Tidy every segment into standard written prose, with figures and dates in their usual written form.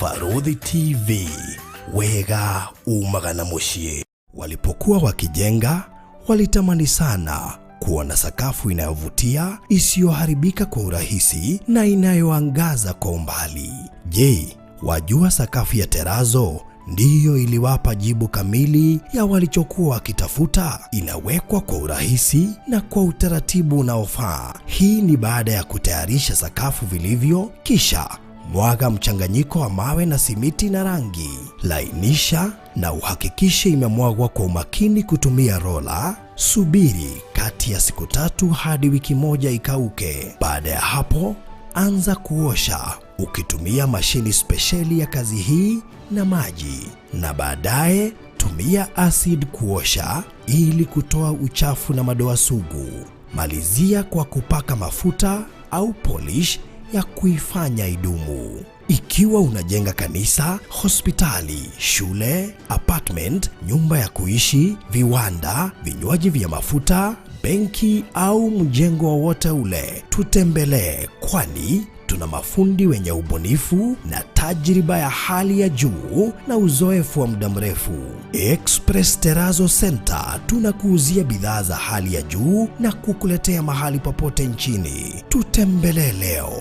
Barũthi TV, wega umaga na mũciĩ. Walipokuwa wakijenga, walitamani sana kuona sakafu inayovutia, isiyoharibika kwa urahisi na inayoangaza kwa umbali. Je, wajua sakafu ya terazo ndiyo iliwapa jibu kamili ya walichokuwa wakitafuta? Inawekwa kwa urahisi na kwa utaratibu unaofaa. Hii ni baada ya kutayarisha sakafu vilivyo, kisha mwaga mchanganyiko wa mawe na simiti na rangi. Lainisha na uhakikishe imemwagwa kwa umakini kutumia rola. Subiri kati ya siku 3 hadi wiki 1 ikauke. Baada ya hapo, anza kuosha ukitumia mashini spesheli ya kazi hii na maji, na baadaye tumia acid kuosha ili kutoa uchafu na madoa sugu. Malizia kwa kupaka mafuta au polish ya kuifanya idumu. Ikiwa unajenga kanisa, hospitali, shule, apartment, nyumba ya kuishi, viwanda, vinywaji vya mafuta, benki au mjengo wowote ule, tutembelee, kwani tuna mafundi wenye ubunifu na tajriba ya hali ya juu na uzoefu wa muda mrefu. Express Terrazzo Center tunakuuzia bidhaa za hali ya juu na kukuletea mahali popote nchini. Tutembelee leo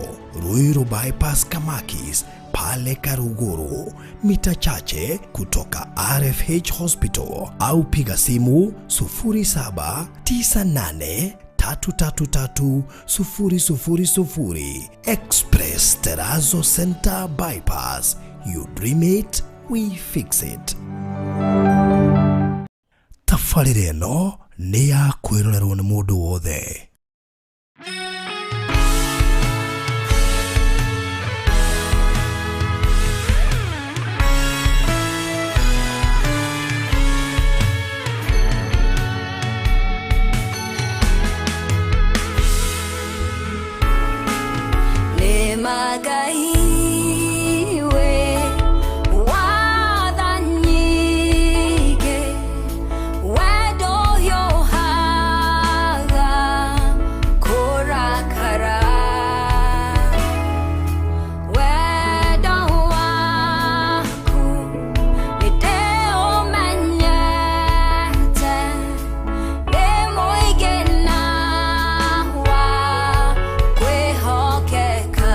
Ruiru Bypass Kamakis pale Karuguru, mita chache kutoka RFH Hospital, au piga simu 0798 333 000. Express Terrazzo Center Bypass. You dream it, we fix it. Tabarĩra ĩno nĩ ya kwĩrorerwo nĩ mũndũ wothe. Nĩmagaiwe watha nyingĩ, wendo ũhiũhaga kũrakara. Wendo waku nĩndĩũmenyete, nĩ mũingĩ na wa kwĩhokeka.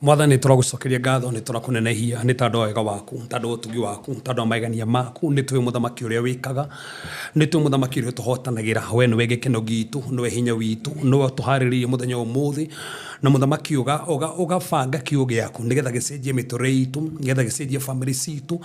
Mwathani, tũragũcokeria ngatho, nĩ tũrakũnenehia nĩ tondũ wa wega waku, tondũ wa ũtugi waku, tondũ wa maigania maku. Nĩ tũĩ mũthamaki ũrĩa wĩkaga, nĩ tũĩ mũthamaki ũrĩa ũtũhotanagĩra. We nĩwe gĩkeno gitũ, nĩwe hinya witũ, nĩwe ũtũharĩrĩirie mũthenya wa ũmũthĩ, na mũthamaki ũgabanga kiugo gĩaku nĩgetha gĩcenjie mĩtũrĩre itũ, nĩgetha gĩcenjie famĩlĩ citũ,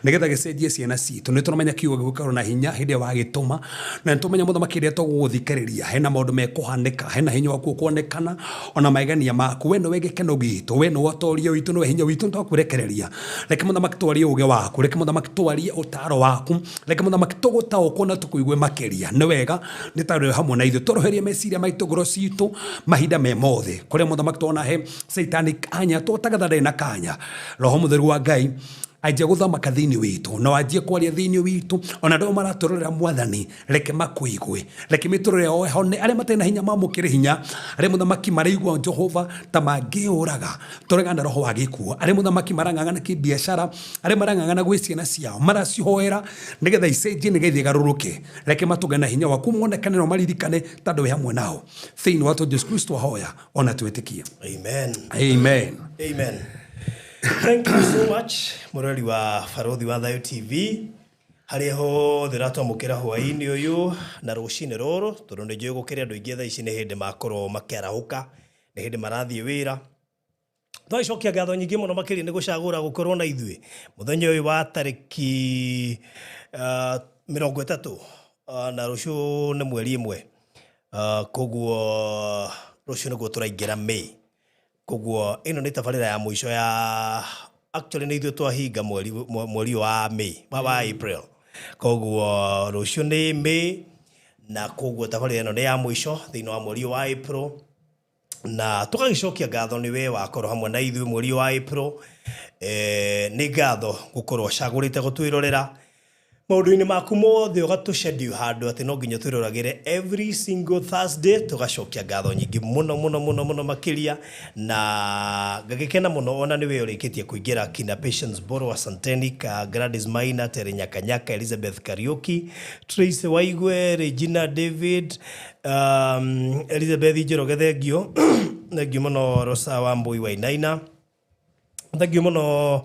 nĩgetha gĩcenjie ciana citũ. Nĩ tũramenya kiugo gĩgũkorwo na hinya hĩndĩ ĩrĩa wagĩtũma, na nĩ tũmenya mũthamaki rĩrĩa tũgũgũthikĩrĩria hena maũndũ mekũhanĩka, hena hinya waku ũkuonekana ona maigania maku. We nĩwe gĩkeno gitũ, we nĩwe ũtoria witũ, nĩwe hinya witũ. Nĩtwakũrekereria. Reke mũthamaki twarie ũgĩ waku, reke mũthamaki twarie ũtaro waku, reke mũthamaki tũgũtaũkwo na tũkũigue makĩria. Nĩ wega nĩ tondũ wĩ hamwe na ithuĩ. Tũroherie meciria maitũ, ngoro citũ mahinda me mothe kũrĩa mũthamaki tuona he caitani kanya, twotagatha ndarĩ na kanya. Roho mũtheru wa Ngai anjie gũthamaka thĩinĩ witũ na wanjie kwaria thĩinĩ witũ, ona andũ maratũrorera Mwathani, reke makũigue, reke mĩtũrĩre yao ĩhone, arĩa matarĩ na hinya mamũkĩre hinya, arĩa mũthamaki maraigua Jehova ta mangĩũraga, tũregana na roho wa gĩkuũ, arĩa mũthamaki marang'ang'ana kĩbiacara, arĩa marang'ang'ana gwĩ ciana ciao, maracihoera nĩgetha icenjie, nĩgetha igarũrũke, reke matũnge na hinya waku monekane na maririkane tondũ wĩ hamwe nao. Thĩinĩ wa Jesu Kristo ahoya ona twĩtĩkie. Amen. Amen. Amen. Thank you so much, mũrori wa Barũthi wa Thayũ TV, harĩa hothe ũratwamũkĩra hwaĩ-inĩ ũyũ na rũcinĩ rũrũ, tondũ nĩ njũĩ gũkĩrĩ andũ aingĩ thaa ici nĩ hĩndĩ makorwo makĩarahũka, nĩ hĩndĩ marathiĩ wĩra. Twagĩcokia ngatho nyingĩ mũno makĩria nĩ gũcagũra gũkorwo na ithuĩ mũthenya ũyũ wa tarĩki 30, na rũciũ nĩ mweri 1, koguo rũciũ nĩguo tũraingĩra May. Koguo ĩno nĩ tabarĩra ya mũico ya, actually nĩ ithuĩ twahinga mweri, mweri ũyũ wa May, wa April. Koguo rũciũ nĩ May, na koguo tabarĩra ĩno nĩ ya mũico thĩinĩ wa mweri ũyũ wa April. Na tũgagĩcokia ngatho nĩ we wakorwo hamwe na ithuĩ mweri ũyũ wa April. Nĩ ngatho gũkorwo ũcagũrĩte gũtwĩrorera maũndũ-inĩ maku mothe, ũgatũschedule handũ atĩ no nginya twĩroragĩre every single Thursday. Tũgacokia ngatho nyingĩ mũno mũno mũno mũno makĩria, na ngagĩkena mũno ona nĩwe ũrĩkĩtie kũingĩra, kina Patience Boro, asanteni ka Gladys Maina, Terry Nyakanyaka, Elizabeth Kariuki, Tracy Waigwe, Regina David, Elizabeth Njoroge, thengio, thengio mũno. Rosa Wambui Wainaina, thengio mũno.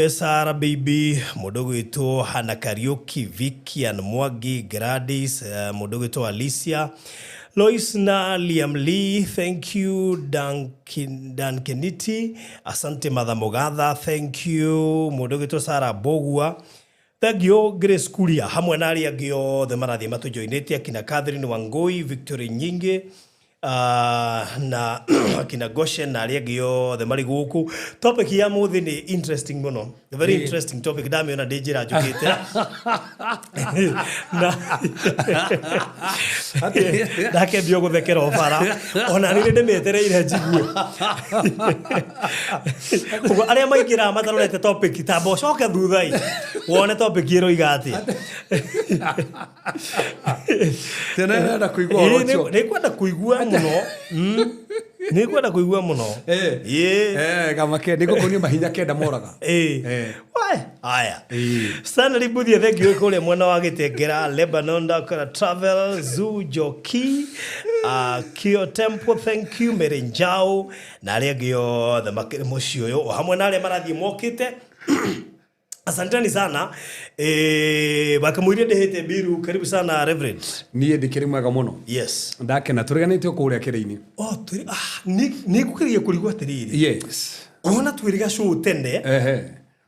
Sara Baby, mũndũ gwĩtwo Hana Kariuki, Vikian Mwangi, Gladys, mũndũ gwĩtwo Alicia Lois na Liam Lee, thank you. Dan, Dan Keniti, asante. Matha Mugatha, thank you. Mũndũ gwĩtwo Sara Bogua, thank you. Grace Kuria hamwe na arĩa angĩ othe marathiĩ matũjoinĩte, akina Catherine Wangui, Victory Nyingĩ, na akina Goshen na arĩa angĩ othe marĩ gũkũ. Topic ya mũthĩ nĩ interesting mũno, very interesting topic. Ndamĩona ndĩ njĩra njũkĩte na ndakĩambia gũthekera o bara, ona nĩ ndĩmĩetereire njigue. Ũguo arĩa maingĩraga matarorete topic, tamba ũcoke thutha-ĩ wone topic ĩroiga atĩa. Tena ndĩrenda kũigua ũhoro ũcio. Nĩ ngwenda kũigua mũno. Nĩ ngwenda kũigua mũno. Ĩĩ. Gamake nĩ ngũkũnia mahinya 9 moraga. Wae, haya. Stanley Buthie, thank you, kũrĩa mwena wa Gĩtengera, Lebanon, Dakota Travel, Zoo Joki, Kio Temple, thank you, Mary Njau, na arĩa angĩ othe makĩrĩ mũciĩ ũyũ, o hamwe na arĩa marathiĩ mokĩte. Asanteni sana. Wakamũirie ndĩhĩte mbiru, karibu sana, Reverend. Niĩ ndĩkĩrĩ mwega mũno. Ndakena tũriganĩte o kũrĩa kĩrĩ-inĩ. Oh, twĩrĩ, nĩ ngũgeria kũrigwo atĩrĩrĩ. Ngona twĩrĩ gacũũ tene,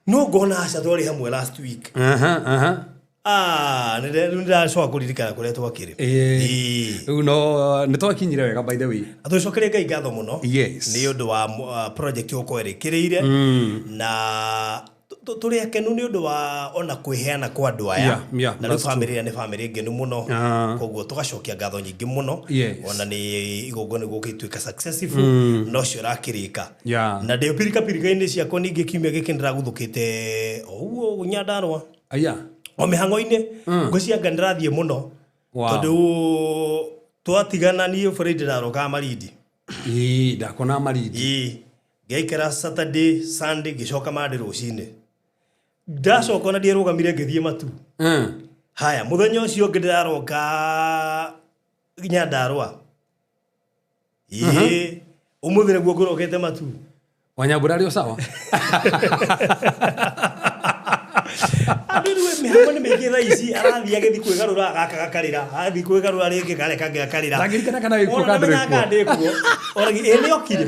no ngona aca twarĩ hamwe last week. Aha, aha. Ah, nĩ ndĩracoka kũririkana kũrĩa twakĩrĩ. Rĩu no nĩ twakinyire wega, by the way. Tũcokerie Ngai ngatho mũno nĩ ũndũ wa project gũkorwo ĩrĩkĩrĩire, na tũrĩ akenu nĩ ũndũ wa ona kwĩheana kwa andũ aya, na rĩu that's true. Famĩlĩ ĩrĩa nĩ famĩlĩ ngenu mũno. Koguo tũgacokia ngatho nyingĩ mũno, ona nĩ igongona gũgĩtuĩka successful no cio ũrakĩrĩka. Na ndĩ pirikapirika-inĩ ciakwa ningĩ kiumia gĩkĩ ndĩraguthũkĩte o ũguo Nyandarũa, Aya. O mĩhang'o-inĩ, ngwĩciria ndĩrathiĩ mũno, tondũ twatigana niĩ Friday ndĩrarokaga Malindi. Ĩĩ, ndakona Malindi. Ĩĩ, ngĩikara Saturday, Sunday, ngĩcoka Monday rũcinĩ, ndacoka ona ndierũgamire ngĩthiĩ Matu. Haya, mũthenya ũcio ũngĩ ndĩraroka Nyandarũa, ĩĩ, ũmũthĩ nĩguo ngũrokete Matu. Wanyambura arĩ o sawa. Andũ rĩu mĩhango nĩ mĩingĩ thaa ici, arathiĩ agĩthiĩ kwĩgarũra, gaka gakarĩra, athiĩ kwĩgarũra rĩngĩ, karĩa kangĩ gakarĩra. Ndangĩririkana kana wĩ kuo Ona kana ndũrĩ ndamenyaga kana ndĩ kuo. Ona ĩ nĩ okire.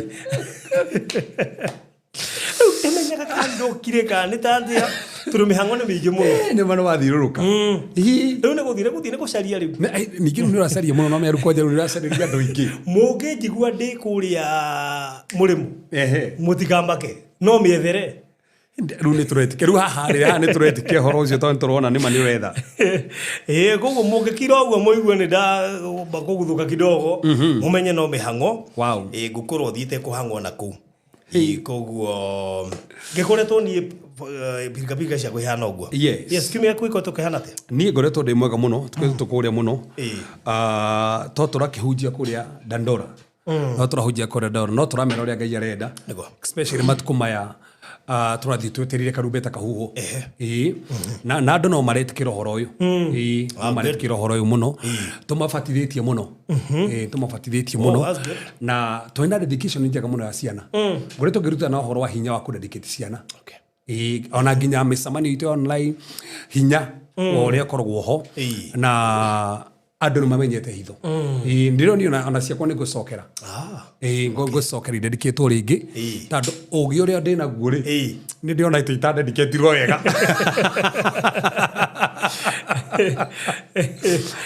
Rĩu ndamenyaga kana ndokire kana nĩ ta atĩa, tondũ mĩhango nĩ mĩingĩ mũno. Nĩ ma nĩ wathiũrũrũka. Rĩu nĩ gũthiĩ nĩ gũthiĩ nĩ gũcaria rĩu. Ningĩ rĩu nĩ ũracaria mũno, no mĩaru kwanja rĩu nĩ ũracarĩria andũ aingĩ. Mũngĩnjigua ndĩ kũrĩa mũrĩmo, mũtikamake, no mĩethere. Rĩu nĩ tũretĩkia, rĩu haha rĩ, haha nĩ tũretĩkia ũhoro ũcio tondũ nĩ tũrona nĩma nĩ ũretha. Ĩĩ, koguo mũngĩkira ũguo mũigue nĩ ndamba kũguthũka kidogo, mũmenye no mĩhang'o. Ĩĩ, ngũkorwo thiĩte kũhang'o na kũu. Ĩĩ, koguo ngĩkoretwo niĩ pirikapirika ciakwa ihana ũguo. Yes, kiumia gĩaku gĩkoretwo kĩhana atĩa? Niĩ ngoretwo ndĩ mwega mũno, tũkoretwo kũrĩa mũno. To tũrakĩhunjia kũrĩa Dandora. No tũrahunjia kũrĩa Dandora, no tũramera ũrĩa Ngai arenda. Especially matukũ maya, tũrathiĩ twetereire karumbeta kahuhwo. Ĩĩ. Na andũ no maretĩkĩra ũhoro ũyũ. Ĩĩ, no maretĩkĩra ũhoro ũyũ mũno. Tũmabatithĩtie mũno. Ĩĩ, tũmabatithĩtie mũno. That's good. Na twĩna dedication njega mũno ya ciana. Ngoretwo ngĩrutana ũhoro wa hinya wa kũdedicate ciana. Ĩĩ, ona nginya mĩcemanio itũ ya online, hinya wa ũrĩa ũkoragwo ho. Na andũ nĩ mamenyete hitho. Ĩĩ, ndĩronio ona ciakwa nĩ ngũcokera. Ĩĩ, ngũcokera idedicatwo rĩngĩ. Tondũ ũgĩ ũrĩa ndĩnaguo rĩ, nĩ ndĩrona atĩ itadedicatirwo wega.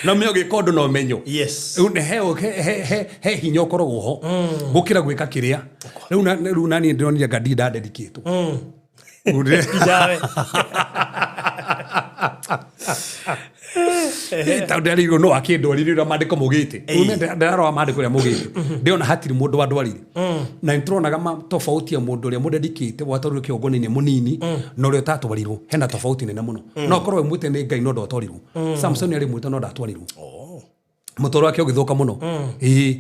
Na ũmenye ũgĩka ũndũ na ũmenyo. Rĩu nĩ he hinya ũkoragwo ho gũkĩra gwĩka kĩrĩa. Rĩu na niĩ ndĩronire anga ndirĩ ndadedicatwo. Ijawe. Tondũ ndarĩirwo no akĩndwarire ũrĩa maandĩko maugĩte. Rĩu ndĩrarora maandĩko ũrĩa maugĩte. Ndĩrona hatirĩ mũndũ wandwarire. Na nĩtũronaga tofauti ya mũndũ ũrĩa mũdedicate watwarirwo kĩgongona-inĩ mũnini na ũrĩa ũtatwarirwo. Hena tofauti nene mũno. No ũkorwo wĩ mwĩte nĩ Ngai no ndwatwarirwo. Samson arĩ mwĩte no ndatwarirwo. Mũtũrĩre wake ũgĩthũka mũno. Ĩĩ.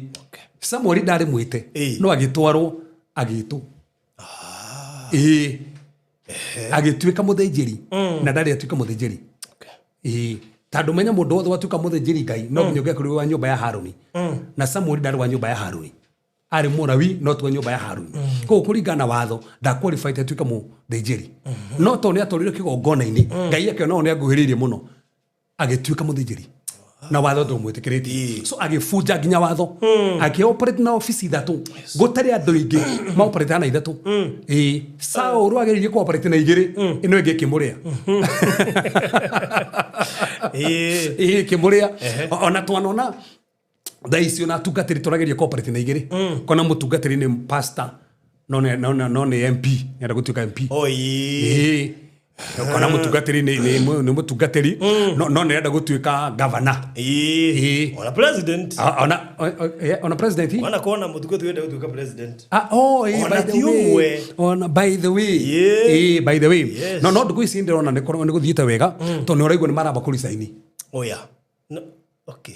Samuel ndarĩ mwĩte no agĩtwarwo agĩtwo. Ĩĩ. Agĩtuĩka mũthĩnjĩri na ndarĩ atuĩka mũthĩnjĩri. Ĩĩ. Tondũ menya mũndũ wothe watuĩka mũthĩnjĩri Ngai no nginya ũngĩakorirwo wa nyũmba ya Harũni. Na Samuel ndarĩ wa nyũmba ya Harũni. Arĩ Mũlawi no ti wa nyũmba ya Harũni. Koguo kũringana na watho ndaqualified atuĩke mũthĩnjĩri. No tondũ nĩ atwarirwo kĩgongona-inĩ, Ngai akĩona ũyũ nĩ anguhĩrĩirie mũno, agĩtuĩka mũthĩnjĩri. Na watho ndũmwĩtĩkĩrĩtie. So agĩbunja nginya watho. Akĩoperate na ofici ithatũ. Gũtarĩ andũ aingĩ maoperate na ithatũ. Ĩĩ. Saũlũ ageririe kũoperate na igĩrĩ, ĩno ĩngĩ ĩkĩmũrĩa. Ĩĩ, ĩkĩmũrĩa. Ona twanona thaa ici ona atungatĩri tũrageria kũoperate na igĩrĩ. Kona mũtungatĩri nĩ pastor, no nĩ MP, nĩenda gũtuĩka MP. Ĩĩ. Kana mũtungatĩri nĩ mũtungatĩri, no nĩarenda gũtuĩka governor. Ĩĩ. Ona president. Ona president? Ona kona mũtungatĩri wenda gũtuĩka president. Oh, Ona by the ti way. ũmwe. Ona, by the way. By the way. No, no, ndukũ ici ndĩrona nĩ gũthiĩte wega, tondũ nĩ ũraigua nĩ maramba kũresign. Oh, yeah. No, okay.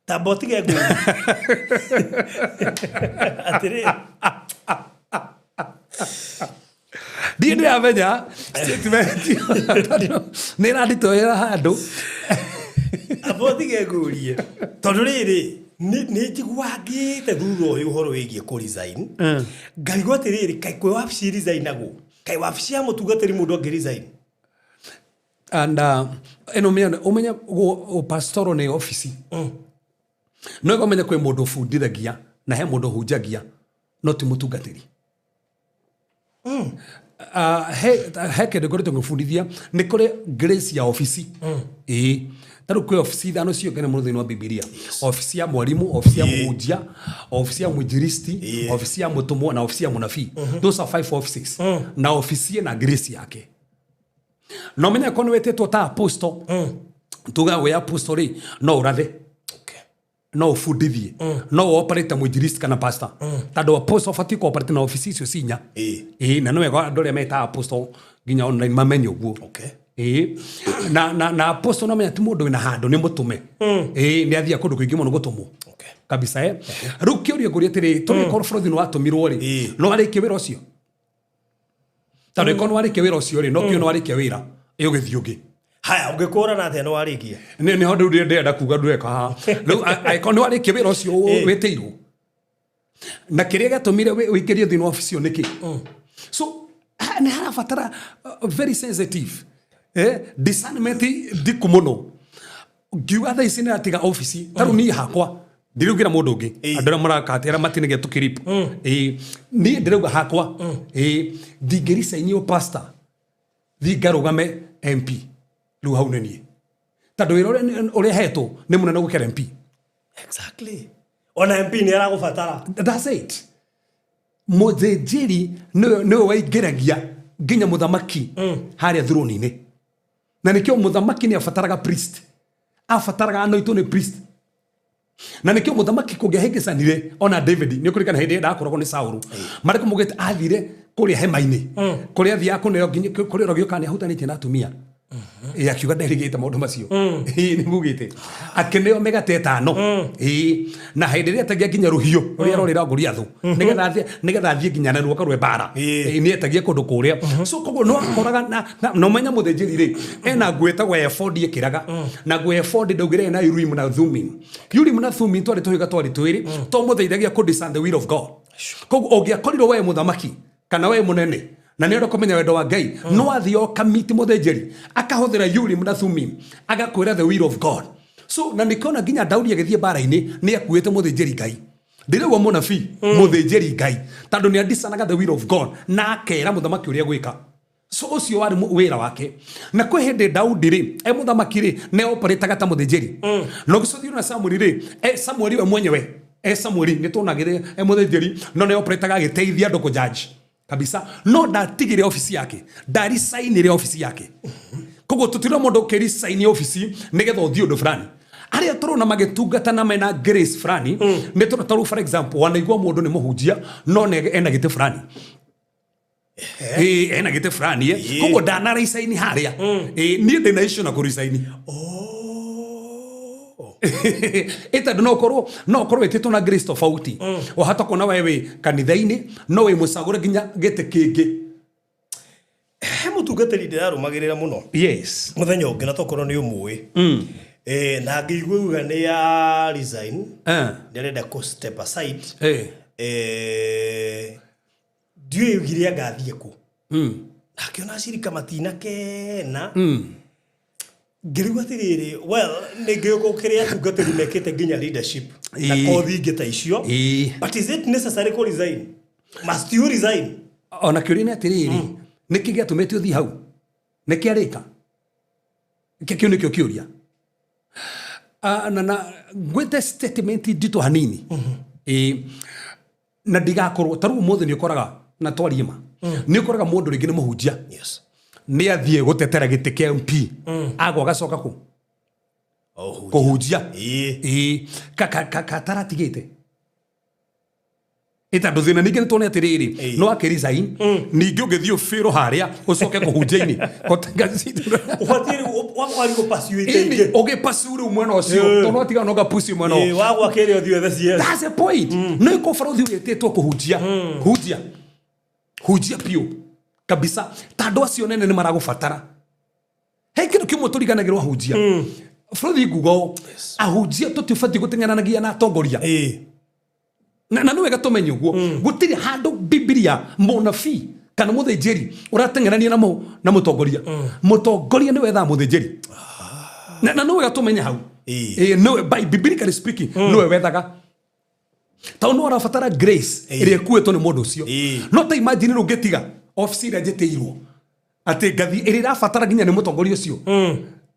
Tamba ũtige ngũi. Atĩrĩ. Ndiĩ ndĩramenya statement tondũ nĩ ĩranditũhĩra handũ. Amba ũtige ngũrie. Tondũ rĩrĩ, nĩ njiguaga ngĩte thutha ũyũ ũhoro wĩgiĩ kũ resign. Ngarigwo atĩrĩrĩ, kaĩ kwĩ wabici resignagwo? Kaĩ wabici ya mũtungatĩri mũndũ angĩ resign? And ĩno ũmenye pastoro nĩ obici. No ũmenye kwĩ mũndũ ũbundithagia na he mũndũ ũhunjagia no ti mũtungatĩri. He kĩndũ ngoretwo ngĩbundithia nĩ kũrĩ grace ya obici. Ĩĩ. Ta rĩu kwĩ obici ithano ciũngene mũno thĩinĩ wa Bibilia. Obici ya mwarimu, obici ya mũhunjia, obici ya mwinjilisti, obici ya mũtũmwo na obici ya mũnabii. Those are 5 offices. Na obici ĩna grace yake. Na ũmenye korwo nĩ wĩtĩtwo ta apostle, tuga wĩ apostle rĩ, no ũrathe. No ũbundithie. No ũoperate mwinjilisti kana pastor. Tondũ apostle ũbatiĩ kũoperate na obici icio cinya. Ĩĩ, na nĩ wega andũ arĩa metaga apostle nginya online mamenye ũguo. Ĩĩ. Na apostle no menya ti mũndũ wĩna handũ, nĩ mũtũme. Ĩĩ, nĩ athiaga kũndũ kũingĩ mũno gũtũmwo. Kabisa, eh. Rĩu kĩũria ngũria atĩrĩ, tũrĩ korwo bũrũri nĩ watũmirwo rĩ, no arĩkie wĩra ũcio? Tondũ ĩkorwo nĩ warĩkia wĩra ũcio rĩ, no kĩo nĩ warĩkia wĩra, ĩ ũgĩthiĩ ũngĩ. Haya, ũngĩkũrana atĩa nĩ warĩkia? Nĩ nĩho rĩu ndĩrenda kuga ndweka haha. Rĩu angĩkorwo nĩ warĩkia wĩra ũcio wĩtĩirwo. Na kĩrĩa gĩatũmire wĩingĩrio thĩinĩ wa obici ĩyo nĩkĩ? So nĩ harabatara very sensitive discernment ndiku mũno. Ngiuga thaa ici nĩratiga obici, ta rĩu niĩ hakwa ndiraugĩra mũndũ ũngĩ, andũ arĩa marakate arĩa matinagia tũkiripu. Ĩĩ, niĩ ndĩrauga hakwa, ĩĩ, ndingĩricainio pastor thiĩ ngarũgame MP rĩu hau nĩ niĩ, tondũ wĩra ũrĩa hetwo nĩ mũnene gũkĩra MP. Exactly. Ona MP nĩ aragũbatara. That's it. Mũthĩnjĩri nĩwe waingĩragia nginya mũthamaki harĩa throne-inĩ, na nĩkĩo mũthamaki nĩ abataraga priest, abataraga anoitwo nĩ priest. Na nĩkĩo mũthamaki kũngĩahĩngĩcanire ona David, nĩ ũkũririkana hĩndĩ ĩrĩa ndakoragwo nĩ Saũlũ, marĩkũ maugĩte athire kũrĩa hema-inĩ, kũrĩa athiaga kũneo nginya kũrĩa ũrogio kana nĩ ahutanĩtie na atumia. Ĩĩ, akiuga nderĩgĩte maũndũ macio. Ĩĩ, nĩ mugĩte akĩneo mĩgate ĩtano. Ĩĩ, na hĩndĩ ĩrĩa etagia nginya rũhiũ rũrĩa rorĩra Goliathũ, nĩgetha athiĩ nginya narua akarũe mbara. Ĩĩ, nĩ etagia kũndũ kũrĩa. So koguo no akoraga na ũmenya mũthĩnjĩri rĩ, ena nguo ĩtagwo ebodi ĩkĩraga, na nguo ebodi ndaugire ĩna Urim na Thummim. Urim na Thummim twarĩ tũhiga twarĩ twĩrĩ twamũteithagia kũ discern the will of God. Koguo ũngĩakorirwo we mũthamaki kana we mũnene na nĩ ũrenda kũmenya wendo wa Ngai, no athiĩ o kamiti mũthĩnjĩri akahũthĩra Urim na Thummim agakwĩra the will of God. So na nĩkĩona nginya Daudi agĩthiĩ mbara-inĩ nĩ akuĩte mũthĩnjĩri Ngai, ndĩrauga mũnabii, mũthĩnjĩri Ngai, tondũ nĩ adisanaga the will of God na akera mũthamaki ũrĩa gwĩka. So ũcio warĩ wĩra wake. Na kwĩ hĩndĩ Daudi rĩ, e mũthamaki rĩ, nĩ operĩtaga ta mũthĩnjĩri. Na ũgĩcũthĩrĩria na Samueli rĩ, Samueli we mwenyewe, Samueli nĩ tuonagĩre e mũthĩnjĩri, no nĩ operĩtaga agĩteithia andũ kũjudge kabisa. No ndatigire obici yake, ndaricainire obici yake. Koguo tũtirona mũndũ ũkĩricaini obici nĩgetha ũthiĩ ũndũ fulani. Arĩa tũrona magĩtungata na mena grace fulani, nĩ tũrona ta rĩu for example, wanaigua mũndũ nĩ mũhunjia no nĩ ena gĩtĩ fulani. Ĩĩ, ena gĩtĩ fulani. Koguo ndanaricaini harĩa. Ĩĩ, niĩ ndĩna issue na kũricaini. Ĩ tondũ no ũkorwo wĩtĩtwo na grace tofauti. Wahota kuona we wĩ kanitha-inĩ no wĩ mũcagũre nginya gĩtĩ kĩngĩ. He mũtungatĩri ndĩrarũmagĩrĩra mũno mũthenya ũngĩ, na tokorwo nĩ ũmũĩ, na ngĩigua uga nĩ ya resign, nĩ arenda kũ step aside. Ndiũĩ ugire anga athiĩ kũ. Na akĩona acirika matinakena. Ngĩrigwo atĩrĩrĩ, well, nĩ ngĩũka kĩrĩa atungatĩri mekĩte nginya leadership na kothi ingĩ ta icio. But is it necessary kũ resign? Must you resign? Ona kĩũria nĩ atĩrĩrĩ, nĩkĩ gĩatũmĩte ũthiĩ hau? Nĩkĩ arĩka? Kĩu nĩkĩo kĩũria. Ah, na ngwĩte statement nditũ hanini. Ĩĩ, na ndigakorwo ta rĩu ũmũthĩ nĩ ũkoraga na twarie ma, nĩ ũkoraga mũndũ rĩngĩ nĩ mũhunjia, nĩ athiĩ gũtetera gĩtĩ kĩa MP, agwa agacoka kũ kũhunjia. Ĩĩ, kataratigĩte ĩ tondũ thĩna ningĩ nĩ tuone atĩrĩrĩ, no akĩresign ningĩ ũngĩthiĩ ũbĩrwo harĩa ũcoke kũhunjia-inĩ. Ũbatiĩ rĩu wari gũpursuite ingĩ. Ũgĩpasu rĩu mwena ũcio, tondũ no tiga no gapucio mwena ũyũ. Wagwa kĩrĩa ũthiĩ wethe CS. That's the point. No iko barothi wĩtĩtwo kũhunjia, hunjia, hunjia biũ kabisa, ta andũ acio nene nĩ maragũbatara. He kĩndũ kĩmwe tũriganagĩrwo ahunjia, bũrũri nguga ũũ, ahunjia tũtibatiĩ gũteng'eranagia na atongoria. Na nĩ wega tũmenye ũguo, gũtirĩ handũ Bibilia mũnabii kana mũthĩnjĩri ũrateng'erania na mũtongoria. Mũtongoria nĩ wethaga mũthĩnjĩri. Na nĩ wega tũmenye hau. Ĩĩ, nĩwe, by biblically speaking, nĩwe wethaga, tondũ no arabatara grace ĩrĩa ĩkuĩtwo nĩ mũndũ ũcio. No ta imagine rĩu ngĩtiga obici ĩrĩa njĩtĩirwo atĩ ngathiĩ ĩrĩa ĩrabatara nginya nĩ mũtongoria ũcio,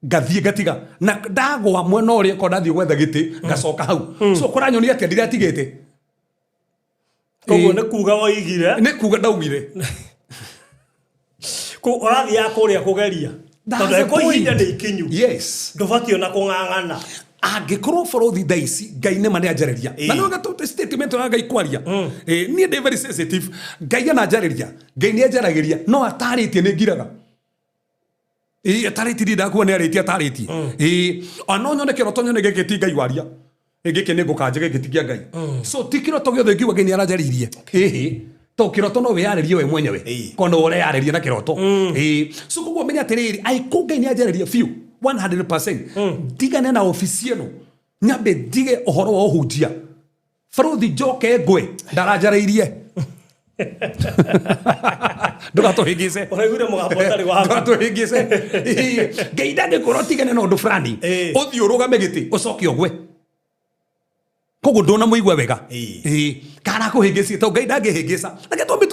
ngathiĩ ngatiga na ndagwa mwena ũrĩa korwo ndathiĩ gwetha gĩtĩ ngacoka hau, so kũranyonia atĩa ndiratigĩte? Koguo nĩ kuga woigire. Nĩ kuga ndaugire. Ũrathiaga kũrĩa kũgeria. That's Tondũ the angĩkorwo point. ihinda nĩ ikinyu. Ndũbatiĩ ona kũng'ang'ana. Angĩkorwo borothi thaa ici Ngai nĩma nĩ anjarĩria, na nĩ wega statement ya Ngai kwaria. Niĩ ndĩ very sensitive. Ngai ananjarĩria, Ngai nĩ anjaragĩria, no atarĩtie nĩ ngiraga. Ĩĩ, atarĩtie ndiendaga kuga nĩ arĩtie, atarĩtie. Ĩĩ, ona no nyone kĩroto, nyone gĩkĩ ti Ngai waria. Ĩ, gĩkĩ nĩ ngũkanja, gĩkĩ ti kĩa Ngai. So ti kĩroto gĩothe ngiuga Ngai nĩ aranjarĩirie. Ĩhĩ, to kĩroto no wĩyarĩrie we mwenyewe, korwo nĩ ũreyarĩria na kĩroto. Ĩĩ, so koguo menya atĩrĩrĩ, angĩkorwo Ngai nĩ anjarĩria biũ 100%, ndigane na obici ĩno, nyambe ndige ũhoro wa ũhunjia. Baruthi njoke ngwe ndaranjarĩirie. Ndũgatũhĩngĩce. Ũraiguire mũgambo ũtarĩ waku. Ndũgatũhĩngĩce. Ngai ndangĩkwĩra ũtigane na ũndũ fulani. Ĩĩ. Ũthiĩ ũrũgame gĩtĩ ũcoke ũgwe. Koguo ndũnamũigua wega. Ĩĩ. Ĩĩ. Kana akũhĩngĩcire tondũ Ngai ndangĩhĩngĩca. Reke twambe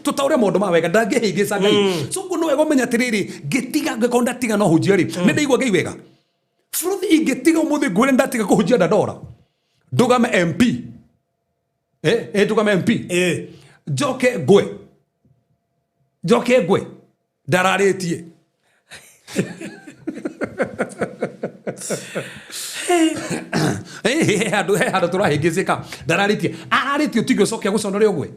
tũtaũre maũndũ ma wega, ndangĩhĩngĩca Ngai. So ũguo nĩ wega ũmenye atĩrĩrĩ, ngĩtiga ngĩkorwo ndatiga no hunjia rĩ, nĩ ndaigua Ngai wega. Bũrũthi ingĩtiga ũmũthĩ ngwĩre ndatiga kũhunjia Dandora, ndũgame MP. Ndũgame MP. Njoke ngwe. Njoke ngwe. Ndararĩtie. He handũ tũrahĩngĩcĩka. Ndararĩtie. Ararĩtie ũtige ũcoke gũconore ũgwe.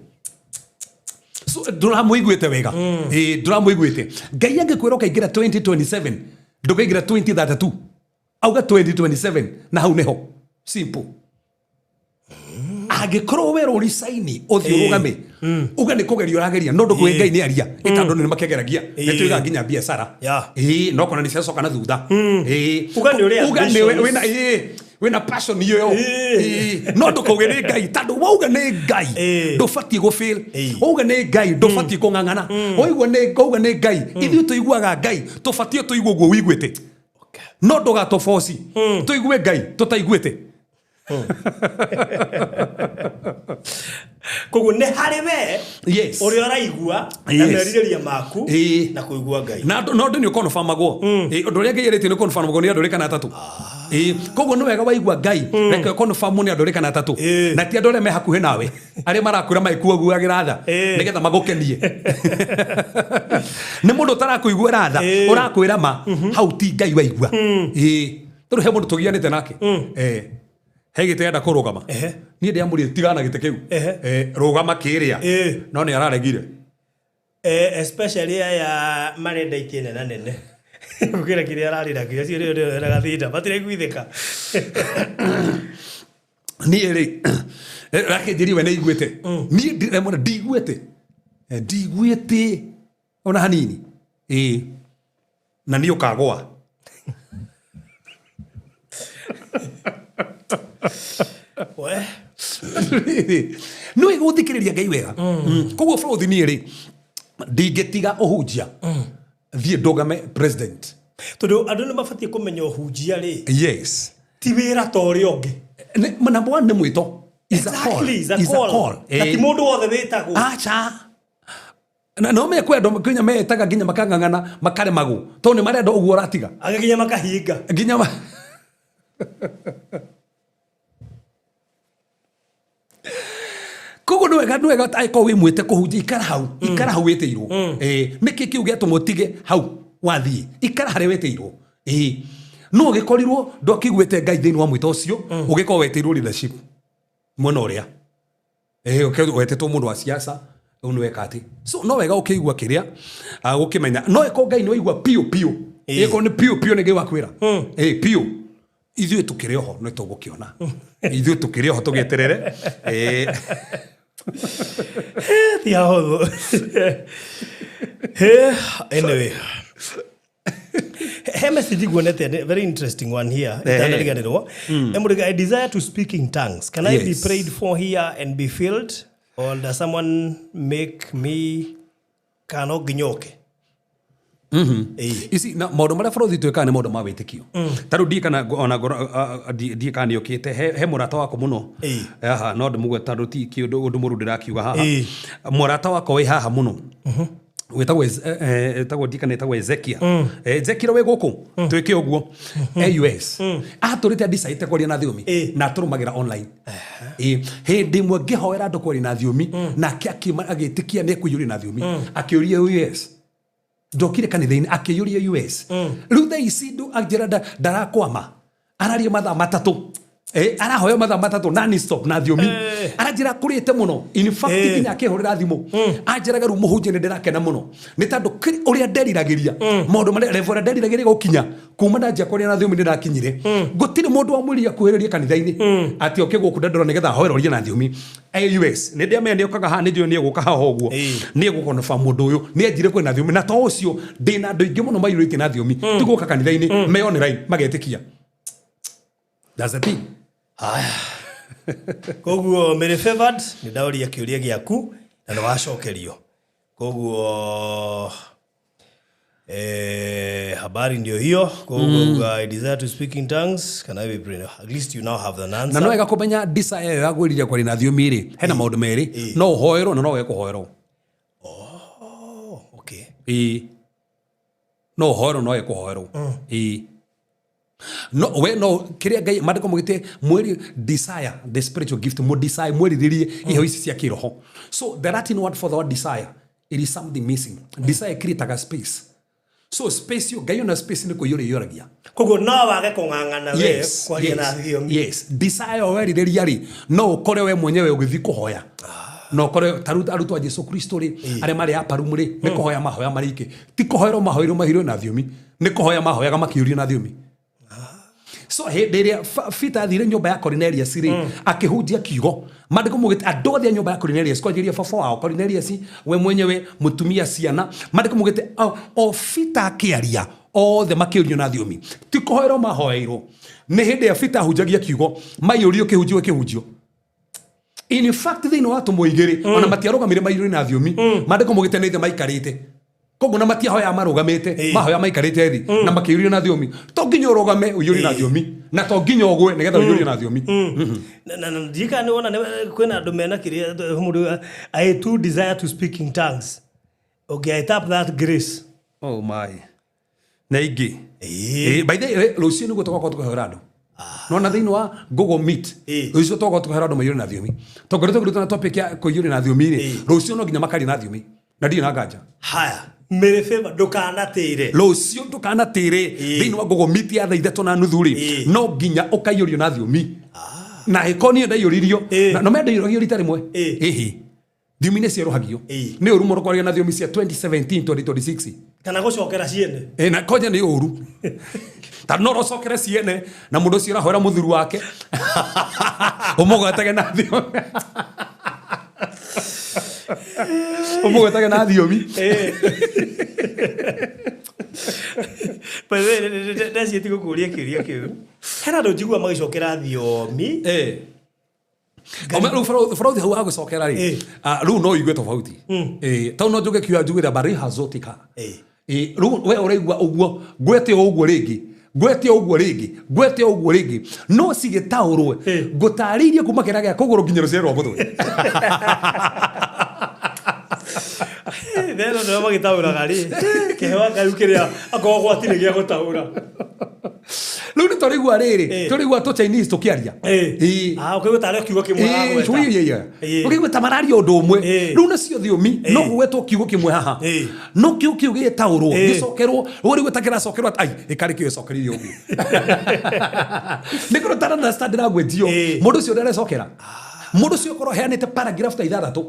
So, ndũramũiguĩte wega. Ndũramũiguĩte. Ngai angĩkwĩra ũkaingĩra 2027, ndũkaingĩra 2032. Auga 2027 na hau nĩho. Simple. Angĩkorwo werwo ũricaini ũthiĩ ũrũgame, uga nĩ kũgeria ũrageria, no ndũkũĩ Ngai nĩ aria, ĩ tondũ nĩ makĩgeragia, nĩ tuigaga nginya biacara. Ĩĩ, no kona nĩ ciacoka na thutha. Ĩĩ. Uga nĩ ũrĩ Uga nĩ ambitions. wĩna passion ĩyo. Ĩĩ. No ndũkauge nĩ Ngai, tondũ wauga nĩ Ngai, ndũbatiĩ gũ fail. Wauga nĩ Ngai, ndũbatiĩ kũng'ang'ana. Waigua nĩ, wauga nĩ Ngai, ithuĩ tũiguaga Ngai, tũbatiĩ tũigue ũguo ũiguĩte. No ndũgatũboci, tũigue Ngai, tũtaiguĩte. Koguo nĩ harĩ we Yes. ũrĩa ũraigua na Yes. merirĩria maku Ĩĩ. na kũigua Ngai. Na andũ, no andũ nĩ ũkonfamagwo. Ĩĩ, ũndũ ũrĩa Ngai erĩtie nĩ ũkonfamagwo nĩ andũ erĩ kana atatũ. Ĩĩ, koguo nĩ wega waigua Ngai, reke ũkonfamwo nĩ andũ erĩ kana atatũ. Na ti andũ arĩa me hakuhĩ nawe, arĩa marakwĩra magĩkuaguagĩra tha, nĩgetha magũkenie. Nĩ mũndũ ũtarakũiguĩra tha, ũrakwĩra ma, hau ti Ngai waigua. Ĩĩ, tondũ he mũndũ tũgianĩte nake. He gĩtĩ enda kũrũgama. Niĩ ndĩamũrire tigana gĩtĩ kĩu. Rũgama kĩrĩa. No nĩ araregire. Especially aya marenda itĩ nene nene. Gũkĩra kĩrĩa ararĩ nakĩo, acio nĩo nĩo mena gathĩna, matiraiguithĩka. Niĩ rĩ, rakĩnjĩria we nĩ aiguĩte. Niĩ ndĩramwĩra ndiguĩte. Ndiguĩte ona hanini. Ĩĩ. Na niĩ ũkagũa. We. Nĩ gũthikĩrĩria Ngai wega. Koguo bũrũthi niĩ rĩ, ndingĩtiga ũhunjia. Thiĩ ndũgame president. Tondũ andũ nĩ mabatiĩ kũmenya ũhunjia rĩ. Yes. Ti wĩra ta ũrĩa ũngĩ. Number one nĩ mwĩto. Is a call. Exactly, is a Is a call. call. Na ti mũndũ wothe wĩtagwo. Acha. Na no me kwĩ andũ nginya metaga nginya makang'ang'ana makaremagwo tondũ nĩ marenda ũguo ũratiga. Angĩ nginya makahinga. Nginya Koguo nĩ wega, nĩ wega angĩkorwo wĩ mwĩte kũhunjia, ikara hau, ikara hau wĩtĩirwo. Nĩkĩ kĩu gĩatũma ũtige hau wathiĩ? Ikara harĩa wĩtĩirwo. No ũgĩkorirwo ndwakĩiguĩte Ngai thĩinĩ wa mwĩto ũcio, ũgĩkorwo wetĩirwo leadership mwena ũrĩa. Wetĩtwo mũndũ wa siasa, rĩu nĩ weka atĩ. So no wega ũkĩigua kĩrĩa, gũkĩmenya. No ĩkorwo Ngai nĩ waigua piũ piũ. Ĩkorwo nĩ piũ piũ nĩ Ngai wakwĩra. Piũ. Ithuĩ tũkĩrĩ oho nĩ tũgũkĩona. Ithuĩ tũkĩrĩ oho tũgĩeterere. Ti hahũthũ. Anyway. He message nguonete, very interesting one here. Itanariganĩrwo. Emũrĩga, I desire to speak in tongues. Can I be prayed for here and be filled? Or does someone make me kana nginya oke? Ici na maũndũ marĩa bũrũri twĩkaga nĩ maũndũ ma wĩtĩkio. Ta rĩu ndiĩ kana ona ngoro, ndiĩ kana nĩ ũkĩte, he mũrata wakwa mũno. Haha, no ndĩmũgwete tondũ ti kĩũndũ ũndũ mũũru ndĩrakiuga haha. Mũrata wakwa wĩ haha mũno. Wĩtagwo wĩtagwo ndiĩ kana wĩtagwo Ezekiel. Ezekiel wĩ gũkũ? Twĩke ũguo. US. Atũrĩte andicaĩte kwaria na thiomi. Na atũrũmagĩra online. Hĩndĩ ĩmwe ngĩhoera andũ kwaria na thiomi, nake agĩtĩkia nĩ ekũiyũria na thiomi. Akĩũria US. Ndokire kanitha-inĩ, akĩiyũria US. Rĩu thaa ici ndũ anjĩra ndarakwama. Araria mathaa matatũ. Arahoya mathaa matatũ non stop na thiomi. Aranjĩra akũrĩte mũno. In fact, nginya akĩhũrĩra thimũ. Anjĩraga rĩu mũhunjia nĩ ndĩrakena mũno. Nĩ tondũ ũrĩa nderiragĩria, maũndũ marĩa level ĩrĩa nderiragĩria gũkinya, kuma ndanjia kwaria na thiomi nĩ ndakinyire. Gũtirĩ mũndũ wamwĩrire akuhĩrĩrie kanitha-inĩ. Atĩ oke gũkũ Dandora nĩgetha ahoere orie na thiomi. US, nĩ ndĩamenya nĩ okaga haha, nĩ njũĩ nĩ egũka haha ũguo. Nĩ egũkonfa mũndũ ũyũ. Nĩ anjire kwaria na thiomi. Na to ũcio, ndĩna andũ aingĩ mũno maiyũrĩtie na thiomi. Ti gũka kanitha-inĩ, me online, magetĩkia. That's the thing. Haya. Koguo Mary Favored, nĩ ndaũria kĩũria gĩaku na nĩ wacokerio. Koguo habari ndio hiyo. Koguo I desire to speak in tongues. Can I be praying? At least you now have an answer. Na no wega kũmenya desire ĩyo ya gwĩrirĩria kwaria na thiomi rĩ, hena maũndũ merĩ, no ũhoerwo na no wege kũhoerwo. Oh, okay. Ĩĩ, no ũhoerwo no wege kũhoerwo. Ĩĩ, no we no kĩrĩa Ngai maandĩko maugĩte mwĩri desire the spiritual gift, mu desire, mwĩrirĩrie iheo ici cia kĩroho. So the Latin word for the word desire, it is something missing. Desire createaga space, so space yo Ngai ona space nĩ kũiyũra iyũragia. Koguo no wage kũng'ang'ana we kwaria na thiomi. Yes, desire werirĩria rĩ, no ũkore we mwenyewe ũgĩthiĩ kũhoya, no ũkore ta rĩu arutwo a Jesu Kristo rĩ, arĩa marĩ upper room rĩ, nĩ kũhoya mahoya marĩ ikĩ, ti kũhoerwo mahoirwo mahirwo na thiomi, nĩ kũhoya mahoyaga makĩũrio na thiomi. So hĩndĩ ĩrĩa Peter athire nyũmba ya Cornelius rĩ, akĩhunjia kiugo, maandĩko maugĩte andũ othe a nyũmba ya Cornelius, kwanjĩrĩria baba wao Cornelius we mwenyewe, mũtumia, ciana, maandĩko maugĩte o Peter akĩaria othe makĩũrio na thiomi. Ti kũhoerwo mahoeirwo, nĩ hĩndĩ ya Peter ahunjagia kiugo maiyũrio kĩhunjio kĩhunjio. In fact, thĩinĩ wa atũmwo igĩrĩ ona matiarũgamire maiyũrio na thiomi. Maandĩko maugĩte nĩ thĩ maikarĩte, koguo na matiahoya marũgamĩte, mahoya maikarĩte thĩ na makĩũrio na thiomi. To nginya ũrũgame ũiyũrio na thiomi, na to nginya ũgwe nĩgetha ũiyũrio na thiomi. Na ndiũĩ kana nĩ wona kwĩna andũ mena kĩrĩa mũndũ, "I too desire to speak in tongues." Okay, I tap that grace. Oh my, na ingĩ. By the way, rũciũ nĩguo tũgakorwo tũkĩhoera andũ nona thĩinĩ wa Google Meet. Rũciũ tũgakorwo tũkĩhoera andũ maiyũre na thiomi, tondũ tũkĩruta na topic ya kũiyũria na thiomi rĩ, rũciũ no nginya makaria na thiomi na ndirĩ na nganja. Haya, Mary Favor, ndũkanatĩre. Rũciũ ndũkanatĩre. Thĩinĩ wa Google Meet ya 3:30 rĩ, no nginya ũkaiyũrio na thiomi, na ĩkorwo niĩ ndaiyũririo na no ndaiyũragio rita rĩmwe. Ĩhĩ, thiomi nĩ cierũhagio. Nĩ ũru mũno kwaria na thiomi cia 2017 2026. Kana gũcokera ciene. Ĩ, na konja nĩ ũru ta no rũcokere ciene na mũndũ ũcio ũrahoera mũthuri wake ũmũgwetage na thiomi, ũmũgwetage na thiomi. By the way, ndeciĩti gũkũria kĩũria kĩu, hena andũ njiguaga magĩcokera thiomi. Ome rĩu bũrũri hau agũcokera rĩ, rĩu no igue tofauti. Tondũ no njuge kiuga njugire barihazotika. Rĩu we ũraigua ũguo ngwete o ũguo rĩngĩ, ngwete o ũguo rĩngĩ, ngwete o ũguo rĩngĩ, no cigĩtaũrwo ngũtarĩirie kuma kĩrĩa gĩa kũgũrũ nginya rũciaro rwa mũtwe. Theno nĩo magĩtaũraga rĩ, kĩheo kau kĩrĩa akorwo gwatirĩ gĩa gũtaũra. Rĩu nĩ tũraigua rĩrĩ, tũraigua tũ Chinese tũkĩaria. Ah, ũkaigua tarĩ o kiugo kĩmwe aragweta. Ũkaigua ta mararia ũndũ ũmwe. Rĩu nacio thiomi no gũgwetwo kiugo kĩmwe haha, no kiugo kĩu gĩtaũrwo, gĩcokerwo ũrĩgua ta kĩracokerwo ai ĩkarĩ kĩo ĩcokereirie ũguo nĩ kũrĩ ũtara understand language ĩyo. Mũndũ ũcio ũrĩa arecokera, mũndũ ũcio ũkorwo heanĩte paragraph ta ithathatũ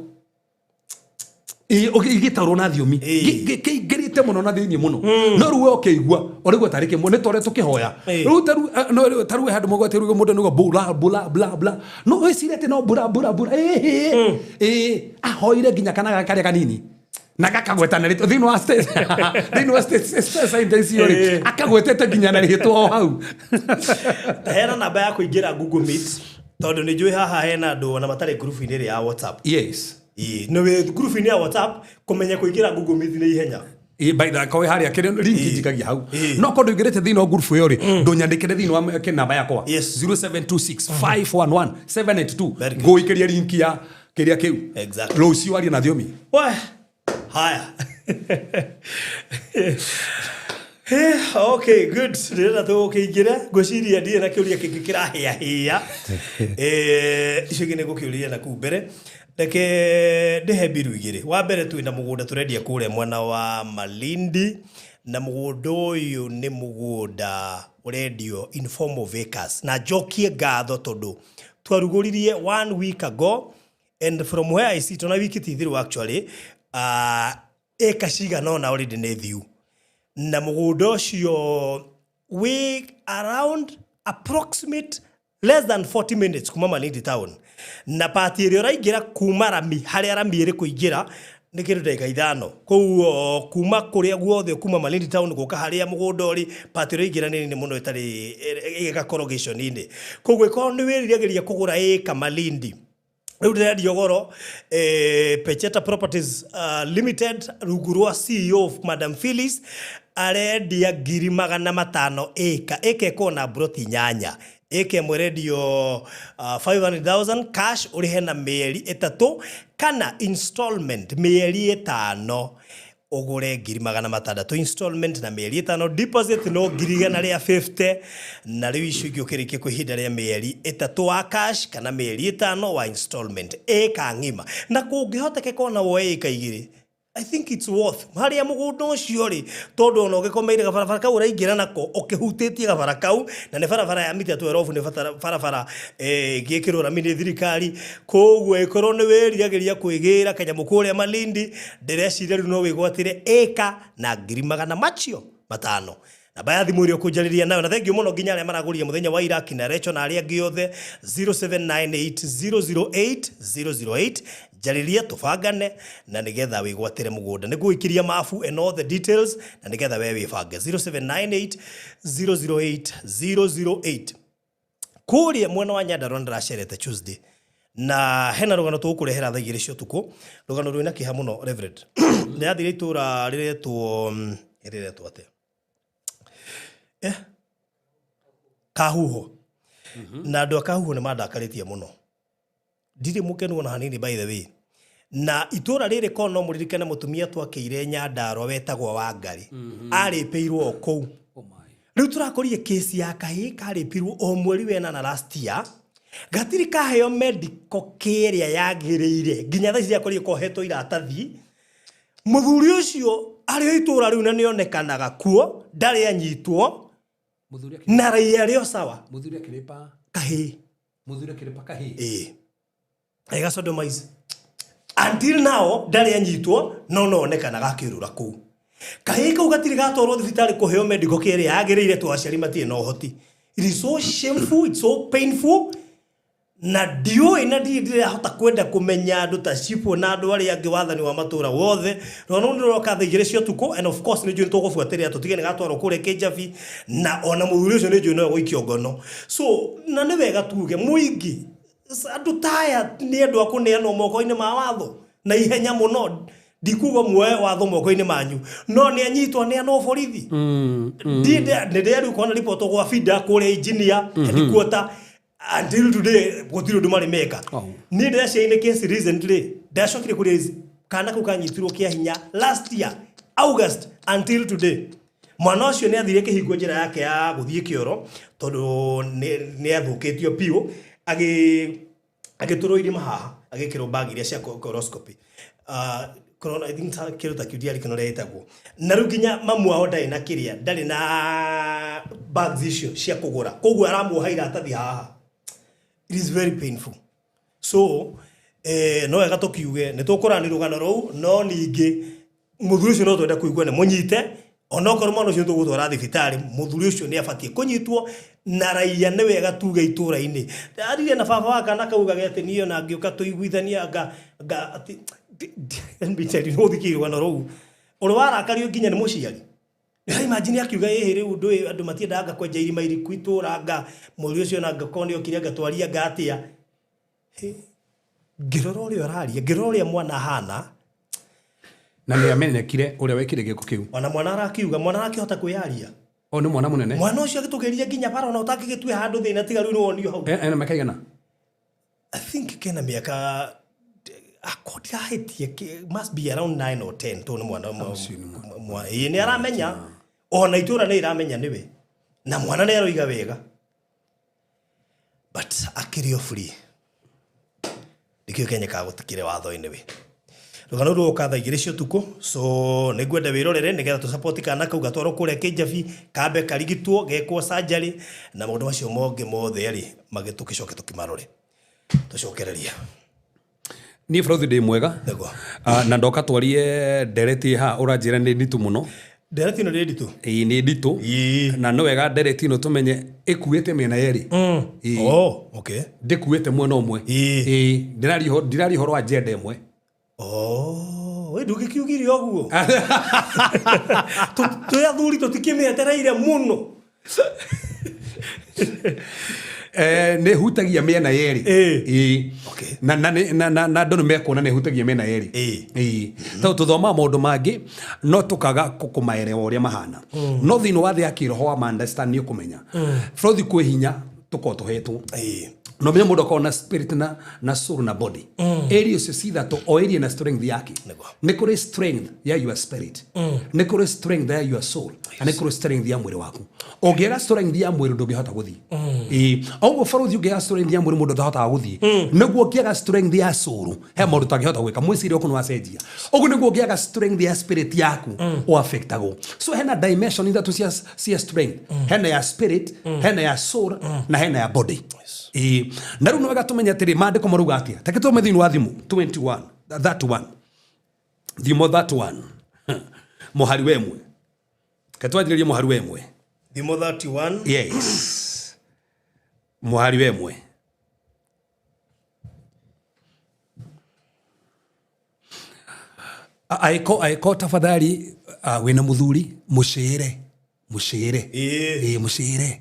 igĩtaũrwo na thiomi, kĩingĩrĩte mũno na thĩinĩ mũno, no rĩu we ũkĩigua ũraigua tarĩ kĩmwe nĩ torĩa tũkĩhoya. Rĩu ta rĩu no rĩu ta rĩu handũ mũgwate rĩu mũndũ nĩguo bula bula bla bla, no wĩcirie atĩ no bula bula bula. Ĩĩ ĩĩ, ahoire nginya kana gaka karĩa kanini na gakagweta na rĩtwa thĩinĩ wa state, thĩinĩ wa state sentence ĩyo rĩ, akagwetete nginya na rĩtwa o hau. Heana namba ya kũingĩra Google Meet, tondũ nĩ njũĩ haha hena andũ ona matarĩ ngurubu-inĩ ĩrĩa ya WhatsApp. Ĩĩ, nĩ wĩ ngurubu-inĩ ya WhatsApp, kũmenya kũingĩra Google Meet nĩ ihenya. Ĩ, by the way, harĩa kĩrĩa link njikagia hau, no korwo ndũingĩrĩte thĩinĩ wa ngurubu ĩyo rĩ, ndũnyandĩkĩre thĩinĩ wa namba yakwa, 0726 511 782. Very good. Ngũikĩria link ya kĩrĩa kĩu. Rũciũ aria na thiomi. We, haya. Okay, good. Ndĩrenda tũkĩingĩre, ngwĩciria ndirĩ na kĩũria kĩngĩ kĩrahĩahĩa. Icio ingĩ nĩ ngũkĩũria na kũu mbere. Reke ndĩhe mbiru igĩrĩ. Wa mbere, twĩna mũgũnda tũrendia kũrĩa mwena wa Malindi, na mũgũnda ũyũ nĩ mũgũnda ũrendio in form of acres, na njokie ngatho tondũ twarugũririe one week ago, and from where I sit, ona wiki ti thiru actually, ĩka cigana ũna already nĩ thiu, na mũgũnda ũcio wĩ around approximate less than 40 minutes kuma Malindi town, na pati ĩrĩa ũraingĩra kuma rami, harĩa rami ĩrĩ kũingĩra. Nĩ kĩndũ ndagĩka 5. Koguo kuma kũrĩa guothe, kuma Malindi town gũka harĩa mũgũnda ũrĩ, part ĩrĩa ĩingĩra nĩ nini mũno, ĩtarĩ ĩgakorogĩconi-inĩ. Koguo ĩkorwo nĩ wĩriragĩria kũgũra ĩka Malindi, rĩu ndĩrendio goro. Pecheta Properties Limited rungu rwa CEO Madam Phyllis arendia 500,000 ĩka. Ĩka ĩkorwo na mburoti 8. Ĩka ĩmwe ĩrendio 500,000 cash, ũrĩhe na mĩeri 3 kana installment mĩeri 5, ũgũre 600,000 installment na mĩeri 5, deposit no 150,000, na rĩu icio ingĩ ũkĩrĩkia kwa ihinda rĩa mĩeri 3 wa cash kana mĩeri 5 wa installment. Ĩka ng'ima, na kũngĩhotekeka ona woe ĩka 2. I think it's worth harĩa mũgũnda ũcio rĩ, tondũ ona ũgĩkomeire gabarabara kau ũraingĩra nako, ũkĩhutĩtie gabara kau, na nĩ barabara ya mita 12, nĩ barabara ĩngĩkĩrwo rami nĩ thirikari. Koguo ĩkorwo nĩ wĩriragĩria kwĩgĩra kanyamũ kũrĩa Malindi, ndĩreciria rĩu no wĩgwatĩre ĩka na 500,000. Namba ya thimũ ĩrĩa ũkũnjarĩria nayo, na thengiũ mũno nginya arĩa maragũrire mũthenya wa ira, kina Recho na arĩa angĩ othe, 0798 008 008. Njarĩria tũbangane na nĩgetha wĩgwatĩre mũgũnda. Nĩ ngũgĩkiria mabu and all the details na nĩgetha we wĩbange. 0798 008 008. Kũrĩa mwena wa Nyandarua ndĩracerete Tuesday, na hena rũgano tũgũkũrehera thaa 2 cia ũtukũ, rũgano rwĩna kĩeha mũno. Reverend, ndĩrathire itũra rĩretwo atĩa, Kahuho, na andũ a Kahuho nĩ mandakarĩtie mũno. Ndirĩ mũkenu ona hanini, by the way. Na itũra rĩrĩ, ko no mũririkane mũtumia twakĩire Nyandarua wetagwo Wangari, arĩpĩirwo o kũu. Oh my. Rĩu tũrakorire kesi ya kahĩĩ karĩpirwo o mweri wenana last year, gatirĩ kaheo medical care ĩrĩa yagĩrĩire. Nginya thaa ici akorire kohetwo iratathi. Mũthuri ũcio arĩ o itũra rĩu na nĩonekanaga kuo, ndarĩ anyitwo. Mũthuri akĩrĩpa. Na raia arĩ o sawa. Mũthuri akĩrĩpa. Kahĩĩ. Mũthuri akĩrĩpa kahĩĩ. Ĩĩ, ega sodomize. Until now ndarĩ anyitwo, no no onekanaga akĩũrũra kũu. Kahĩĩ kau gatirĩ gatwarwo thibitarĩ kũheo medical care ĩrĩa yagĩrĩire, to aciari matirĩ na ũhoti. It is so shameful, it's so painful, na ndiũĩ na ndirĩ ndĩrahota kwenda kũmenya andũ ta cibũ na andũ arĩa angĩ, wathani wa matũra wothe. Rũgano rũu nĩ rũroka thaa 2 cia ũtukũ, and of course nĩ njũĩ nĩ tũgũbuatĩrĩra tũtige nĩ gatwarwo kũrĩa Kĩnjabi, na ona mũthuri ũcio nĩ njũĩ no egũikio ngono. So na nĩ wega tuge mũingĩ, andũ ta aya nĩ andũ a kũneanwo moko-inĩ ma watho na ihenya mũno. Ndikuga muoe watho moko-inĩ manyu, no nĩ anyitwo, aneanwo borithi. Nĩ ndĩrariu kuona riboti gwa Fida kũrĩa engineer headquarter, until today gũtirĩ ũndũ marĩ meka. Niĩ ndĩraciaine case recently, ndacokire kũrĩa kana kau kanyitirwo kĩa hinya last year August. Until today mwana ũcio nĩ athire kĩhingo njĩra yake ya gũthiĩ kĩoro, tondũ nĩ athũkĩtio biũ, agĩtũrwo irima haha, agĩkĩrwo bag iria cia colonoscopy. Corona, I think kĩndũ ta kĩu, ndiarikana ũrĩa ĩtagwo. Na rĩu nginya mamu wao ndarĩ na kĩrĩa, ndarĩ na bags icio cia kũgũra, koguo aramuoha iratathi haha. It is very painful. So no wega tũkiuge nĩ tũkũrani rũgano rũu, no ningĩ mũthuri ũcio no twende kũigua nĩ mũnyite. Onokorwo mwana ũcio tũgũtwara thibitarĩ, mũthuri ũcio nĩ abatiĩ kũnyitwo. Na raia nĩ wega tuge itũra-inĩ, ndaririe na baba wa kana kau gage atĩ niĩ ona ngĩũka tũiguithania anga atĩ let me tell you, nĩ rũgano rũu ũrĩa warakario nginya nĩ mũciari. Imagine akiuga ĩhĩ, rĩu ũndũ ũyũ andũ matiendaga anga kwenja irima iriku itũra, anga mũriũ ũcio na ngakorwo nĩ okire anga twaria anga atĩa. Hĩ, ngĩrora ũrĩa ũraria, ngĩrora ũrĩa mwana ahana. Na nĩ amenyekire ũrĩa wekire gĩko kĩu? Ona mwana arakiuga, mwana arakĩhota kwĩyaria. O nĩ mwana mũnene? Mwana ũcio agĩtũgeria nginya bara, ona ũtangĩgĩtue handũ thĩna tiga rĩu nĩwonio hau. Ena mĩaka igana? I think kena mĩaka, akwa ndirahĩtie, must be around 9 or 10, tondũ nĩ mwana Ũcio nĩ ĩĩ, nĩ aramenya, ona itũra nĩ iramenya nĩwe, na mwana nĩ aroiga wega, but akĩrĩ o free. Nĩkĩo Kenya kagũtikire watho-inĩ we. Rũgano rũu rũgoka thaa 2 cia ũtukũ, so nĩ ngwenda wĩrorere nĩgetha tũsapoti kana kau gatwarwo kũrĩa Kĩnjabi, kambe karigitwo, gekwo surgery na maũndũ macio mongĩ mothe rĩ, magĩ tũgĩcoke tũkĩmarore tũcokereria. Niĩ bũrũthi ndĩ mwega. Nĩguo. Ah, na ndoka twarie ndereti ha ũranjĩra nĩ nditũ mũno. Ndereti ĩno nĩ nditũ. Ĩĩ, nĩ nditũ. Na nĩ wega ndereti ĩno tũmenye ĩkuĩte mĩena yerĩ. Ĩĩ. Oh, okay. Ndĩkuĩte mwena ũmwe. Ĩĩ, ndĩraria ũhoro wa agenda ĩmwe. Oh. Oh, ndũgĩkiugire ũguo. Twĩ athuri tũtikĩmĩetereire mũno. Nä hutagia mä ena yerä. Ĩĩ. Okay. Na na na na na andå nä mekuona nä hutagia mä ena yerä. Ĩĩ. Tondå tå thomaga maå ndå mangä no tå kaga kå maerewa å rä a mahana, no thä inä wa thä ya kä roho wa ma-understand nä å kå menya brothi kwä hinya tå korwo tå hetwo. No menye mũndũ akorwo na spirit na soul na body, area icio ci ithatũ, o area na strength yake. Nĩ kũrĩ strength ya your spirit, nĩ kũrĩ strength ya your soul, na nĩ kũrĩ strength ya mwĩrĩ waku. Ũngĩaga strength ya mwĩrĩ, ndũngĩhota gũthiĩ. Ĩĩ, ũguo barothi, ũngĩaga strength ya mwĩrĩ, mũndũ ndahotaga gũthiĩ. Nĩguo ũngĩaga strength ya soul, he maũndũ ũtangĩhota gwĩka, mwĩciria ũkũ nĩ wacenjia. Ũguo nĩguo ũngĩaga strength ya spirit yaku, ũaffectagwo. So hena dimension ithatũ cia strength: hena ya spirit, hena ya soul, na hena ya body. Ĩĩ, na rĩu nĩ wega tũmenye atĩrĩ, maandĩko marauga atĩa. Take tũme thĩinĩ wa Thimo 21 31, Thimo 31 mũhari wa 1. Ketwanjĩrĩrie mũhari wa 1. Thimo 31. Yes, mũhari wa 1. Aĩko tafadhali, wĩna mũthuri, mũcĩre, mũcĩre. Ĩĩ, mũcĩre.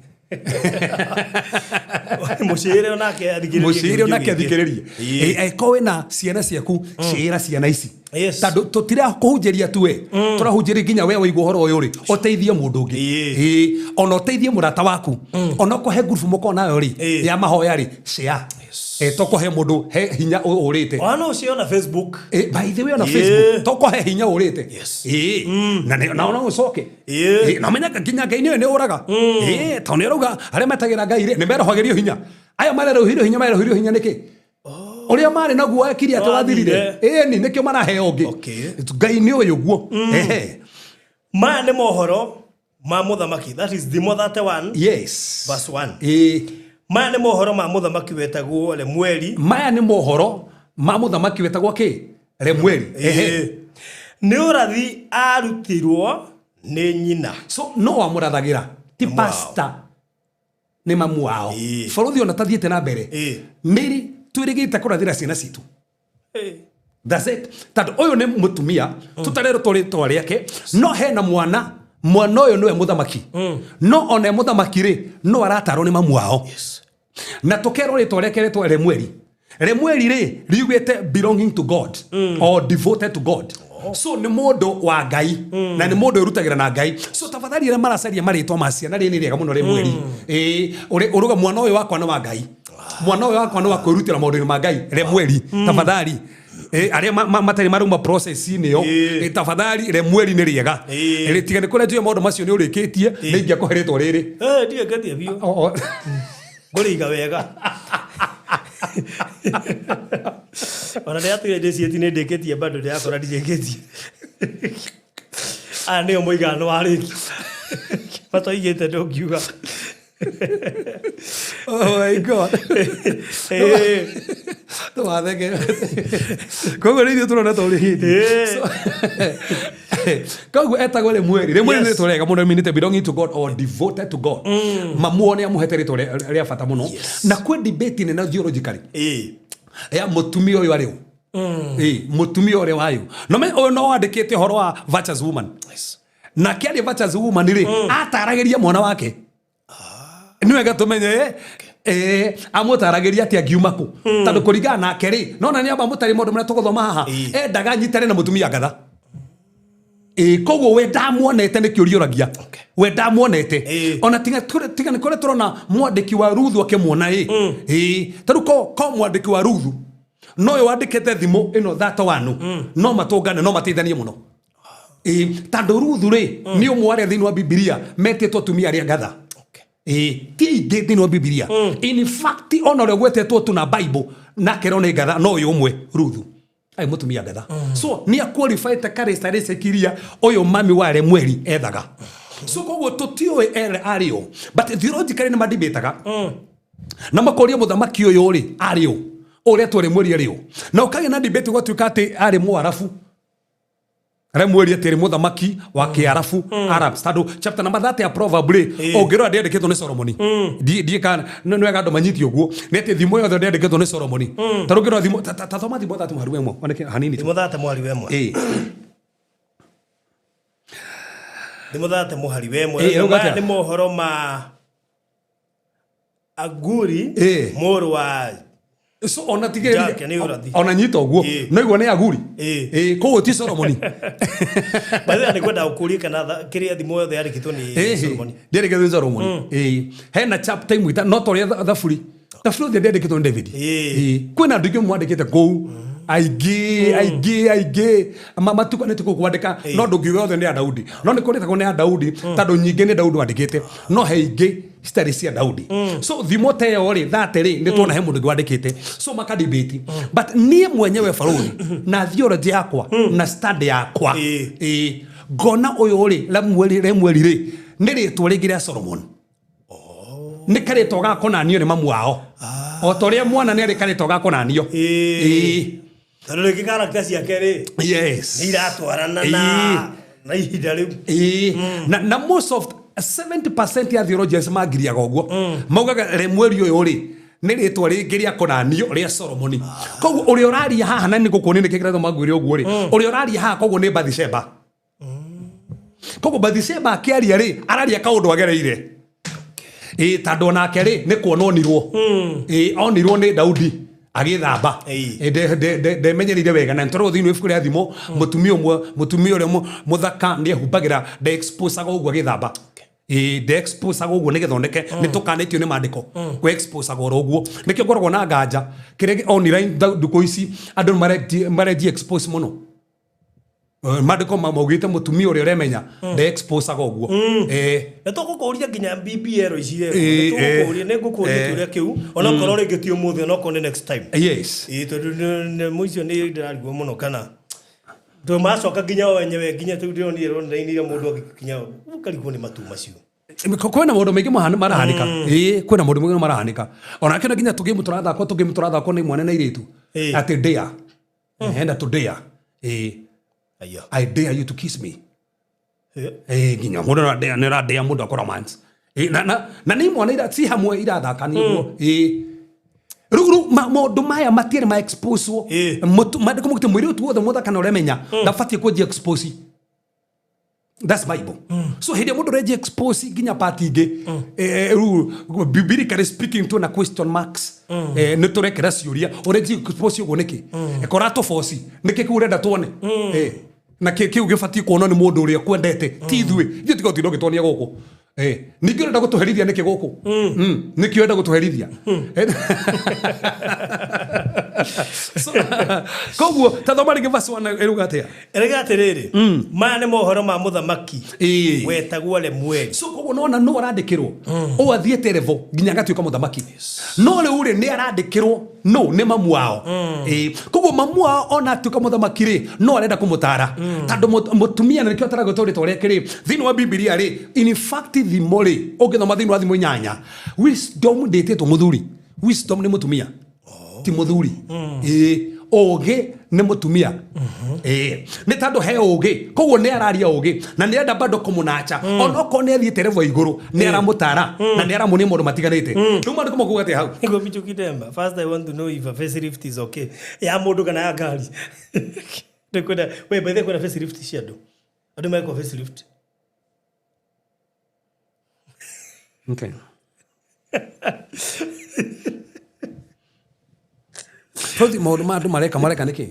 Mũcĩre onake athikĩrĩrie. Mũcĩre onake kĩhunjio gĩkĩ. Athikĩrĩrie. Ĩĩ, angĩkorwo wĩna ciana ciaku, cĩra ciana ici. Tondũ tũtirakũhunjĩria tu, we tũrahunjĩria nginya we waigua ũhoro ũyũ rĩ, ũteithie mũndũ ũngĩ. Ĩĩ, ona ũteithie mũrata waku, ona ũkũhe ngurubu mũkorwo nayo rĩ ya mahoya rĩ, share. Tũkũhe mũndũ he hinya ũrĩte. Ona no ũcio na Facebook. By the way, ona Facebook tũkũhe hinya ũrĩte. Ĩĩ, na ona ũcoke. Ĩĩ, na ũmenye nginya Ngai nĩwe nĩ ũraga. Ĩĩ, tondũ nĩ ũrauga arĩa metagĩra Ngai rĩ, nĩ merohagĩrio hinya. Aya marerohirio hinya, marerohirio hinya nĩkĩ? Ũrĩa marĩ naguo ekire atĩ wathirire. Ĩni nĩkĩo maraheo ũngĩ. Ngai nĩ ũyũ guo. Ehe. Maya nĩ mohoro ma mũthamaki, that is Thimo 31 verse 1. Maya nĩ mohoro ma mũthamaki wetagwo Lemueli. Maya nĩ mohoro ma mũthamaki wetagwo kĩ? Lemueli. Ehe. Nĩ ũrathi arutirwo nĩ nyina. So no wamũrathagĩra ti Mamu wao. Pastor nĩ mamu wao. Bũrũthi ona tathiĩte na mbere, nĩ twĩrĩgĩte kũrathĩra ciana citũ. That's it. Tondũ ũyũ nĩ mũtumia tũtarerwo rĩtwa rĩake, no hena mwana. Mwana ũyũ nĩwe mũthamaki, no ona e mũthamaki rĩ, no aratarwo nĩ mamu wao. Na tũkerwo rĩtwa rĩake, rĩtwa Remueli. Remueli rĩ, riugĩte belonging to God or devoted to God. So nĩ mũndũ wa Ngai na nĩ mũndũ wĩrutagĩra na Ngai. So tafadhali, arĩa maracaria marĩtwa ma ciana, rĩ nĩ rĩega mũno Remueli. Ĩĩ, ũrauga mwana ũyũ wakwa nĩ wa Ngai, mwana ũyũ wakwa nĩ wa kwĩrutĩra maũndũ-inĩ ma Ngai. Remueli, tafadhali. Arĩa matarĩ marauma process-inĩ ĩyo, tafadhali, Remueli nĩ rĩega. Tiga nĩ kũrĩa njũĩ maũndũ macio nĩ ũrĩkĩtie, nĩ ingĩakũhe rĩtwa rĩrĩ. Ndiĩkĩtie biũ. Ngũrĩiga wega. Ona ndĩratwire ndĩciĩti nĩ ndĩkĩtie, bado ndĩrakora ndirĩkĩtie. Aya nĩo mũigana wa rĩki matoigĩte ndũngiuga. Oh my God. Tũgatheke. Koguo rĩ ithuĩ tũrona ta ũrĩ hĩndĩ. Koguo etagwo Lemueli. Lemueli nĩ rĩtwa rĩega mũno, meanĩte belonging to God or devoted to God. Mamu nĩ amũhete rĩtwa rĩa bata mũno. Na kwĩ debate nene theologically ya mũtumia ũyũ arĩ ũ. Ĩĩ, mũtumia ũrĩa wayũ. No ũyũ no wandĩkĩte ũhoro wa virtuous woman. Na akĩaria virtuous woman rĩ, ataragĩria mwana wake. Nĩ wega tũmenye amũtaragĩria atĩ angiuma kũ, tondũ kũringana nake rĩ, nona nĩ amba mũtarĩ maũndũ marĩa tũgũthoma haha. Endaga anyitane na mũtumia ngatha. Ĩĩ, koguo we ndamuonete, nĩ kĩũria ũragia, we ndamuonete. Ona tiga nĩ kũrĩa tũrona mwandĩki wa Ruthu akĩmuona. Ĩ tarĩu ko mwandĩki wa Ruthu no ũyũ wandĩkĩte Thimo ĩno 31, no matũngane, no mateithanie mũno. Ĩĩ, tondũ Ruthu rĩ, nĩ ũmwe arĩa thĩinĩ wa Bibilia metĩtwo atumia arĩa ngatha. Ĩĩ, ti aingĩ thĩinĩ wa Bibilia. In fact, ona ũrĩa ũgwetetwo tu na Bible nakerwo nĩ ngatha no ũyũ ũmwe, Ruthu ai mũtumia ngatha. So nĩ aqualifyte characteristic iria ũyũ mami wa Lemueli ethaga. So koguo tũtiũĩ ere arĩ ũ, but theologically nĩ madibĩtaga na makoria mũthamaki ũyũ rĩ arĩ ũ, ũrĩa twarĩ mweri arĩ ũ, na ũkagĩa na debate, ũgatuĩka atĩ arĩ Mwarabu. Lemueli atĩ arĩ mũthamaki wa kĩarabu Arabs tondũ chapter number 30 ya Proverb rĩ ũngĩrora ndĩandĩkĩtwo nĩ Solomoni. Ndiĩ kana nĩ wega andũ manyite ũguo nĩ atĩ thimo yothe ndĩandĩkĩtwo nĩ Solomoni. Tondũ ũngĩrora thimo ta thoma thimo 30 mũhari wa ĩmwe oneke hanini tu. Thimo 30 mũhari wa ĩmwe. Ĩĩ. Thimo 30 mũhari wa ĩmwe. Ĩĩ, ĩrauga Maya atĩa? nĩ mohoro ma Aguri Ĩĩ. mũrũ wa So ona Jack, nĩ ũrathi. ona nyita ũguo Ĩĩ. no igua nĩ Aguri. Ĩĩ. Ĩĩ, koguo ti Solomoni. By the way, nĩ ngwenda gũkũria kana kĩrĩa thimo yothe yandĩkĩtwo nĩ Solomoni. Ndĩandĩkĩtwo nĩ Solomoni. Ĩĩ. Hena chapter imwe no ta ũrĩa thaburi. Thaburi yothe ndĩandĩkĩtwo nĩ David. Ĩĩ. Ĩĩ. Kwĩna andũ aingĩ mwandĩkĩte kũu. Aingĩ aingĩ aingĩ matukanĩte kũu kwandĩka no ndũngiuga yothe nĩ ya Daudi. No nĩ kũrĩtagwo nĩ ya Daudi tondũ nyingĩ nĩ Daudi wandĩkĩte no he ingĩ citarĩ cia Daudi. So thimo ta ĩyo rĩ 30 rĩ nĩ tuona he mũndũ ũngĩ wandĩkĩte so makadebate. But niĩ mwenyewe barũthi na theology yakwa na stand yakwa Ĩĩ. ĩĩ ngona ũyũ rĩ Lemueli Lemueli rĩ nĩ rĩtwa rĩngĩ rĩa Solomon. Nĩ karĩtwa gakonanio nĩ mamu wao. O ta ũrĩa mwana nĩ arĩ karĩtwa gakonanio. Ĩĩ. Ĩĩ. Tondũ rĩngĩ character ciake rĩ Yes. nĩ iratwarana Ĩĩ. na ihinda rĩu. Ĩĩ. Na most of 70% ya theologians mangiriaga ũguo. Maugaga Lemueli ũyũ rĩ nĩ rĩtwa rĩngĩ rĩa konanio rĩa Solomoni. Koguo ũrĩa ũraria haha na nĩ ngũkuonia nĩkĩ kĩratũma ngwĩre ũguo rĩ. Ũrĩa ũraria haha koguo nĩ Bathsheba. Koguo Bathsheba akĩaria rĩ araria kaũndũ agereire. Ĩĩ tondũ onake rĩ nĩ kuona onirwo. Ĩĩ onirwo nĩ Daudi agĩthamba. Ĩĩ. Ĩ, ndemenyereire wega na nĩtũragwo thĩinĩ wa ibuku rĩa thimo mũtumia ũmwe mũtumia ũrĩa mũthaka nĩ ehumbagĩra nde-exposaga ũguo agĩthamba. Ĩĩ nde-exposaga ũguo nĩgetha oneke nĩ tũkanĩtio nĩ maandĩko kwĩ-exposaga oro ũguo nĩkĩo ngoragwo na nganja kĩrĩa online ndukũ ici andũ mareji expose mũno. Maandĩko maugĩte mũtumia ũrĩa ũremenya nde-exposaga ũguo. Ĩĩ. Na tũgũkũria nginya BBL ici rĩ, Ĩĩ, nĩtũgũkũria, ĩĩ. nĩ ngũkũria Ĩĩ. kĩũria kĩu, onokorwo rĩngĩ ti ũmũthĩ, onokorwo nĩ next time. Yes. Ĩĩ, tondũ mũico nĩ ndĩrarigwo mũno kana tondũ macoka nginya o enyewe nginya tũu ndĩronire online ira mũndũ agĩkinya ũkarigwo nĩ matu macio. Kwĩna maũndũ maingĩ marahanĩka. Ĩĩ, kwĩna maũndũ maingĩ marahanĩka. Onake no nginya tũgĩmu tũrathakwo tũgĩmu tũrathakwo nĩ mwana na airĩtu. Ĩĩ. Atĩ dare. Henda to dare. Ĩĩ. Aya. I dare you to kiss me. Ĩĩ. Ĩĩ, nginya mũndũ nĩ aradea mũndũ akora romance. Ĩĩ, na nĩ imwana ira ci hamwe irathaka nĩ ũguo. Ĩĩ. Rĩu maũndũ maya matiarĩ ma expose wo. Ĩĩ. Maandĩko maugĩte mũirĩtu wothe mũthaka na ũremenya ndabatiĩ kwenjia expose. That's Bible. So hĩndĩ ĩrĩa mũndũ ũrenjia expose nginya part ingĩ rĩu biblically speaking twĩna question marks. Nĩ tũrekera ciũria ũrenjia expose ũguo nĩkĩ? Ĩkora tũboci nĩkĩ kĩu ũrenda tuone? Na kĩu gĩbatiĩ kuonwo nĩ mũndũ ũrĩa ũkwendete ti ithuĩ. Ithuĩ tiga gũtinda ũgĩtuonia gũkũ. Ningĩ ũrenda gũtũherithia nĩkĩ gũkũ? Nĩkĩ ũrenda gũtũherithia? So, koguo ta thoma rĩngĩ verse 1 ĩruga atĩa? Ĩrauga atĩrĩrĩ, maya nĩ mohoro ma mũthamaki Ĩĩ. wetagwo Lemueli. So koguo nona no arandĩkĩrwo ũũ athiĩte level nginya agatuĩka mũthamaki. No rĩu rĩ nĩ arandĩkĩrwo no nĩ mamu wao. Ĩĩ. Koguo mamu wao ona atuĩka mũthamaki rĩ no arenda kũmũtara. Tondũ mũtumia na nĩkĩo ataragwo rĩtwa rĩake rĩ thĩinĩ wa Bibilia rĩ in fact thimo rĩ ũngĩthoma thĩinĩ wa thimo 8 wisdom ndĩtĩtwo mũthuri. Wisdom nĩ mũtumia. Ti mũthuri. Ĩĩ. Ũũgĩ nĩ mũtumia. Ĩĩ. Nĩ tondũ he ũũgĩ. Koguo nĩ araria ũũgĩ na nĩ arenda bado kũmũnacha. Onokorwo nĩ athiĩte level igũrũ nĩ aramũtara na nĩ aramuonia maũndũ matiganĩte. Rĩu maandĩko makuga atĩa hau? Nĩguo Michuki Demba. First I want to know if a facelift is okay. Ya mũndũ kana ya ngari. Ndĩkwenda, we by the way kwĩna facelift cia andũ. Andũ mekwo facelift. Okay. Tũthi maũndũ ma andũ mareka nĩkĩ?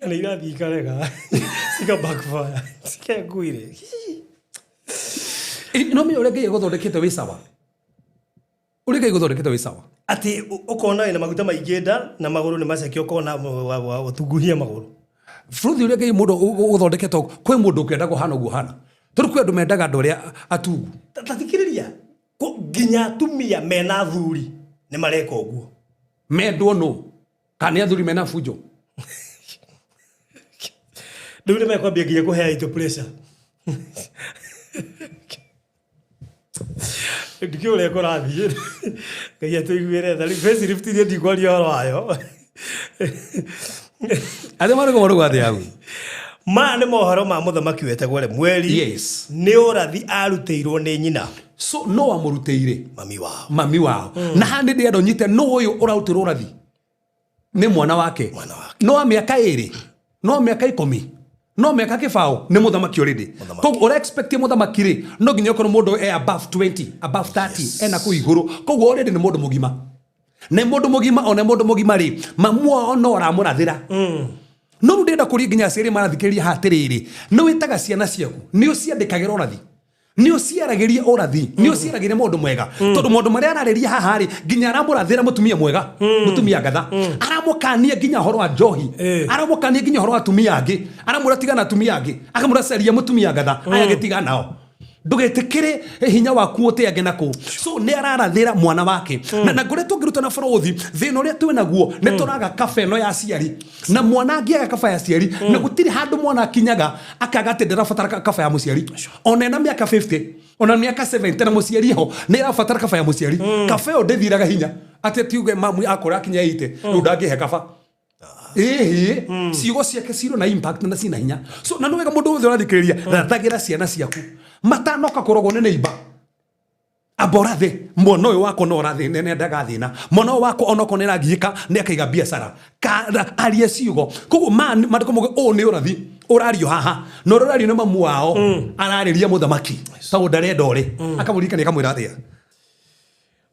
Nĩ irathiĩ ikarega. Cika backfire. Cikengwire. No menya ũrĩa Ngai agũthondekete wĩ sawa. Ũrĩa Ngai agũthondekete wĩ sawa. Atĩ ũkona wĩna maguta maingĩ nda na magũrũ nĩ maceke ũkona ũtunguhia magũrũ. Bũrũri ũrĩa Ngai mũndũ ũgũthondekete kwĩ mũndũ ũkĩenda kũhana ũguo hana. Tondũ kwĩ andũ mendaga andũ arĩa atungu. Ta thikĩrĩria, nginya atumia mena athuri nĩ mareka ũguo. Mendwo nũ? Kana nĩ athuri mena bunjo? Rĩu nĩ mekwambia nginya kũhe aitũ pressure. Ndikĩũĩ ũrĩa kũrathiĩ. Ngai atũiguĩre tha. Rĩu facelift iria ndikwaria ũhoro wayo. Atĩ marĩkũ marauga atĩa hau? Maya nĩ mohoro ma mũthamaki wetagwo Lemueli. Nĩ ũrathi arutĩirwo nĩ nyina. So no amũrutĩire mami wao. Mami wao. Na haha nĩ ndĩrenda ũnyite no ũyũ ũrarutĩrwo ũrathi nĩ mwana wake. Mwana wake. No wa mĩaka 2, no wa mĩaka 10, no mĩaka 20 nĩ mũthamaki already. Mũthamaki. Koguo ũra expect mũthamaki rĩ, no nginya ũkorwo mũndũ e above 20, above 30, ena kũu igũrũ. Koguo already nĩ mũndũ mũgima. Nĩ mũndũ mũgima, ona mũndũ mũgima rĩ, mamu wao no aramũrathĩra. No rĩu ndĩrenda kũria nginya aciari marathikĩrĩria haha atĩrĩrĩ, nĩ wĩtaga ciana ciaku, nĩ ũciandĩkagĩra ũrathi, nĩ ũciaragĩria ũrathi, nĩ ũciaragĩria maũndũ mega, tondũ maũndũ marĩa ararĩria haha rĩ, nginya aramũrathĩra mũtumia mwega, mũtumia ngatha, aramũkania nginya ũhoro wa njohi, aramũkania nginya ũhoro wa atumia angĩ, aramwĩra tigana na atumia angĩ, akamwĩra caria mũtumia ngatha, aya gĩtiga nao. Ndũgetĩkĩre hinya waku ũteange na kũu. So nĩ ararathĩra mwana wake. Na ngoretwo ngĩruta na bũrũthi, thĩna ũrĩa twĩ naguo nĩ tũraga kaba ĩno ya aciari. Na mwana angĩaga kaba ya aciari, na gũtirĩ handũ mwana akinyaga akaga atĩ ndarabatara kaba ya mũciari. Ona ena mĩaka 50, ona mĩaka 70 na mũciari ho, nĩ arabatara kaba ya mũciari. Kaba ĩyo ndĩthiraga hinya. Atĩ tiuge mamu akũra akinya 80, rĩu ndangĩhe kaba. Ĩhĩ, ciugo ciake cirĩ na impact na cina hinya. So na nĩ wega mũndũ wothe ũrathikĩrĩria, rathagĩra ciana ciaku. Matanoka kũrogwo nĩ neighbor. Amba ũrathe, mwana ũyũ wakwa no ũrathe, nĩ endaga thĩna. Mwana ũyũ wakwa onokorwo nĩ aragiĩka, nĩ akaiga biacara. Arie ciugo. Koguo maandĩko mauga ũũ nĩ ũrathi ũrario haha. Na ũrĩa ũrario nĩ mamu wao, ararĩria mũthamaki. Tondũ ndarenda ũrĩ. Akamũririkania akamwĩra atĩa?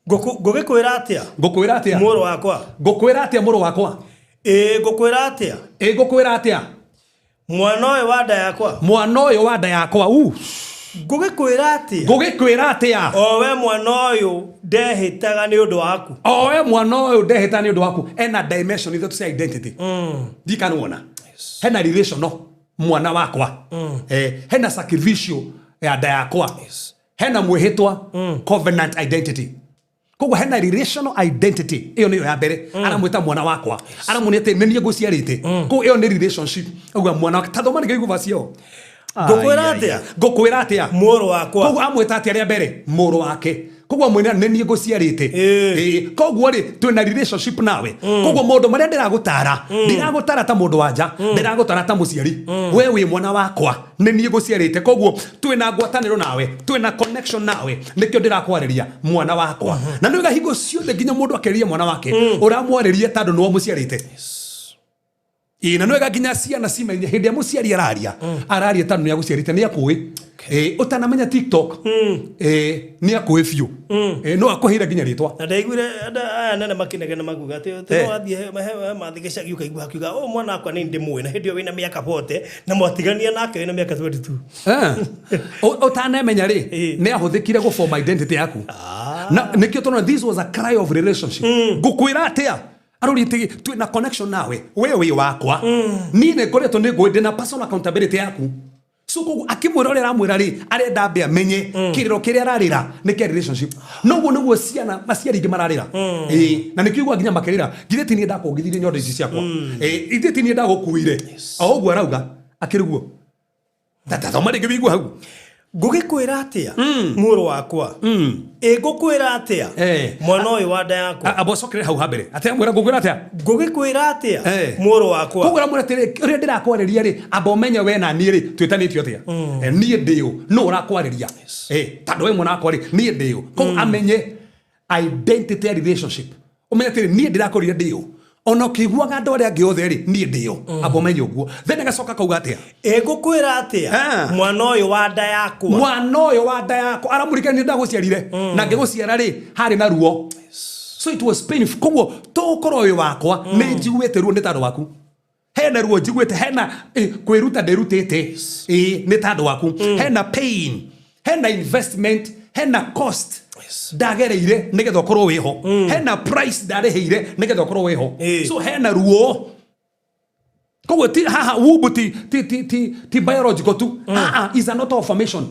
Ngũgĩkwĩra atĩa? Ngũkwĩra atĩa? Mũrũ wakwa. Ngũkwĩra atĩa mũrũ wakwa? Ĩĩ, ngũkwĩra atĩa? Ĩĩ, ngũkwĩra atĩa? Mwana ũyũ wa nda yakwa. Mwana ũyũ wa nda yakwa, u. Ngũgĩkwĩra atĩa? Ngũgĩkwĩra atĩa? O we mwana ũyũ ndehĩtaga nĩ ũndũ waku. O we mwana ũyũ ndehĩtaga nĩ ũndũ waku. Ena dimension ithatũ cia identity. Ndikanuona. Hena relational mwana wakwa. Hena sacrificial ya nda yakwa. Hena mwĩhĩtwa covenant identity. Koguo hena relational identity. Ĩyo nĩyo ya mbere. Aramwĩta mwana wakwa. Aramwĩra atĩ nĩ niĩ ngũciarĩte. Koguo ĩyo nĩ relationship. Auga mwana wakwa. Ta thoma nĩkĩo igũba cio. Ngũkwĩra atĩa? Ngũkwĩra atĩa? Mũrũ wakwa. Koguo amwĩta atĩa rĩa mbere? Mũrũ wake. Koguo amwĩra nĩ niĩ ngũciarĩte. Koguo rĩ, twĩna relationship nawe. Koguo maũndũ marĩa ndĩragũtara, ndiragũtara ta mũndũ wa nja, ndĩragũtara ta mũciari. We wĩ mwana wakwa, nĩ niĩ ngũciarĩte. Koguo twĩna ngwatanĩro nawe, twĩna connection nawe, nĩkĩo ndĩrakwarĩria mwana wakwa. Na nĩ wega hingo ciothe nginya mũndũ akĩarĩria mwana wake, ũramwarĩria tondũ nĩwe ũmũciarĩte. Ĩĩ, na nĩ wega nginya ciana cimenye hĩndĩ ĩrĩa mũciari araria, araria tondũ nĩ agũciarĩte, nĩ akũĩ. Ũtanamenya TikTok, nĩ akũĩ biũ. No akũheire nginya rĩtwa. Na ndaiguire andũ aya nene makĩnegena makiuga atĩ no wathiĩ he mathi gĩcagi ũkaigua akiuga, ũyũ mwana wakwa nĩ ndĩmũĩ, na hĩndĩ ĩyo wĩna mĩaka 40, na mwatigania nake wĩna mĩaka 22. Ũtanemenya rĩ, nĩ ahũthĩkire gũ form identity yaku. Na nĩkĩo tũrona this was a cry of relationship. Ngũkwĩra atĩa? Arori atĩ twĩna connection nawe, we wĩ wakwa. Niĩ nĩ ngoretwo nĩ ngũĩ, ndĩna personal accountability yaku. So koguo akĩmwĩra ũrĩa aramwĩra rĩ, arenda ambe amenye kĩrĩro kĩrĩa ararĩra nĩ kĩa relationship. No ũguo nĩguo ciana aciari aingĩ mararĩra. Na nĩkĩo ũiguaga nginya makĩrĩra, githĩ ti niĩ ndakuongithirie nyondo ici ciakwa? Githĩ ti niĩ ndagũkuire? O ũguo arauga, akĩrĩ guo. Ta thoma rĩngĩ wĩigue hau. Ngũgĩkwĩra atĩa? Mũrũ wakwa. Ĩ ngũkwĩra atĩa? Mwana ũyũ wa nda yakwa. Amba ũcokere hau ha mbere. Atĩ amwĩra ngũkwĩra atĩa? Ngũgĩkwĩra atĩa? Mũrũ wakwa. Koguo aramwĩra atĩrĩ, ũrĩa ndĩrakwarĩria rĩ, amba ũmenye we na niĩ rĩ, twĩtanĩtio atĩa? Niĩ ndĩ ũ? Nũ ũrakwarĩria? Tondũ we mwana wakwa rĩ, niĩ ndĩ ũ? Koguo amenye identity ya relationship. Ũmenye atĩrĩ, niĩ ndĩrakwarĩria ndĩ ũ? Ona ũkĩiguaga andũ arĩa angĩ othe rĩ, niĩ ndĩ ũ? Amba ũmenye ũguo. Then agacoka akauga atĩa? Ĩ ngũkwĩra atĩa? Mwana ũyũ wa nda yakwa. Mwana ũyũ wa nda yakwa. Aramũririkania nĩ ndagũciarire. Na ngĩgũciara rĩ, harĩ na ruo. So it was painful. Koguo tũgũkorwo wĩ wakwa, nĩ njiguĩte ruo nĩ tondũ waku. Hena ruo njiguĩte, hena kwĩruta ndĩrutĩte. Nĩ tondũ waku. Hena pain, hena investment, hena cost. Ndagereire nĩgetha ũkorwo wĩho. Hena price ndarĩhĩire nĩgetha ũkorwo wĩho. So hena ruo. Koguo ti haha womb ti biological tu. Is an auto formation.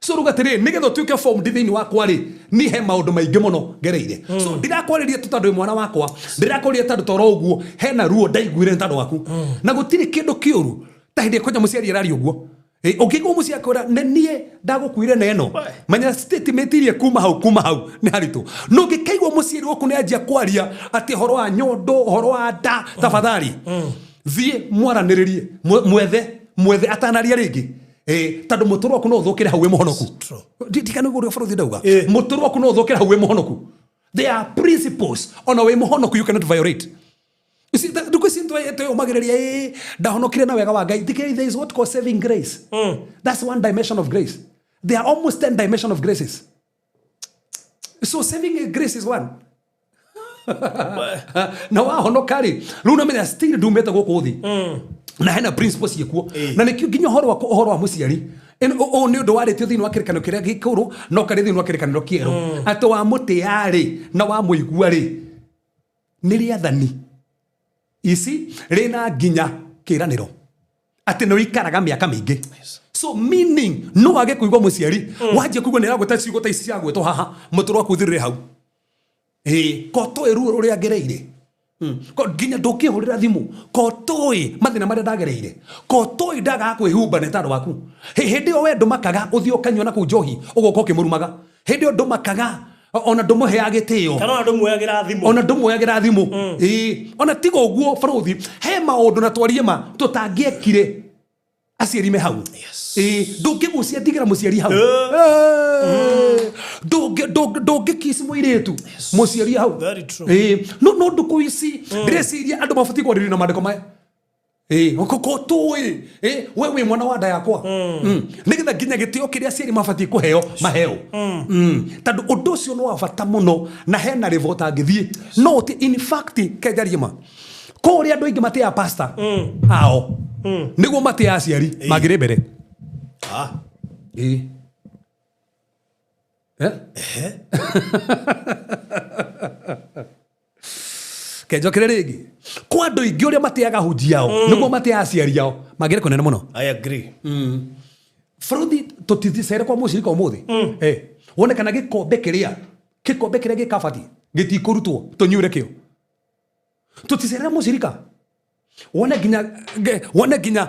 So ruga atĩrĩrĩ, nĩgetha ũtuĩke formed thĩinĩ wakwa rĩ, niĩ he maũndũ maingĩ mũno ngereire. So ndirakwarĩria tu tondũ wĩ mwana wakwa, ndirakwarĩria tondũ toro ũguo, hena ruo ndaiguire nĩ tondũ waku. Na gũtirĩ kĩndũ kĩũru ta hĩndĩ ĩrĩa kwanja mũciari araria ũguo. Ũngĩigua mũciĩ akwĩra nĩ niĩ ndagũkuire na ĩno, menya statement iria kuma hau, kuma hau nĩ haritũ. No ũngĩkaigua mũciĩ waku nĩ anjia kwaria atĩ ũhoro wa nyondo, ũhoro wa nda, tafadhali thiĩ mwaranĩrĩrie, mwethe mwethe atanaria rĩngĩ. Tondũ mũtũrũ waku no ũthũkĩre hau wĩ mũhonoku. Ndigana ũguo ũrĩa bũrũri ndauga. Mũtũrũ waku no ũthũkĩre hau wĩ mũhonoku. There are principles ona wĩ mũhonoku you cannot violate. You see, ndukũ ici twĩyũmagĩrĩria, ĩ ndahonokire na wega wa Ngai. Thikĩrĩria, there is what called saving grace. That's one dimension of grace. There are almost 10 dimension of graces. So saving grace is one. Na wahonoka rĩ, rĩu namenya still ndumĩte gũkũ thĩ na hena principles ciĩkuo. Na nĩkĩo nginya ũhoro wa ũhoro wa mũciari ũyũ nĩ ũndũ warĩtio thĩinĩ wa kĩrĩkanĩro kĩrĩa gĩkũrũ na ũkarĩ thĩinĩ wa kĩrĩkanĩro kĩerũ, atĩ wamũtĩa rĩ na wamũigua rĩ, nĩ rĩathani ici rĩna nginya kĩranĩro atĩ nĩ ũikaraga mĩaka mĩingĩ. So meaning no wage kũigua mũciari, wanjia kũigua nĩ aragwĩta ciugo ta ici cia gwĩtwo haha, mũtũrũ waku ũthirĩre hau. Ĩĩ, ko tũĩ ruo rũrĩa ngereire. Ko nginya ndũngĩhũrĩra thimũ, ko tũĩ mathĩna marĩa ndagereire, ko tũĩ ndagaga kwĩhumba nĩ tondũ waku. Hĩndĩ ĩyo we ndũmakaga ũthiĩ ũkanyua na kũu njohi ũgoka ũkĩmũrumaga. Hĩndĩ ĩyo ndũmakaga ona ndũmũheaga gĩtĩo, kana ona ndũmuoyagĩra thimũ. Ona ndũmuoyagĩra thimũ. Ĩĩ, ona tiga ũguo bũrũthi, he maũndũ na twarie ma tũtangĩekire aciari me hau. Ĩĩ, ndũngĩgucia ndigĩra mũciari hau. Ndũngĩkiss mũirĩtu mũciari hau. Very true. Ĩĩ, no ndukũ ici ndĩreciria andũ mabatiĩ kwarĩrĩria na maandĩko maya. Ĩĩ, ko tũĩ, ĩ, we wĩ mwana wa nda yakwa. Nĩgetha nginya gĩtĩo kĩrĩa aciari mabatiĩ kũheo maheo. Tondũ ũndũ ũcio nĩ wa bata mũno na hena rĩvo ũtangĩthiĩ no ũti. In fact, kenjarie ma kũrĩa andũ aingĩ matĩaga pastor ao nĩguo matĩaga aciari mangĩrĩ mbere. Ĩĩ. Eh? Kenjokere rĩngĩ, kwa andũ aingĩ ũrĩa matĩaga hunji ao nĩguo matĩaga aciari ao mangĩrĩ kũnene mũno. I agree. Bũrũthi tũtithicere kwa mũcirika ũmũthĩ. Wone kana gĩkombe kĩrĩa gĩkabati gĩtikũrutwo tũnyuĩre kĩo, tũticerera mũcirika, wone nginya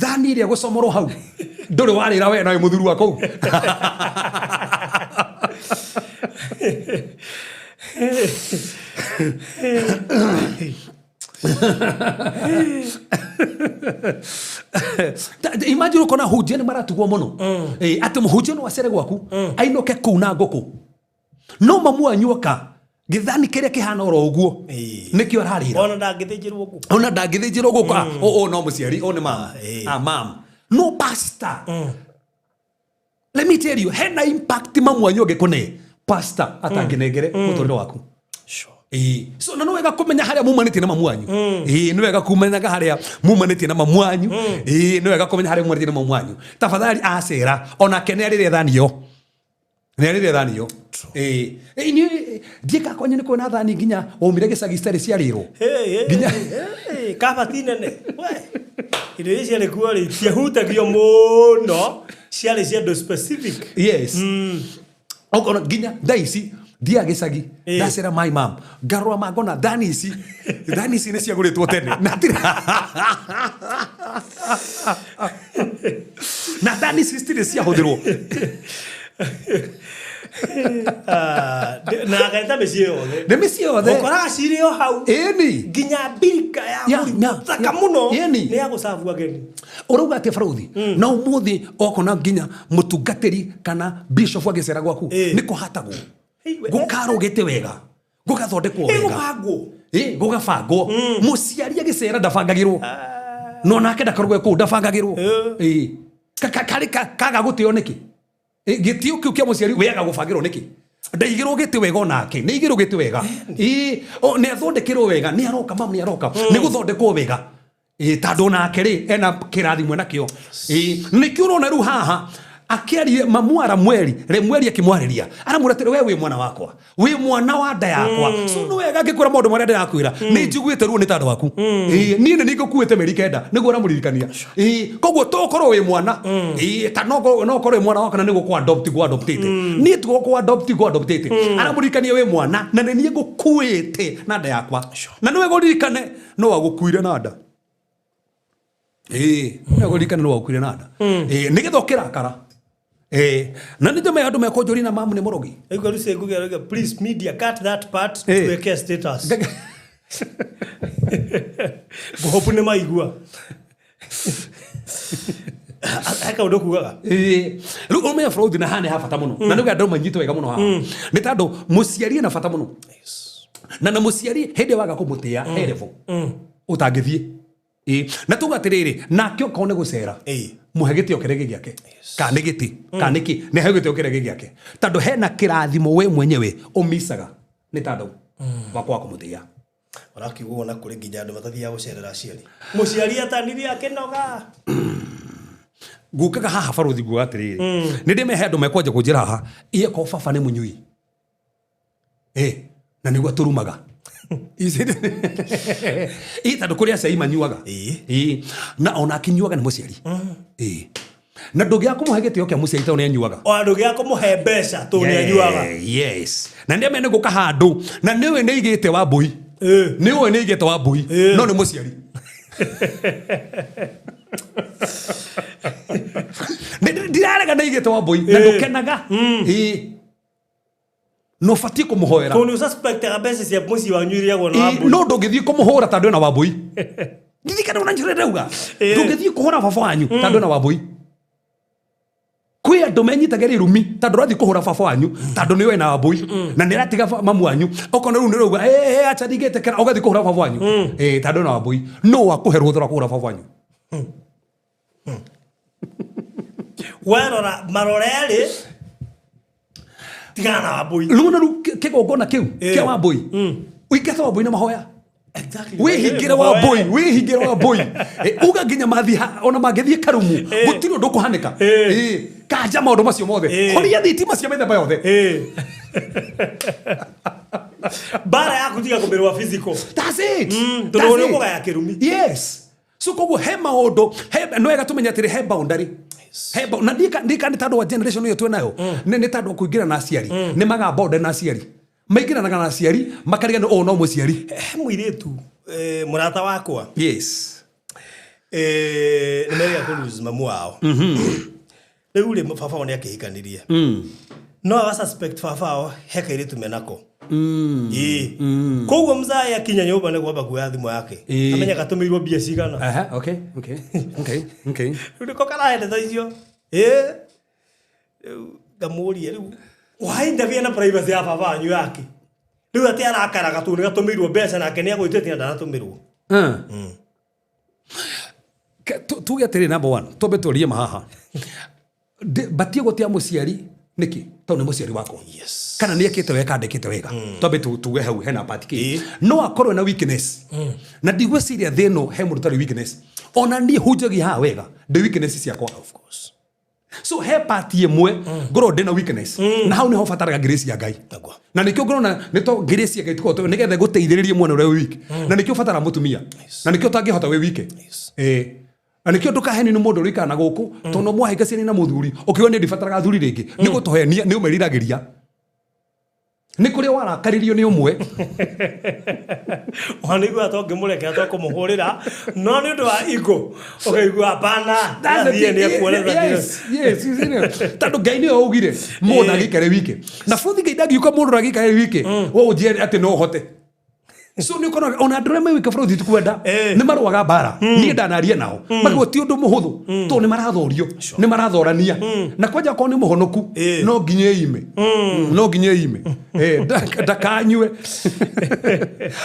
thani ĩrĩa gũcomorwo hau ndũrĩ warĩra we nawe mũthuri wa kũu. Imagine ũkona hunjia nĩ maratugwo mũno. Atĩ mũhunjia no acere gwaku ainũke kũu na ngũkũ, no mamu wanyu oka gĩthani kĩrĩa kĩhana oro ũguo nĩkĩo ararĩra. Ona ndangĩthĩnjĩrwo ngũkũ. Ona ndangĩthĩnjĩrwo ngũkũ. Ah, ũ no mũciari, ũ nĩ mam. Ah, mam no pastor, let me tell you, hena impact mamu wanyu angĩkũne pastor atangĩnengere mũtũrĩre waku. Ĩĩ. So na nĩ wega kũmenya harĩa mumanĩtie na mamu wanyu. Ĩĩ, nĩ wega kũmenyaga harĩa mumanĩtie na mamu wanyu. Ĩĩ, nĩ wega kũmenya harĩa mumanĩtie na mamu wanyu. Tafadhali acera onake nĩ arĩrĩa thani ĩyo, nĩ arĩrĩa thani ĩyo. Ĩĩ. Ĩĩ, niĩ ndiĩkaga kwanyu nĩ kuona thani nginya waumire gĩcagi citarĩ ciarĩrwo. Hey, hey, hey, kabati nene we, indo iria ciarĩ kuo rĩ, ciahutagio mũno, ciarĩ cia andũ specific. Yes, okorwo nginya thaa ici thiaga gĩcagi, ndacera my mom, ngarora ma ngona thani ici nĩ ciagũrĩtwo tene na thani ici citirĩ ciahũthĩrwo. Ah, na agaita mĩciĩ yothe. Nĩ mĩciĩ yothe. Ũkoraga cirĩ o hau. Ĩni. Nginya mbirika ya mũrimũ thaka mũno Ĩni. nĩ ya gũcabu ageni. Ũrauga atĩ barothi na ũmũthĩ okona nginya mũtungatĩri kana bishop agĩcera gwaku nĩ kũhatagwo, Hey, we- gũkarũgĩte wega, gũgathondekwo wega. Ĩgũbangwo. Ĩ, gũgabangwo. Mũciari agĩcera ndabangagĩrwo, no nake ndakoragwo kũu, ndabangagĩrwo. Ĩ. Karĩ kaga gũtĩo nĩkĩ? Ĩ, gĩtĩo kĩu kĩa mũciari wĩaga gũbangĩrwo nĩkĩ? Ndaigĩrwo gĩtĩ wega, onake nĩ aigĩrwo gĩtĩ wega. Ĩ, o, nĩ athondekerwo wega, nĩ aroka mamu, nĩ aroka, nĩ gũthondekwo wega. Ĩ, tondũ onake rĩ ena kĩrathimo enakĩo. Ĩ, nĩkĩo ũrona rĩu haha akĩaria mamu wa Ramweli, Remweli akĩmwarĩria aramwĩra atĩrĩ, we wĩ mwana wakwa, wĩ mwana wa nda yakwa. So nĩ wega ngĩkwĩra maũndũ marĩa ndĩrakwĩra, nĩ njiguĩte ruo nĩ tondũ waku. Ĩ, niĩ nĩ ngũkuĩte mĩeri 9 nĩguo ũramũririkania. Ĩ, koguo tokorwo wĩ mwana. Ĩ, ta no ũkorwo wĩ mwana wakwa na nĩ gũkũ adopt ngũ adoptĩte niĩ, ti gũkũ adopt ngũ adoptĩte. Aramũririkania wĩ mwana na nĩ niĩ ngũkuĩte na nda yakwa, na nĩ wega ũririkane no agũkuire na nda. Ĩĩ, nĩ kũririkana nĩ wakuire na nda. Ĩĩ, nĩgetha ũkĩrakara. Ĩĩ, na nĩ njũĩ andũ mekũnjũria na mamu nĩ mũrogi. Aigua Lucy Ngugi arauga please media cut that part tuweke status. Ngũhopu nĩ maigua. He kaũndũ kugaga. Ĩĩ. Rĩu ũmenye Freud na haha nĩ ha bata mũno. Na nĩguo andũ manyite wega mũno haha. Nĩ tondũ mũciari ena bata mũno. Na mũciari hĩndĩ ĩrĩa waga kũmũtĩa he level ũtangĩthiĩ. Ĩĩ. Na tuga atĩrĩrĩ, nake okorwo nĩ gũcera mũhe gĩtĩo kĩrĩa gĩ gĩake. Kana nĩ gĩtĩ, kana nĩ kĩ, nĩ aheo gĩtĩo kĩrĩa gĩ gĩake. Tondũ hena kĩrathimo we mwenyewe ũmicaga nĩ tondũ wa kwaga kũmũtĩa. Ũrakiuga ona kũrĩ nginya andũ matathiaga gũcerera aciari. Mũciari atanirie akĩnoga. Ngũkaga haha barũthi nguga atĩrĩrĩ, nĩ ndĩmehe andũ mekwanja kũnjĩra haha, iye ko baba nĩ mũnyui. Na nĩguo atũrumaga. Ĩ tondũ kũrĩ aciari manyuaga. Na ona akĩnyuaga nĩ mũciari. Na ndũngĩaga kũmũhe gĩtĩo kĩa mũciari tondũ nĩ anyuaga. Ona ndũngĩaga kũmũhe mbeca tondũ nĩ anyuaga. Yes. Na nĩ amenya nĩ gũka handũ na nĩũĩ nĩ aigĩte Wambũi. Nĩũĩ nĩ aigĩte Wambũi no nĩ mũciari. Ndirarega nĩ aigĩte Wambũi na ndũkenaga. Na ũbatiĩ kũmũhoera. Tondũ nĩ ũsuspectaga mbeca cia mũciĩ wanyu irĩagwo na Wambũi. No ndũngĩthiĩ kũmũhũra tondũ ena Wambũi. Ndirikana ona njĩra ndauga. Ndũngĩthiĩ kũhũra baba wanyu tondũ ena Wambũi. Kwĩ andũ menyitagĩra irumi tondũ ũrathiĩ kũhũra baba wanyu tondũ nĩ ena Wambũi na nĩ aratiga mamu wanyu. Okorwo rĩu nĩ ũrauga, acha ndingĩtĩkĩra, ũgathiĩ kũhũra baba wanyu. Tondũ ena Wambũi. Nũ wakũhe rũtha rwa kũhũra baba wanyu? Werora marora erĩ tigana na Wambũi. Rĩu na rĩu kĩgongona kĩu kĩa Wambũi. Ũingate Wambũi na mahoya. Wĩhingĩre Wambũi, wĩhingĩre Wambũi. Uga nginya mathiĩ ona mangĩthiĩ karumu, gũtirĩ ũndũ ũkũhanĩka. Kanja maũndũ macio mothe. Horia thitima cia mĩthemba yothe. Mbara yaku tiga kũmĩrũa physical. That's it. Tondũ That's nĩ it. ũkũgaya kĩrumi. Yes. So koguo he maũndũ, he no wega tũmenye atĩrĩ he boundary. He na ndika nĩ tondũ wa generation ĩyo twĩ nayo. Nĩ tondũ wa kũingĩra na aciari. Nĩ maga boundary na aciari. Maingĩranaga na aciari, makarigana ũũ no mũciari. He mũirĩtu, mũrata wakwa. Yes. Nĩ merĩga kũ lose mamu wao. Rĩu rĩ, baba wao nĩ akĩhikanirie. No aga suspect baba wao he kairĩtu menako. Ĩĩ. Koguo mzai akinya nyũmba nĩ kwamba kuoya thimũ yake. Amenya gatũmĩirwo mbia cigana. Aha, okay, okay, okay, okay. Rĩu nĩko karahe ndeto icio. Ĩĩ. Rĩu ngamũria rĩu why interfere na privacy ya baba wanyu yake? Rĩu atĩ arakaraga tondũ nĩ gatũmĩirwo mbeca nake nĩ agwĩtĩtie na ndanatũmĩrwo. Tuge atĩrĩ number 1, twambe tũrie ma haha. Batie gũtĩa mũciari nĩkĩ? Tondũ nĩ mũciari wakwa. Yes. Kana nĩ ekĩte wega, ndekĩte wega. Twambe tuge hau hena part kĩ. No akorwo na weakness. Na ndigwĩciria thĩ ĩno he mũndũ ũtarĩ weakness. Ona niĩ hunjagia haha wega, ndĩ weakness ciakwa. Of course. So he part ĩmwe ngorwo ndĩna weakness. Na hau nĩho bataraga grace ya Ngai. Nagua. Na nĩkĩo ngorona nĩ to grace ya Ngai tũkorwo nĩgetha ĩgũteithĩrĩrie mwena ũrĩa wĩ weak. Na nĩkĩo ũbataraga mũtumia. Na nĩkĩo ũtangĩhota wĩ wike. Na nĩkĩo ndũkahenio nĩ mũndũ ũrĩa ũikaraga na gũkũ, tondũ no mwahĩnga ciana na mũthuri, ũkiuga niĩ ndibataraga athuri rĩngĩ. Nĩ gũtũhenia, nĩ ũmeriragĩria. Nĩ kũrĩa warakaririo nĩ ũmwe. Ona nĩ iguaga to ngĩmũrekera to kũmũhũrĩra, no nĩ ũndũ wa ego, ũkaigua hapana, That's the athiĩ thing. nĩ ekuona Yes, yes, yes, yes, yes. Tondũ Ngai nĩwe waugire, mũndũ ndangĩikare wike. Na bũthi Ngai ndangĩũka mũndũ ndangĩikare wike, we ũnjĩre atĩ no ũhote. So nĩ ũkoraga ona andũ arĩa me wike bũrũri ti kwenda, nĩ marũaga mbara. Niĩ ndanaria nao. Makauga ti ũndũ mũhũthũ, tondũ nĩ marathorio, nĩ marathorania. Na kwanja akorwo nĩ mũhonoku, no nginya ĩime. No nginya ĩime. Ndakanyue.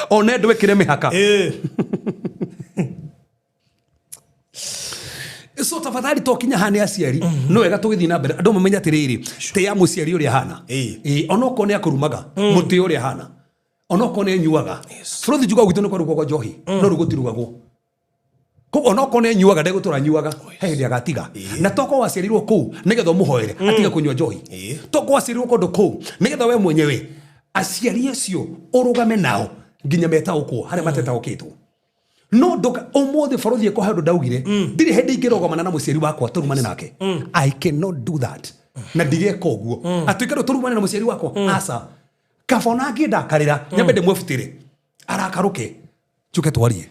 One ndwĩkĩre mĩhaka. So tafadhali tokinya haha nĩ aciari, no wega tũgĩthiĩ na mbere andũ mamenye atĩrĩrĩ, tĩa mũciari ũrĩa ahana. Onokorwo nĩ akũrumaga, mũtĩe ũrĩa ahana. Onokorwo nĩ anyuaga. Bũrũri njugaga gwitũ nĩ kwarugagwo njohi, no rĩu gũtirugagwo. Koguo onokorwo nĩ anyuaga, ndegũtũra anyuaga, he hĩndĩ agatiga. Na tokorwo waciarirwo kũu nĩgetha ũmũhoere atige kũnyua njohi. Tokorwo waciarirwo kũndũ kũu nĩgetha we mwenyewe aciari acio ũrũgame nao nginya metaũkwo harĩa matetaũkĩtwo. No ndoka ũmũthĩ bũrũri ĩko handũ ndaugire, ndirĩ hĩndĩ ingĩrũgamana na mũciari wakwa tũrumane nake. I cannot do that. Na ndigeka ũguo. Atuĩke rĩu tũrumane na mũciari wakwa. Aca. Kaba ona angĩndakarĩra, nyambe ndĩmwebutĩre. Arakarũke. Njuke twarie.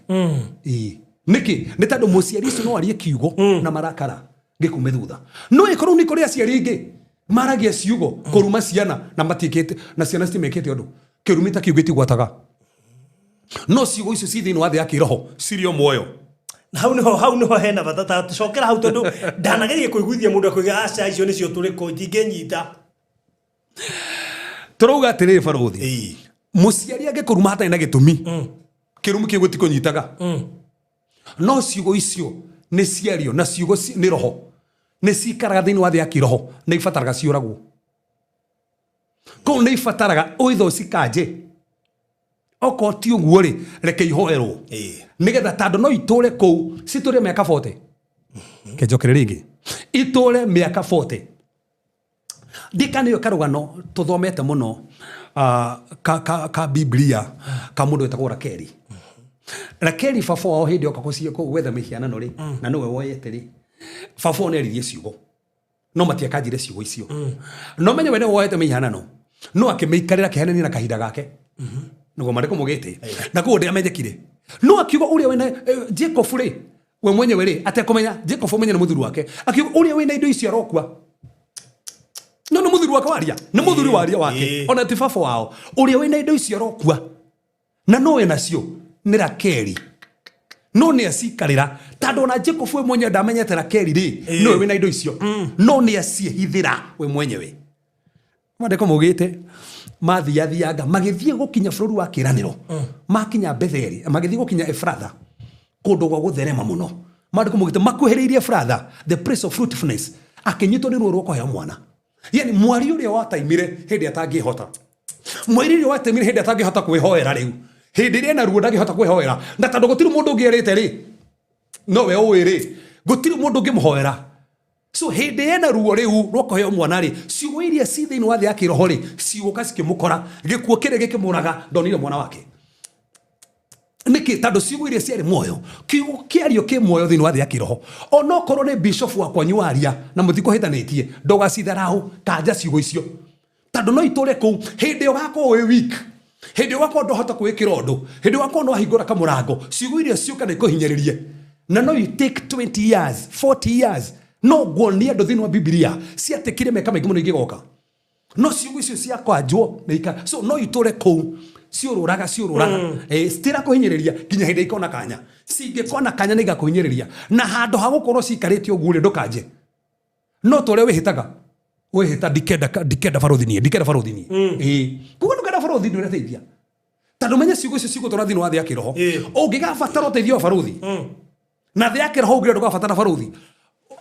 Ĩĩ. Nĩkĩ? Nĩ tondũ mũciari ũcio no arie kiugo na marakara gĩkume thutha. No ĩkorwo nĩ kũrĩ aciari aingĩ maragia ciugo kũruma ciana na matiĩkĩte na ciana citimekĩte ũndũ. Kĩrumi ta kĩu gĩtigwataga. No ciugo icio ci thĩinĩ wa thĩ ya kĩroho cirĩ o muoyo. Na hau niho hau niho hena bata ta tucokera hau tondu ndanagerie kuiguithia mundu akuiga aca icio nicio turiko itingĩnyita. Tũrauga atĩrĩrĩ barũthi. Ĩĩ. Mũciari angĩkũruma hatarĩ na gĩtũmi, kĩrumi kĩu gĩtikũnyitaga. No ciugo icio nĩ ciario na ciugo nĩ roho nĩ cikaraga thĩinĩ wa thĩ ya kĩroho na ibataraga ciũragwo. Kũu nĩ ibataraga ũitha ũcikanje. Okorwo ti ũguo rĩ, reke ihoerwo. Nĩgetha tondũ no itũre kũu citũre mĩaka 40. Kenjokere rĩngĩ. Itũre mĩaka 40. Ndikana karũgano tũthomete mũno ka Biblia ka mũndũ wĩtagwo Rakeli. Rakeli baba wao hĩndĩ oka gwetha mĩhianano rĩ, na nĩwe woyete rĩ, baba wao nĩaririe ciugo no matiakanjire ciugo icio. No menye we nĩwe woyete mĩhianano no akĩmĩikarĩra akĩhenania na kahinda gake. Nĩguo marĩkũ mũgĩte na koguo ndĩamenyekire. No akiuga ũrĩa wĩna Jacob rĩ, we mwenyewe rĩ, atekũmenya Jacob ũmenye nĩ mũthuri wake, akiuga ũrĩa wĩna indo icio arokua. No nĩ mũthuri wake waria, nĩ mũthuri waria wake, ona ti baba wao. Ũrĩa wĩna indo icio arokua na no wĩ nacio nĩ Rakeli. No nĩ acikarĩra tondũ ona Jacob we mwenyewe ndamenyete Rakeli rĩ, nĩwe wĩna indo icio. No nĩ aciĩhithĩra we mwenyewe. Maandĩko maugĩte mathiathianga magĩthiĩ gũkinya bũrũri wa kĩĩranĩro, makinya Betheli, magĩthiĩ gũkinya Efratha, kũndũ gwa gũtherema mũno. Maandĩko maugĩte makuhĩrĩirie Efratha, the place of fruitfulness, akĩnyitwo nĩ ruo rwa kũheo mwana. Yani mwari ũrĩa wataimire hĩndĩ atangĩhota, mwari ũrĩa wataimire hĩndĩ atangĩhota kwĩhoera rĩu, hĩndĩ ĩrĩa ena ruo ndangĩhota kwĩhoera, na tondũ gũtirĩ mũndũ ũngĩ erĩte rĩ, no we ũĩ rĩ, gũtirĩ mũndũ ũngĩmũhoera. So hĩndĩ ena ruo rĩu rwa kũheo mwana rĩ, ciugo iria ci thĩinĩ wa thĩ ya kĩroho rĩ, cigũka cikĩmũkora, gĩkuũ kĩrĩa gĩkĩmũraga, ndonire mwana wake. Nĩkĩ? Tondũ ciugo iria ciarĩ muoyo, kiugo kĩario kĩ muoyo thĩinĩ wa thĩ ya kĩroho. Onokorwo nĩ bishop wa kwanyu waria na mũtikũhĩtanĩtie, ndũgacitharau, kanja ciugo icio. Tondũ no itũre kũu, hĩndĩ ĩyo ũgakorwo wĩ weak, hĩndĩ ĩyo ũgakorwo ndũhota kwĩĩkĩra ũndũ, hĩndĩ ĩyo ũgakorwo nĩwahingũra kamũrango, ciugo iria ciũka na ikũhinyĩrĩrie. Na no you take 20 years, 40 years, no nguonie andũ thĩinĩ wa Bibilia ciatĩkire mĩaka mĩingĩ mũno ingĩgoka. No ciugo icio ciakwanjwo nĩ ika, so no itũre kũu ciũrũraga ciũrũraga, citirakũhinyĩrĩria nginya hĩndĩ ikona kanya. Cingĩkona kanya nĩ igakũhinyĩrĩria, na handũ ha gũkorwo cikarĩte ũguo rĩ, ndũkanje. No ta ũrĩa wĩhĩtaga, wĩhĩta ndikenda barũthi niĩ, ndikenda barũthi niĩ. Kuga ndũkenda barũthi ndũrateithia. Tondũ menye ciugo icio cigũtũra thĩinĩ wa thĩ ya kĩroho. Ũngĩgabatara ũteithio wa barũthi, na thĩ ya kĩroho ũngĩra ndũgabatara barũthi,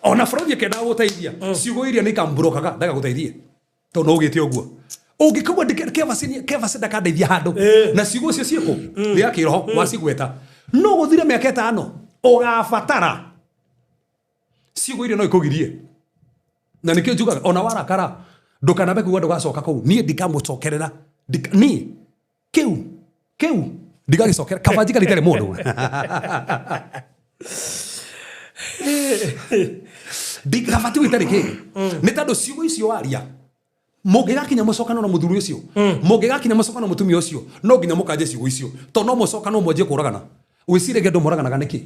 ona barũthi ĩkĩendaga gũteithia, ciugo iria nĩ ikamburokaga ndagagũteithie. Tondũ no ũgĩte ũguo. Ũngĩkaigua Kevasi ndakandeithia handũ, na ciugo icio ciĩkũ thĩ ya kĩroho wacigweta, no gũthire mĩaka ĩtano ũgabatara ciugo iria no ikũgirie. Na nĩkĩo njugaga ona warakara ndũkanambe kuga ndũgacoka kũu, niĩ ndikamũcokerera, niĩ kĩu kĩu ndigagĩcokera, kaba njikare itarĩ mũndũ. Kaba tigu itarĩ kĩndũ, nĩ tondũ ciugo icio waria mũngĩgakinya mũcokano na mũthuri ũcio, mũngĩgakinya mũcokano na mũtumia ũcio, no nginya mũkanje ciugo icio, tondũ no mũcokano mwanjie kũragana. Wĩciragia andũ moraganaga nĩkĩ?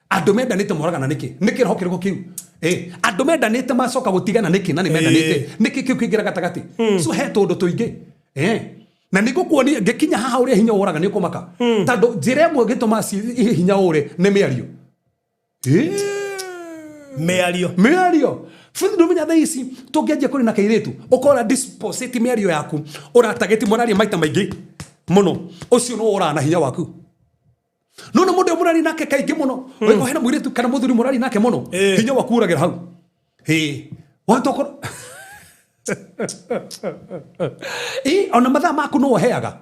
Andũ mendanĩte moragana nĩkĩ? Nĩ kĩroho kĩrĩkũ kĩu? Andũ mendanĩte macoka gũtigana nĩkĩ na nĩ mendanĩte? Nĩkĩ kĩu kĩingĩra gatagatĩ? So he tũndũ tũingĩ. Na nĩ ngũkuonia ngĩkinya haha ũrĩa hinya ũraga nĩ ũkũmaka. Tondũ njĩra ĩmwe ĩngĩtũma hinya ũre nĩ mĩario. Mĩario. Mĩario. Bũthi ndũmenya thaa ici tũngĩanjia kũrĩ na kairĩtu ũkora disposite mĩario yaku ũratagĩti mũraria maita maingĩ mũno, ũcio no ũraga na hinya waku. No nĩ mũndũ ũrĩa mũraria nake kaingĩ mũno, ũgĩkorwo hena mũirĩtu kana mũthuri mũraria nake mũno, hinya waku ũragĩra hau. Wahota ũkorwo ona mathaa maku no ũheaga.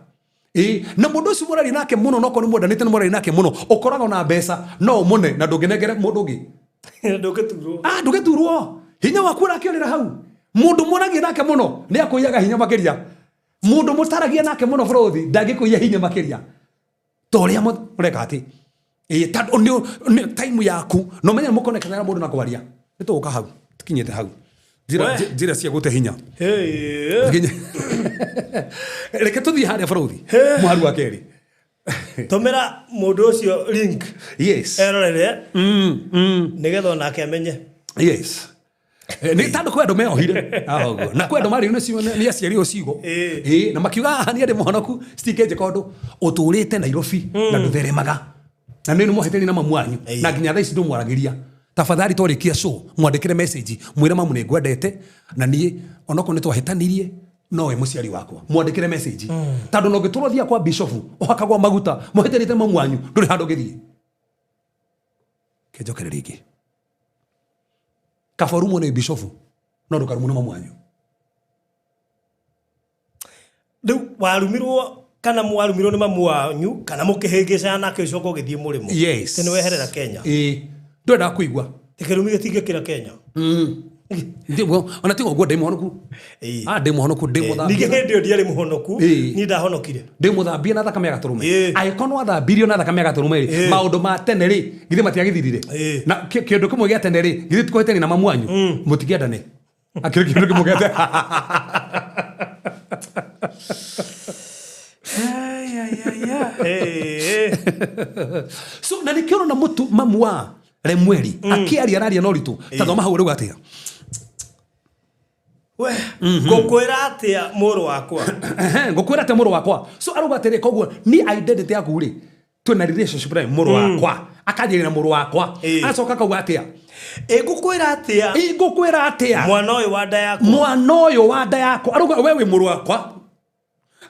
Na mũndũ ũcio mũraria nake mũno, no korwo nĩ mwendanĩte nĩ mũraria nake mũno, ũkoragwo na mbeca no ũmũne na ndũngĩnengere mũndũ ũngĩ. Ndũngĩturwo. Ndũngĩturwo. Hinya waku ũrakĩũrĩra hau. Mũndũ mũragia nake mũno nĩ akũiyaga hinya makĩria. Mũndũ mũtaragia nake mũno bũrũthi ndangĩkũiya hinya makĩria. Ta ũrĩa mũreka atĩ. Tondũ nĩ time yaku. Na ũmenye mũkonekana na mũndũ na kwaria. Nĩ tũgũka hau. Tũkinyĩte hau. Njĩra cia gũte hinya. Reke tũthiĩ harĩa bũrũthi. Mũharu wa kerĩ. Tũmĩra mũndũ ũcio link Yes. erorere nĩgetha onake amenye. Yes. Nĩ tondũ kwĩ andũ meohire. Ah, ũguo. Na kwĩ andũ marĩ nĩ aciari o ciugo. Ĩĩ, na makiuga haha niĩ ndĩ mũhonoku citingĩnjĩka ũndũ. Ũtũrĩte Nairobi na ndũtheremaga. Na nĩ nĩmwohetanie na mamu wanyu. Na nginya thaa ici ndũmwaragĩria. Tafadhali twarĩkia show mwandĩkĩre message mwĩre mamu nĩ ngwendete na niĩ onokorwo nĩ twahĩtanirie nowe mũciari wakwa. Mwandĩkĩre message. Tondũ no ũngĩtũrwo thiaga kwa bishop ũhakagwo maguta mũhĩtanĩte mamu wanyu ndũrĩ handũ ũngĩthiĩ. Kĩnjokere rĩngĩ. Kaba ũrumwo nĩ bishop no ndũkarumwo nĩ mamu wanyu. Rĩu warumirwo kana mwarumirwo nĩ mamu wanyu kana mũkĩhĩngĩcana nake ũcoka ũgĩthiĩ mũrĩmo. Yes. Tĩ nĩ weherera Kenya. Ĩĩ. Ndwendaga kũigua. Kĩrumi gĩtingĩkĩra Kenya. Ona tiga ũguo ndĩ mũhonoku. Ĩĩ. Ah, ndĩ mũhonoku ndĩ Ningĩ mũthambie. hĩndĩ ĩyo ndiarĩ mũhonoku, Ĩĩ. niĩ ndahonokire. Ndĩ mũthambie na thakame ya gatũrũme. Ĩĩ. Angĩkorwo nĩ wathambirio na thakame ya gatũrũme rĩ, Ĩĩ. maũndũ ma tene rĩ, githĩ matiagĩthirire? Ĩĩ. Na kĩũndũ kĩmwe gĩa tene rĩ, githĩ tikũhĩtania na mamu wanyu? Mũtingĩendane. Akĩrĩ kĩũndũ kĩmwe gĩa tene. Ĩĩ. So na nĩkĩo ũrona mũtu mamu wa Lemueli akĩaria araria na ũritũ. Ta thoma hau rĩu atĩa? We, ngũkwĩra atĩa mũrũ wakwa? Ngũkwĩra atĩa mũrũ wakwa? So arauga atĩrĩ, koguo ni identity yaku rĩ, twĩna relationship naye mũrũ wakwa. Akanjĩrĩra mũrũ wakwa. Acoka akauga atĩa? Ĩ ngũkwĩra atĩa? Ĩ ngũkwĩra atĩa? Mwana ũyũ wa nda yakwa. Mwana ũyũ wa nda yakwa. Arauga we wĩ mũrũ wakwa.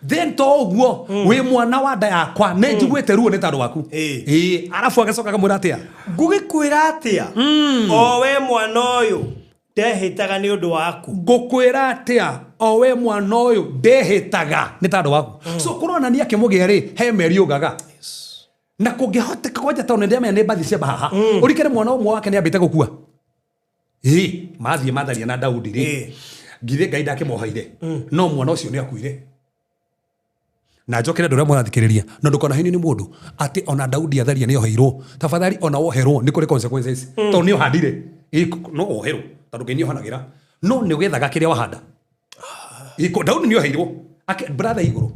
Then to ũguo wĩ mwana wa nda yakwa nĩ njiguĩte ruo nĩ tondũ waku. Ĩĩ, arabu agacoka akamwĩra atĩa? Ngũgĩkwĩra atĩa? O we mwana ũyũ ndehĩtaga nĩ ũndũ waku. Ngũkwĩra atĩa? O we mwana ũyũ ndehĩtaga nĩ tondũ waku. So kũronania akĩmũgĩa rĩ, he meri ũgaga. Na kũngĩhoteka kwanja tondũ nĩndĩramenya nĩ mbathi cia haha. Ũrikere mwana ũmwe wake nĩambĩte gũkua. Ĩĩ, mathiĩ matharia na Daudi rĩ. Githĩ Ngai ndakĩmoheire. No mwana ũcio nĩakuire. Na njokere andũ arĩa mũrathikĩrĩria, na ndũkanahenio nĩ mũndũ atĩ ona Daudi atharia nĩoheirwo. Tafadhali ona woherwo nĩ kũrĩ consequences. Tondũ nĩohandire. Ĩĩ, no woherwo tondũ Ngai nĩohanagĩra. No nĩũgethaga kĩrĩa wahanda. Ĩĩ, Daudi nĩoheirwo. Ake brother igũrũ.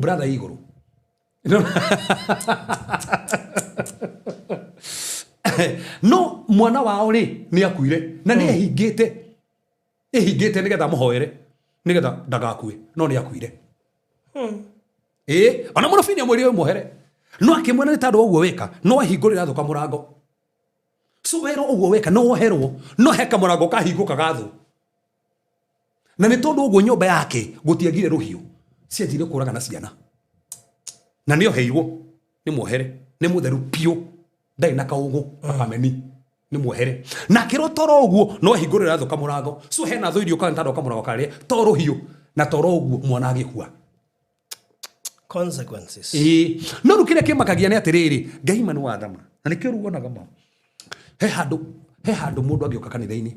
Brother igũrũ. No mwana wao rĩ nĩakuire na nĩehingĩte. Ehingĩte nĩgetha amũhoere nĩgetha ndagakue, no nĩakuire. Ĩĩ, ona mũnabii nĩamwĩrire ũmwohere. No akĩmwĩra nĩ tondũ wa ũguo weka, no ahingũrĩra thũ kamũrango. So werwo ũguo weka no woherwo, no he kamũrango kahingũka ga thũ. Na nĩ tondũ ũguo nyũmba yake gũtiagire rũhiũ, cianjire kũraga na ciana. Na nĩoheirwo, nĩ mwohere, nĩ mũtheru biũ, ndarĩ na kaũgũ akameni, nĩ mwohere. Na akĩrwo toro ũguo no ahingũrĩra thũ kamũrango. So hena thũ iria ũkaga nĩ tondũ kamũrango karĩa to rũhiũ, na toro ũguo mwana agĩkua. Consequences. Ĩĩ, no rĩu kĩrĩa kĩmakagia nĩ atĩrĩrĩ, Ngai ma nĩ wathama. Na nĩkĩo rĩu wonaga ma. He handũ mũndũ angĩũka kanitha-inĩ.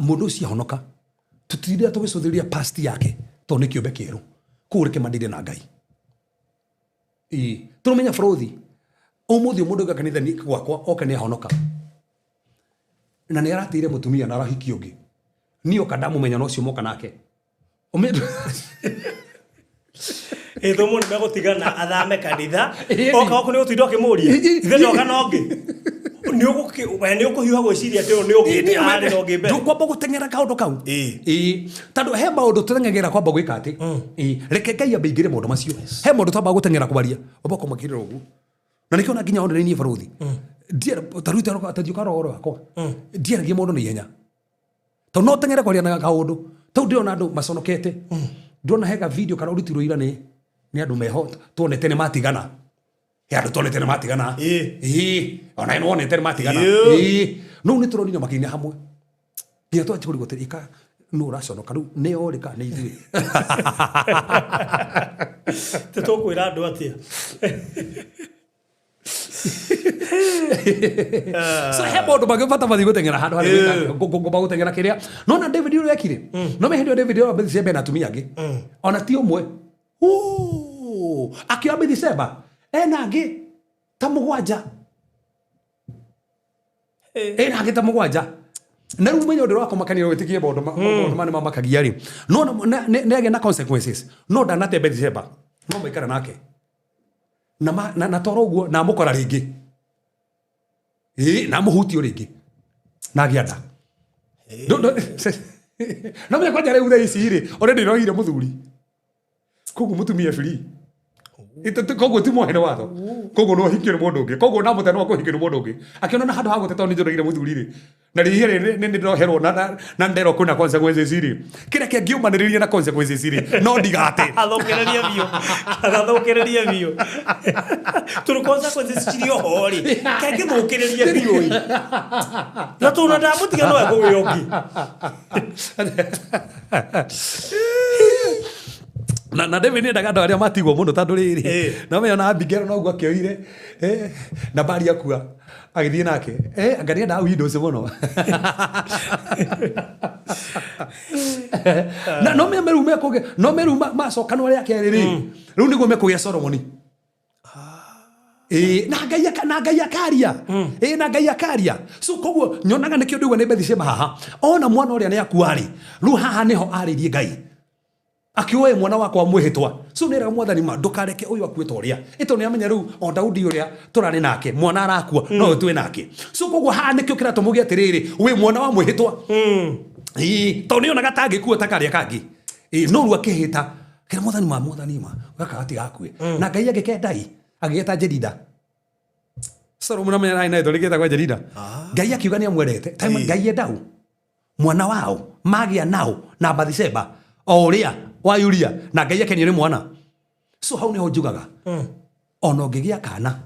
Mũndũ ũcio ahonoka, tũtirĩa tũgĩcũthĩrĩria past yake tondũ nĩ kĩũmbe kĩerũ. Kũu reke mandire na Ngai. Ĩĩ, tũramenya bũrũthi. Ũmũthĩ mũndũ oka kanitha-inĩ gwakwa oke nĩ ahonoka. Na nĩ aratĩire mũtumia na arahikia ũngĩ. Niĩ oka ndamũmenya na ũcio moka nake. Ĩ thũmũ nĩ megũtigana athame kanitha. Ĩĩ. Oka gwaku nĩ ũgũtinda ũkĩmũria. Ithe ndoka na ũngĩ. Nĩ ũkũhiũha gwĩciria atĩ ũyũ nĩ ũngĩ arĩ na ũngĩ mbere. Ndũkwamba gũteng'era kaũndũ kau. Ĩĩ. Ĩĩ. Tondũ he maũndũ tũteng'agĩra kwamba gwĩka atĩ. Ĩĩ. Reke Ngai ambe aingĩre maũndũ macio. He maũndũ twambaga gũteng'era kwaria. Wamba kũmakĩrĩra ũguo. Na nĩkĩo ona nginya onere niĩ barũthi. Ta rĩu ta thiũka roho rwakwa. Ndiaragia maũndũ na ihenya. Tondũ no teng'ere kwaria na kaũndũ. Tondũ ndĩrona andũ maconokete. Ndĩrona hega video kana ũrutirwo ira nĩ andũ meho tuonete nĩ matigana. He andũ tuonete nĩ matigana. Ĩĩ. Ĩĩ. Ona nĩ wonete nĩ matigana. Ĩĩ. Ĩĩ. No nĩ tũronire makĩina hamwe. Nginya twanjia kũrigwo atĩrĩ, ĩka nũ ũraconoka rĩu nĩ orĩ kana nĩ ithuĩ. Tũkwĩra andũ atĩa? So he maũndũ mangĩ bata mathiĩ gũteng'era handũ harĩa ngũmba gũteng'era kĩrĩa. No na David ũrĩa ekire. No me hĩndĩ ĩyo David ũrĩa Bathsheba na atumia angĩ. Ona ti ũmwe. Akĩoya Bathsheba ena angĩ ta mũgwanja. Ena angĩ ta mũgwanja. Na rĩu ũmenye ũndũ wa kũmakania wĩtĩkie maũndũ maũndũ maya nĩmamakagia rĩ. No nĩ agĩa na consequences. No ndanate Bathsheba. No maikara nake. Na ma- na na toro ũguo na amũkora rĩngĩ ĩĩ na amũhutio rĩngĩ na agĩa nda. No menya kwanja rĩu thaa ici rĩ already nĩohire mũthuri koguo mũtumia free. Koguo ti mwohe nĩ watho, koguo no ũhikio nĩ mũndũ ũngĩ, koguo na mũte no akũhikio nĩ mũndũ ũngĩ akĩona na handũ ha gũte tondũ nĩ njũragire mũthuri rĩ na rĩhia rĩ nĩ ndĩroherwo na nderwo kwĩna consequences rĩ kĩrĩa kĩangĩũmanĩrĩria na consequences rĩ no ndigate. Athũkĩrĩrie biũ, agathũkĩrĩrie biũ tondũ consequences cirĩ oho rĩ kangĩthũkĩrĩrie biũ ĩ na tondũ na ndamũtiga no ekũgĩa ũngĩ. Na David nĩendaga andũ arĩa matigwo mũno tondũ rĩrĩ no menya na Abigail noguo akĩoire na Bari akua agĩthiĩ nake anga nĩendaga windows mũno na no menya rĩu mekũgĩa no menya rĩu macokanwo rĩa kerĩ rĩ rĩu nĩguo mekũgĩa Solomoni. Ĩĩ, na Ngai na Ngai akaria. Ĩĩ, na Ngai akaria. So koguo nyonaga nĩkĩo ndĩgua nĩ Bethsheba haha ona mwana ũrĩa nĩ akua rĩ rĩu haha nĩho arĩrie Ngai akĩoe mwana wakwa mwĩhĩtwa. So nĩeraga mwathani ma ndũkareke ũyũ akue ta ũrĩa ĩto nĩ amenya rĩu o Daudi ũrĩa tũrarĩ nake mwana arakua no ũyũ twĩ nake. So koguo haha nĩkĩo kĩratũmũgia atĩrĩrĩ wĩ mwana wa mwĩhĩtwa. Ĩĩ, tondũ nĩonaga tangĩkua ta karĩa kangĩ. Ĩĩ, no rĩu akĩhĩta kĩra mwathani ma mwathani ma gaka gatigakue na Ngai agĩkendai agĩgeta Jerida. Solomon amenya arĩ na rĩtwa rĩgĩtagwo Jerida. Ngai akiuga nĩ amwendete. Time Ngai endau mwana wao magĩa nao na Bathsheba o ũrĩa wa Uria na Ngai akenio nĩ mwana. So hau nĩho njugaga ona ũngĩgĩa kana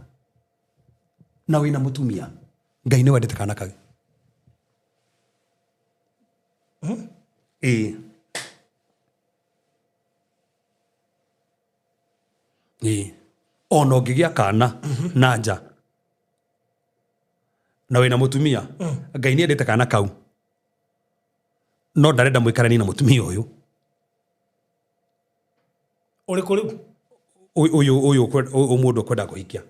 na wĩna mũtumia Ngai nĩ wendete kana kau. Ĩĩ. Ĩĩ. Ona ũngĩgĩa kana na nja na wĩna mũtumia Ngai nĩ endete kana kau no ndarenda mũikaranie na mũtumia ũyũ. Ũrĩkũ rĩu? Ũyũ ũyũ ũyũ mũndũ ũkwenda kũhikia.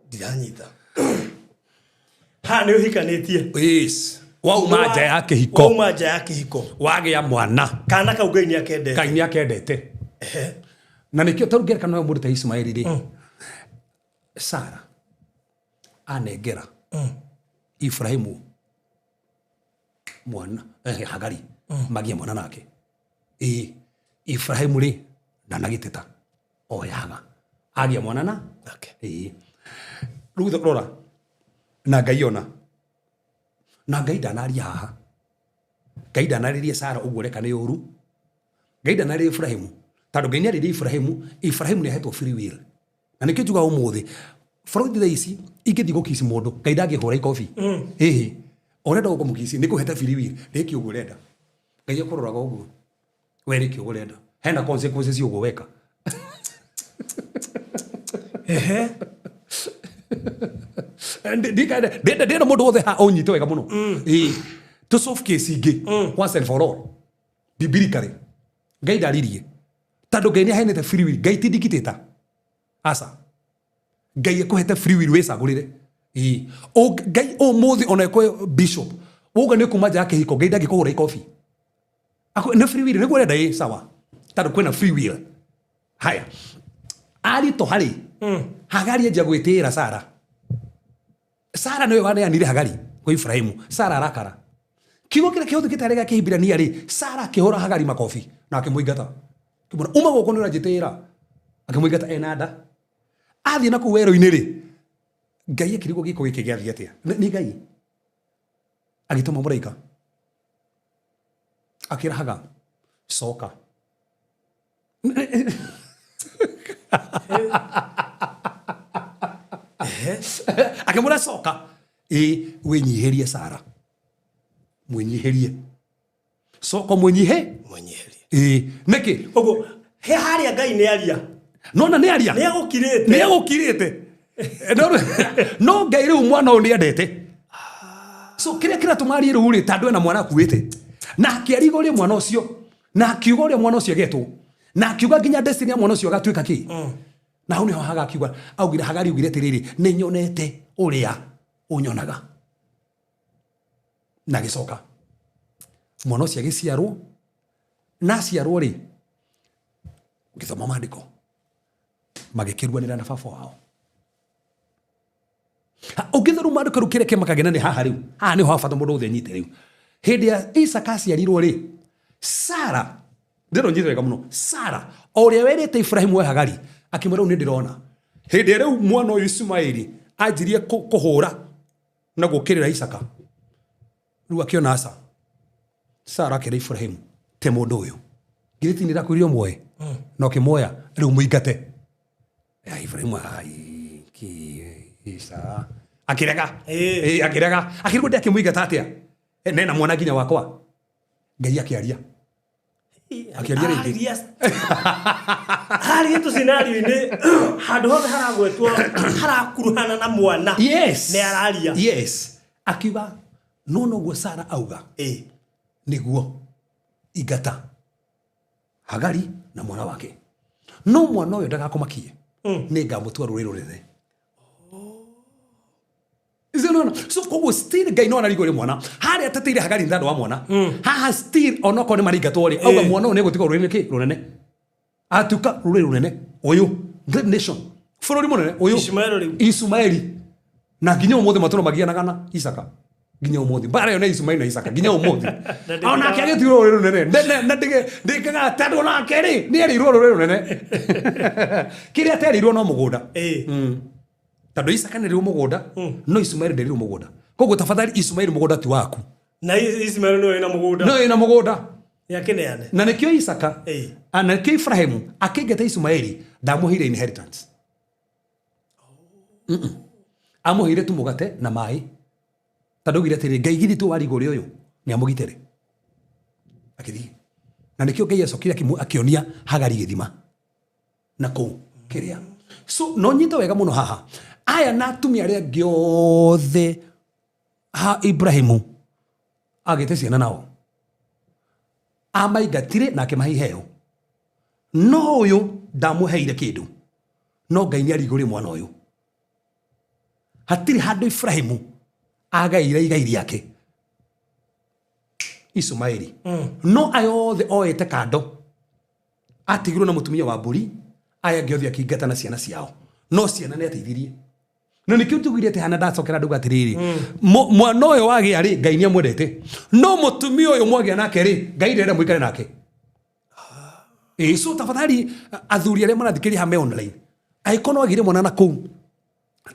Ndiranyita. Ha nĩ ũhikanĩtie. Yes. Wauma nja ya kĩhiko. Wauma nja ya kĩhiko. Wagĩa mwana. Kana kau Ngai nĩ akendete. Ngai nĩ akendete. Na nĩkĩo tarĩu ngerekano ya mũndũ ta Ismaeli rĩ. Sara anengera Ibrahimu mwana Hagari magĩe mwana nake. Ĩĩ Ibrahimu rĩ ndanagĩteta oyaga agĩa mwana na nake. Ĩĩ rĩu rora na Ngai ona na Ngai ndanaria haha. Ngai ndanarĩrie Sara ũguo reka nĩ ũru. Ngai ndanarĩrie Ibrahimu tondũ Ngai nĩarĩrie Ibrahimu. Ibrahimu nĩahetwo free will. Na nĩkĩo njugaga ũmũthĩ Freud thaa ici ingĩthiĩ gũkici mũndũ Ngai ndangĩhũra ikobi. Ĩhĩ ũrenda gũkũmũkici nĩ kũhete free will rĩki ũguo ũrenda. Ngai akũroraga ũguo we rĩki ũguo ũrenda hena consequences ũguo weka. Ndĩrenda mũndũ wothe haha ũnyite wega mũno. Ĩĩ to solve case ingĩ once and for all biblically Ngai ndaririe tondũ Ngai nĩ aheanĩte free will. Ngai ti dictator aca. Ngai akũhete free will wĩcagũrĩre. Ĩĩ Ngai ũmũthĩ ona ĩkwe bishop wauga nĩ kuma nja ya kĩhiko Ngai ndangĩkũhũra ikobi. Nĩ free will nĩguo ũrenda ĩ sawa tondũ kwĩna free will. Haya aritũ harĩ Hagari anjia gwĩtĩĩra Sara. Sara nĩwe waneanire Hagari kwĩ Ibrahimu. Sara arakara. Kiugo kĩrĩa kĩhũthĩkĩte harĩ gĩa Kĩhibirania rĩ, Sara akĩhũra Hagari makobi na akĩmũingata. Akĩmwĩra, uma gũkũ nĩ ũranjĩtĩĩra. Akĩmũingata ena nda. Athiĩ na kũu werũ-inĩ rĩ, Ngai akĩrigwo gĩko gĩkĩ gĩathiĩ atĩa. Nĩ Ngai agĩtũma mũraika akĩra Hagar, coka. Akĩmwĩra coka ĩ wĩnyihĩrie Sara, mwĩnyihĩrie, coka mwĩnyihe Mwĩnyihĩrie. Ĩ nĩkĩ? Ũguo he harĩa Ngai nĩ aria. Nona nĩ aria. Nĩ agũkirĩte. Nĩ agũkirĩte. No Ngai rĩu mwana ũyũ nĩ endete. So kĩrĩa kĩratũma arie rĩu rĩ, tondũ ena mwana akuĩte. Na akĩariga ũrĩa mwana ũcio, na akiuga ũrĩa mwana ũcio agetwo, na akiuga nginya destiny ya mwana ũcio agatuĩka kĩ. Na hau nĩho Haga akiuga, augire, Hagari augire atĩrĩrĩ, nĩ nyonete ũrĩa ũnyonaga. Na agĩcoka mwana ũcio agĩciarwo, na aciarwo rĩ, Ũngĩthoma maandĩko magĩkĩruanĩra na baba wao. Ũngĩthoma maandĩko rĩu kĩrĩa kĩmakagena nĩ haha rĩu, haha nĩho habata mũndũ wothe anyite rĩu. Hĩndĩ ya Isaka aciarirwo rĩ, Sara, ndĩrona nyite wega mũno, Sara o ũrĩa werĩte Ibrahimu we Hagari, akĩmwĩra rĩu nĩ ndĩrona hĩndĩ ĩrĩa rĩu mwana ũyũ Ismaeli anjirie kũhũra na gũkĩrĩra Isaka, rĩu akĩona aca. Sara akĩra Ibrahimu, te mũndũ ũyũ, githĩ ti nĩndakwĩrire ũmuoe na ũkĩmuoya, rĩu mũingate. Ya Ibrahimu, ai, ki Isa akĩrega. Ĩĩ. Ĩĩ, akĩrega, akĩrigwo ndĩ akĩmũingata atĩa? Nena mwana nginya wakwa. Ngai akĩaria. Akĩaria rĩngĩ. Haria tũ scenario-inĩ handũ hothe haragwetwo harakuruhana na mwana. Yes. Nĩ araria. Yes. Akiuga no noguo Sara auga. Nĩguo ingata Hagari na mwana wake, no mwana ũyũ ndagakũmakie, nĩ ngamũtua rũrĩrĩ rũnene. Is no, no. So koguo still Ngai no ararigwo nĩ mwana harĩa ateteire Hagari nĩ tondũ wa mwana. Haha still onokorwo nĩ maringatwo rĩ, auga mwana ũyũ nĩ egũtuĩka rũrĩrĩ kĩ rũnene, atuĩka rũrĩrĩ rũnene, ũyũ great nation, bũrũri mũnene ũyũ. Ishumaeli rĩu. Ishumaeli na nginya ũmũthĩ matũra magianaga na Isaka, nginya ũmũthĩ mbara ĩyo nĩ Ishumaeli na Isaka nginya ũmũthĩ. Na ndĩkaga- Onake agĩtuirwo rũrĩrĩ rũnene. Na ndĩkaga tondũ onake rĩ nĩ erĩirwo rũrĩrĩ rũnene, kĩrĩa aterĩirwo no mũgũnda. Tondũ Isaka nĩ mũgũnda, no Ishumaeli nderirwo mũgũnda. Koguo tafadhali Ishumaeli, mũgũnda ti waku. Na Ismael nĩwe wĩna mũgũnda. No ĩna mũgũnda. Nĩakĩneane. Na nĩkĩo Isaka na nĩkĩo Ibrahimu akĩingata Ishumaeli ndamũheire inheritance. Amũheire tu mũgate na maĩ, tondũ augire atĩrĩ, Ngai githĩ tu warigwo ũrĩa ũyũ nĩ amũgitĩre. Akĩthiĩ. Na nĩkĩo Ngai acokire akĩonia Hagari gĩthima na kũu kĩrĩa. So no nyite wega mũno haha, aya na atumia arĩa angĩ othe ha Ibrahimu agĩte ciana nao amaingatire na akĩmahe iheo, no ũyũ ndamũheire kĩndũ, no Ngai nĩ arigũrĩ mwana ũyũ. Hatirĩ handũ Ibrahimu agaire igai rĩake Ishumaeli, no aya othe oete kando atigirwo na mũtumia wa mbũri, aya angĩ othe akĩingata na ciana ciao, no ciana nĩ ateithirie. Na nĩkĩo tugire atĩ hana ndacokera ndauga atĩrĩrĩ, mwana ũyũ wagĩa rĩ, Ngai nĩ amwendete, no mũtumia ũyũ mwagĩa nake rĩ, Ngai ndarenda mũikare nake. So tafadhali athuri arĩa marathikĩrĩria haha me online, angĩkorwo no wagĩire mwana na kũu,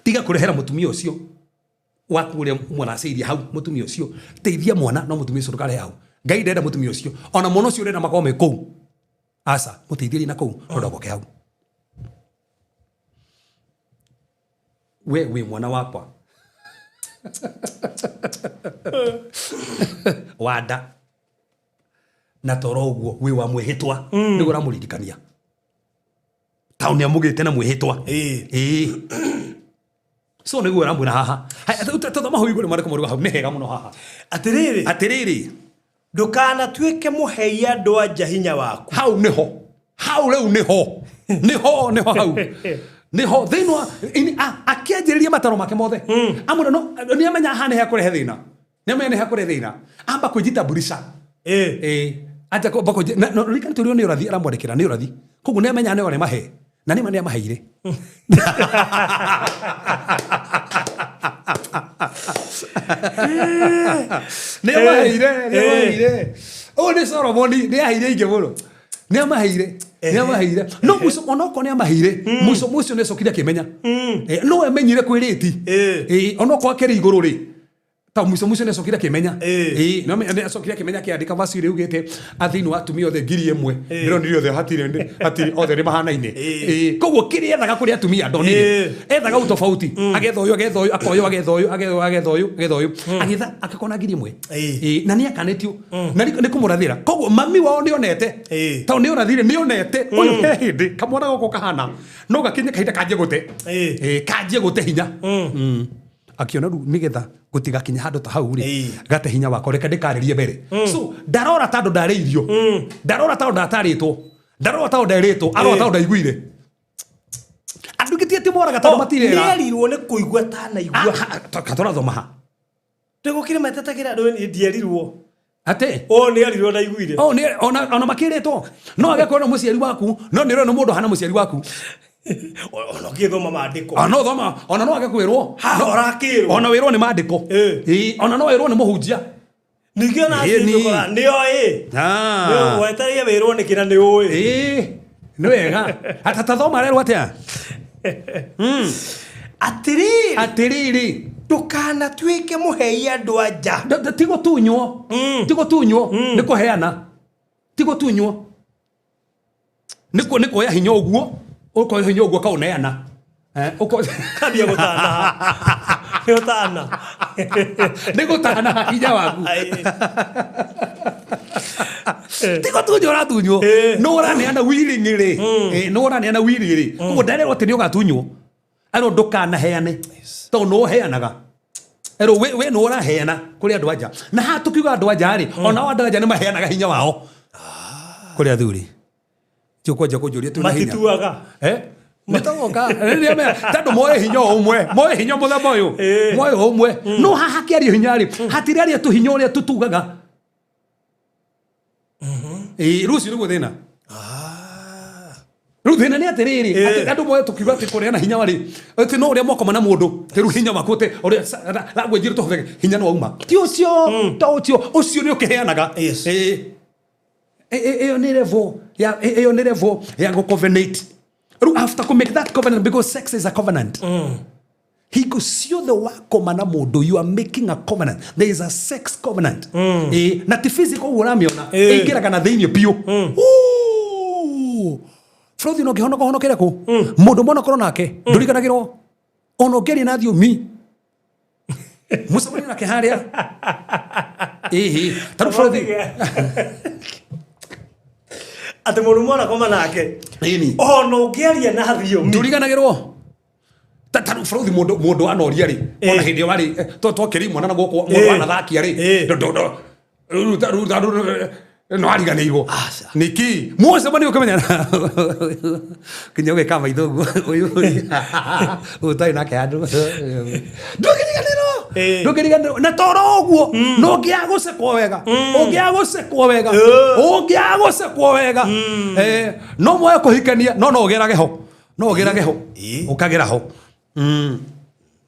tiga kũrehera mũtumia ũcio waku ũrĩa mwaracĩirie hau. Mũtumia ũcio teithia mwana, no mũtumia ũcio ndũkarehe hau. Ngai ndenda mũtumia ũcio, ona mwana ũcio ũrenda makorwo me kũu, aca, mũteithĩrie na kũu, no ndagoke hau. We wĩ mwana wakwa wa nda, na toro ũguo wĩ wa mwĩhĩtwa, nĩguo ũramũririkania tondũ nĩ amũgĩte na mwĩhĩtwa. Ĩĩ. So nĩguo ũramwĩra haha. Haya, tũthoma hau igũrũ, maandĩko marauga hau nĩ hega mũno haha. Atĩrĩrĩ. Atĩrĩrĩ. Ndũkanatuĩke mũhei andũ a nja hinya waku. Hau nĩho, hau rĩu nĩho, nĩho, nĩho, hau nĩho thĩinĩ wa akĩanjĩrĩria mataro make mothe. Amwĩra no nĩ amenya haha nĩ hakũrehe thĩna, nĩ amenya nĩ hakũrehe thĩna, amba kwĩjitambulisha. Ĩĩ, anja kwamba kwĩji- na ririkana tũrĩ nĩ ũrathi aramwandĩkĩra, nĩ ũrathi, koguo nĩ amenya nĩ arĩa mahe, na nĩ ma nĩ amaheire. Nĩ amaheire, nĩ amaheire. Ũyũ nĩ Solomoni, nĩ aheire ingĩ mũno, nĩ amaheire, nĩ amaheire, no mũico onokorwo nĩ amaheire, mũico mũico nĩ acokire akĩmenya. No amenyire kwĩ rĩti. Onokorwo akĩrĩ igũrũ rĩ, ta mũico mũico nĩ acokire akĩmenya. No nĩ acokire akĩmenya, akĩandĩka verse ĩrĩa ĩugĩte thĩinĩ wa atumia othe 1000 ndĩronire othe hatirĩ, hatirĩ, othe nĩ mahanaine. Koguo kĩrĩa ethaga kũrĩ atumia ndonire, ethaga utofauti, agetha ũyũ, agetha ũyũ, akoya, agetha ũyũ, agetha ũyũ, agetha ũyũ, agetha ũyũ, agĩetha akakona 1000. Na nĩ akanĩtio na nĩ kũmũrathĩra, koguo mami wao nĩ onete, tondũ nĩ ũrathire, nĩ onete ũyũ he hĩndĩ kamwana goko kahana no gakinye kahinda kanjie gũte. Kanjie gũte hinya. Akiona rĩu nĩgetha gũtigakinye handũ ta hau rĩ, gate hinya wakwa, reke ndĩkarĩrie mbere. So ndarora tondũ ndarĩirio, ndarora tondũ ndatarĩtwo, ndarora tondũ nderĩtwo, arora tondũ ndaiguire. Andũ ingĩ ti atĩ moraga tondũ matirera. Nĩerirwo nĩ kũigua tanaigua. Katũrathoma ha. Ndĩgũkĩrĩ metetagĩra andũ, niĩ ndierirwo. Atĩ Ũũ nĩ arirwo ndaiguire. Oh, nĩ ona makĩrĩtwo no age kwĩrwo mũciari waku, no nĩ ũrona mũndũ hana mũciari waku. Ona ũgĩthoma maandĩko. Ona no thoma, ona no age kwĩrwo. Haha ũrakĩrwo. Ona wĩrwo nĩ maandĩko. Ĩĩ, ona no wĩrwo nĩ mũhunjia. Ningĩ ona Ĩĩ, ni. ũkora nĩ oĩ. Ah. Nĩ wetereire wĩrwo nĩkĩ na nĩ ũĩ. Ĩĩ, nĩ wega. Atathoma arerwo atĩa? Atĩrĩrĩ. Atĩrĩrĩ. Ndũkanatuĩke mũhei andũ a nja. Ti gũtunywo. Ti gũtunywo, nĩ kũheana. Ti gũtunywo. Nĩ kuoya hinya ũguo, ũkoya hinya ũguo ũkaũneana. Kambia gũtana. Nĩ gũtana. Nĩ gũtana hinya waku. Ti gũtunywo ũratunywo. Nĩ ũraneana willingly. Nĩ ũraneana willingly. Koguo ndarerwo atĩ nĩ ũgatunywo. Erwo ndũkanaheane. Tondũ nĩ ũheanaga. Erwo we nĩ ũraheana kũrĩ andũ anja. Na haha tũkiuga andũ anja rĩ, onao andũ anja nĩ maheanaga hinya wao. Kũrĩ athuri. Ti ũkwanja kũnjũria twĩna hinya. Matituaga. Nĩ togoka. Rĩrĩa tondũ moe hinya o ũmwe, moe hinya mũthemba ũyũ. Moe o ũmwe. No haha hakĩario hinya rĩ, hatirĩ tũhinya ũrĩa tũtugaga. Ĩĩ, rĩu ũcio nĩguo thĩna. Rĩu thĩna nĩ atĩrĩrĩ, atĩ andũ moe tũkiuga atĩ kũneana hinya rĩ, atĩ no ũrĩa mwakoma na mũndũ, rĩu hinya waku atĩ ũrĩa language ĩrĩa tũhũthagĩra, hinya nĩ wauma. Ti ũcio, to ũcio, ũcio nĩ ũkĩheanaga. Ĩĩ. Ĩyo nĩ level ya, ĩyo nĩ level ya gũ-covenant. Rĩu after kũ make that covenant, because sex is a covenant. Hingo ciothe wakoma na mũndũ, you are making a covenant. There is a sex covenant. Na ti physical ũguo ũramĩona, ĩingĩraga na thĩinĩ biũ. Ooh. Frothi no ngĩhonoka honokere kũ? Mũndũ mwana korwo nake, ndũriganagĩrwo. Ona ũngĩaria na thiomi. Mũcemanie nake harĩa. Ĩhĩ. Ta rĩu Frothi. Atĩ mũndũ mwana koma nake. Ĩni. Ona ũngĩaria na thiomi. Ndũriganagĩrwo. Ta rĩu Frothi mũndũ anoria rĩ. Ona hĩndĩ ĩyo warĩ, twakĩrĩ imwana na gũkũ, mũndũ anathakia rĩ. No ariganĩirwo. Nĩkĩ? Mũcemanie ũkĩmenya. Kinya ũgĩka maitho ũguo. Ũyũ ũyũ ũtarĩ nake handũ. Ndũngĩriganĩrwo. Ndũngĩriganĩrwo. Na toro ũguo, no ũngĩaga gũcekwo wega. Ũngĩaga gũcekwo wega. Ũngĩaga gũcekwo wega. No moe kũhikania, no no ũgerage ho. No ũgerage ho. Ũkagera ho.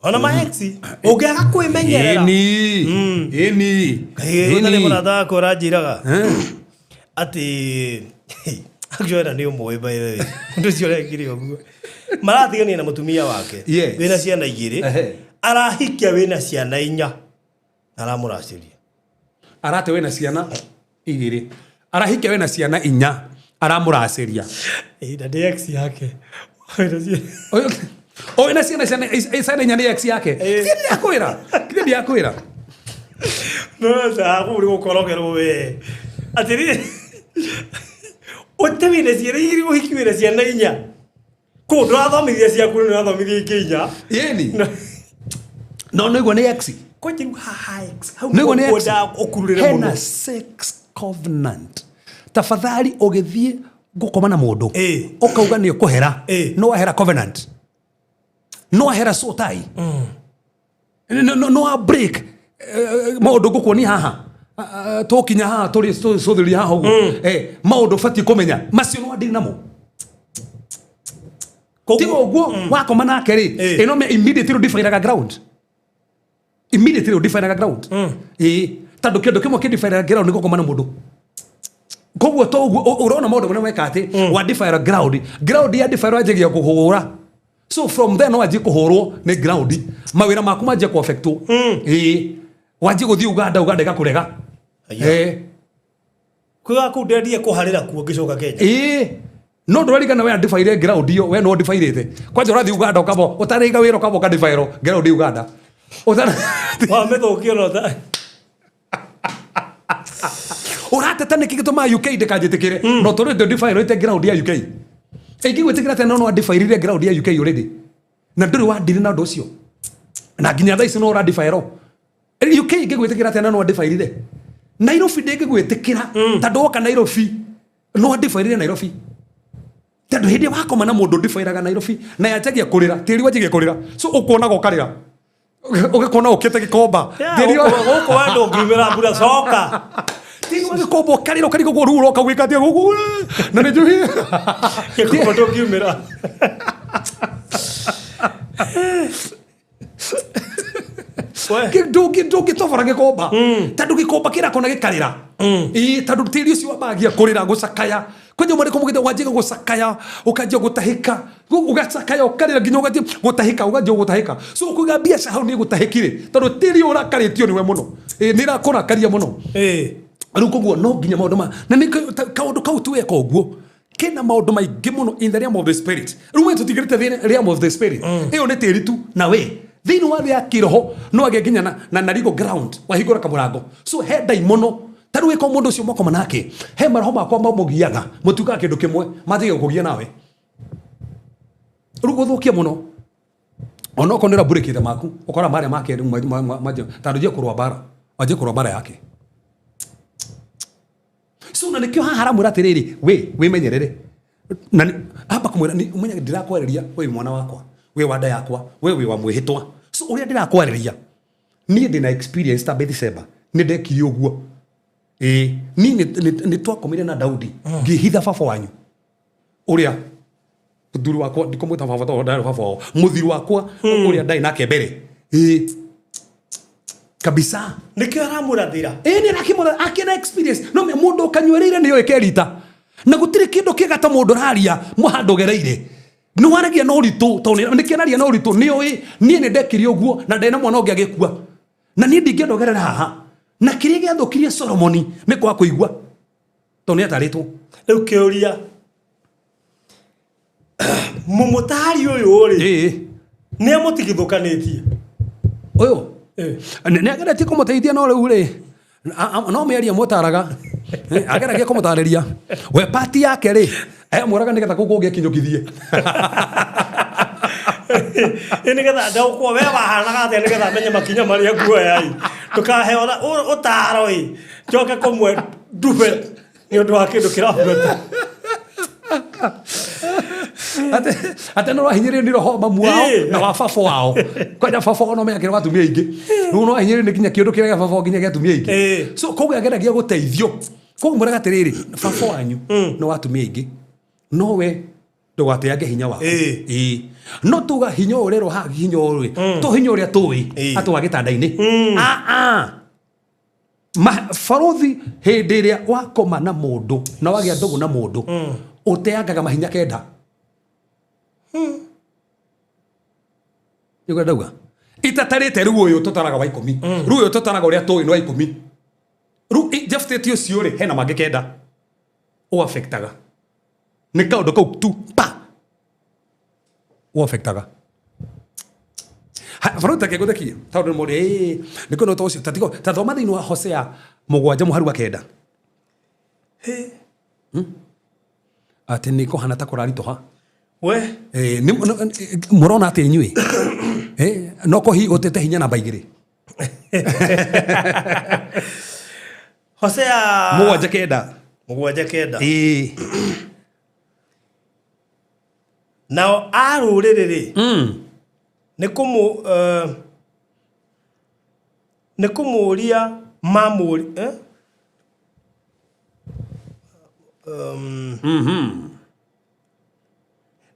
Ona ma ex, ũngĩaga kwĩmenyerera. Ĩni. Ĩni. Gũtarĩ mũrata wakwa ũranjĩraga atĩ actually na nĩ ũmũĩ by the way. Ũndũ ũcio ũrekire ũguo. Maratigania na mũtumia wake. Wĩna ciana igĩrĩ. Arahikia wĩna ciana inya. Aramũracĩria. Arate wĩna ciana igĩrĩ. Arahikia wĩna ciana inya. Aramũracĩria. Ĩĩ, na nĩ ex yake. Wĩna ciana. Ũyũ na ciana ciana inya nĩ ex yake. Kithĩ ndiakwĩra? Kithĩ ndiakwĩra? No, ta, kũu nĩ gũkorogerwo we. Atĩrĩrĩ, ũte wĩna ciana igĩrĩ, ũhiki wĩna ciana inya. Kũu ndũrathomithia ciaku, nĩ ũrathomithia ingĩ inya. Ĩni. No, nĩguo nĩ ex. Kwanja rĩu haha ex, hau Nĩguo nĩ ex. ũkwenda ũkururĩre Hena mũno. sex covenant. Tafadhali ũgĩthiĩ gũkoma na mũndũ, ũkauga nĩ ũkũhera, no wahera covenant. No wahera so tai. No wa break. Maũndũ ngũkuonia haha. Tũkinya haha, tũrĩ cũthĩrĩria haha ũguo. Maũndũ ũbatiĩ kũmenya. Macio no andiri namo. Tiga ũguo, wakoma nake rĩ, ĩno me immediately ũndifiraga ground. Immediately ũndifiraga ground. Tondũ kĩndũ kĩmwe kĩndifiraga ground nĩ gũkoma na mũndũ. Koguo to ũguo, ũrona maũndũ marĩa weka atĩ, wa defile ground. Ground ya defile wanjagia kũhũra. So from there no wanjie kũhũrwo nĩ ground. Mawĩra maku manjie kũ affectwo. Wanjie gũthiĩ Uganda, Uganda ĩgakũrega. Kwĩ kũu ndendie kũharĩra kuo ngĩcoka Kenya. No ndũrarigana we defile ground iyo, we no defilete. Kwanja ũrathiĩ Uganda ũkamba, ũtarĩiga wĩra ũkamba ũka defile ground Uganda. Ũtara- Wamĩthũkia no ta- Ũrateta nĩkĩ gĩtũmaga UK ndĩkanjĩtĩkĩre? No tondũ ndũ defile ground ya UK. Ĩngĩgwĩtĩkĩra atĩa no no defile ground ya UK already? Na ndũrĩ wandire na ũndũ ũcio. Na nginya thaa ici no ũra defile. UK ĩngĩgwĩtĩkĩra atĩa na no defile? Nairobi ndĩngĩgwĩtĩkĩra. Tondũ woka Nairobi, no defile Nairobi. Tondũ hĩndĩ ĩrĩa wakoma na mũndũ defilaga Nairobi, na yanjagia kũrĩra, tĩri wanjagia kũrĩra. So ũkuonaga ũkarĩra. Ũgakona ũkĩte gĩkomba. Yeah, Tĩri wa- gũkũ wendo ũngiumĩra mbura coka. Tĩri wa gĩkomba ũkarĩra ũkarigwo guo rĩu ũroka gwĩka atĩa gũkũ na nĩ njũĩ. Gĩkomba ndũngiumĩra. Ndũngĩtobora gĩkomba tondũ gĩkomba kĩrakona gĩkarĩra. Ĩĩ tondũ tĩri ũcio wambagia kũrĩra gũcakaya kwanja mwarĩko mũgĩte wanjia gũcakaya ũkanjia gũtahĩka ũgacakaya ũkarĩra nginya ũganjia gũtahĩka ũganjia gũtahĩka so kũiga biacara hau nĩ ĩgũtahĩkire tondũ tĩri ũyũ ũrakarĩtio nĩwe mũno. Ĩĩ nĩ ĩrakũrakaria mũno. Rĩu koguo no nginya maũndũ ma na nĩ kaũndũ kau tu weka ũguo kena maũndũ maingĩ mũno in the realm of the spirit. Rĩu we tũtingĩrĩte the realm of the spirit ĩyo nĩ tĩri tu na we thĩinĩ wa thĩ ya kĩroho no agĩe nginya na legal ground wahingũra kamũrango so he ndaimono ta rĩu ĩko mũndũ ũcio mwakoma nake he maroho makwa mamũgiaga mũtuĩkaga kĩndũ kĩmwe manjagia gũkũgia nawe rĩu gũthũkia mũno onokorwo nĩ ũramburĩkĩte maku ũkora marĩa make rĩu tondũ njie kũrũa mbara wanjie kũrũa mbara yake so na nĩkĩo haha aramwĩra atĩrĩrĩ we wĩmenyerere na amba kũmwĩra ũmenye ndĩrakwarĩria we wĩ mwana wakwa we wa nda yakwa we wĩ wa mwĩhĩtwa so ũrĩa ndĩrakwarĩria niĩ ndĩna experience ta Bethsheba nĩ ndekire ũguo ĩĩ niĩ nĩ twakomire na Daudi ngĩhitha baba wanyu ũrĩa mũthuri wakwa ndikũmwĩta baba tondũ ndarĩ baba wao mũthuri wakwa ũrĩa ndarĩ nake mbere ĩĩ kabisa Nĩkĩo aramũrathĩra. Ĩĩ nĩ arakĩmũra akĩna experience no mũndũ ũkanyuĩrĩire nĩoĩ kerita na gũtirĩ kĩndũ kĩega ta mũndũ ũraria mũhandũ ũgereire nĩ waragia na ũritũ tondũ nĩkĩo araria na ũritũ nĩoĩ niĩ nĩ ndekire ũguo na ndarĩ na mwana ũngĩ agĩkua na niĩ ndingĩenda ũgerere haha na kĩrĩa gĩathũkirie Solomoni nĩ kwaga kũigua tondũ nĩ atarĩtwo. Rĩu kĩũria mũmũtari ũyũ rĩ Ĩĩ. nĩ amũtigithũkanĩtie Ũyũ nĩ ageretie kũmũteithia no rĩu rĩ no mĩario amũtaraga ageragia kũmũtarĩria we pati yake rĩ amwĩraga nĩgetha kũu kũngĩ akinyũkithie. Ĩ nĩgetha ndaũkwo we wahanaga atĩa nĩgetha menye makinya marĩa nguoya ĩ ndũkahe ũtaro ĩ njoke kũmwe ndube nĩ ũndũ wa kĩndũ kĩrabuata. Ate no rahinyĩrĩrio nĩ roho mamu wao na wa baba wao kwanja baba wao no menya kĩrĩa atumia aingĩ rĩu no rahinyĩrĩrio nĩ nginya kĩũndũ kĩrĩa gĩa baba wao nginya gĩa atumia aingĩ so koguo ageragia gũteithio koguo mwĩraga atĩrĩrĩ baba wanyu nĩ wa atumia aingĩ no we ndũgateange hinya waku. Ĩĩ. No tuga hinya ũyũ ũrerwo haha hinya ũyũ rĩ to hinya ũrĩa tũĩ atĩ wa gĩtanda-inĩ. Barothi hĩndĩ ĩrĩa wakoma na mũndũ na wagĩa ndũgũ na mũndũ ũteangaga mahinya kenda. Nĩguo ndauga itatarĩte rĩu ũyũ tũtaraga wa ikũmi rĩu ũyũ tũtaraga ũrĩa tũĩ nĩ wa ikũmi rĩu njabutĩtie ũcio rĩ hena mangĩ kenda ũafektaga nĩ kaũndũ kau tu pa ũafektaga barothi take ngũthekie tondũ nĩ mũndũ ĩĩ nĩ kwĩna ũndũ ũcio ta tigo ta thoma thĩinĩ wa Hosea 7 mũhari wa 9 atĩ nĩ kũhana ta kũraritũha. We. Mũrona atĩ inyuĩ no kũhi ũtete hinya namba 2. Hosea 7 9. 7 9. Ĩĩ. Nao a rũrĩrĩ rĩ nĩ kũmũũria mamũũri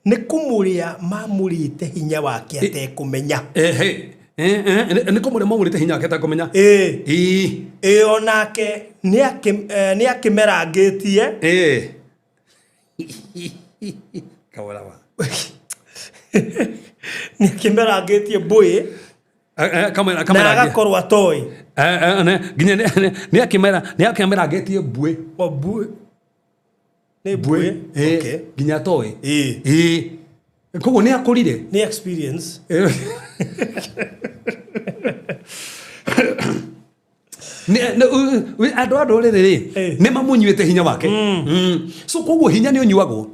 nĩ kũmũrĩa mamũrĩte hinya wake atekũmenya. Nĩ kũmũrĩa mamũrĩte hinya wake atekũmenya. Ĩĩ. Ĩĩ onake nĩ akĩmerangĩtie. Kabora wa. Nĩ akĩmerangĩtie mbũĩ. Kamera Na agakorwo atoĩ. Nginya nĩ akĩmera, nĩ akĩmerangĩtie mbuĩ. O mbuĩ. Nĩ mbuĩ. Okay. Nginya atoĩ. Ĩĩ. Koguo nĩ akũrire. Nĩ experience. Andũ a ndũrĩrĩ rĩ, nĩ mamũnyuĩte hinya wake. So koguo hinya nĩ ũnyuagwo.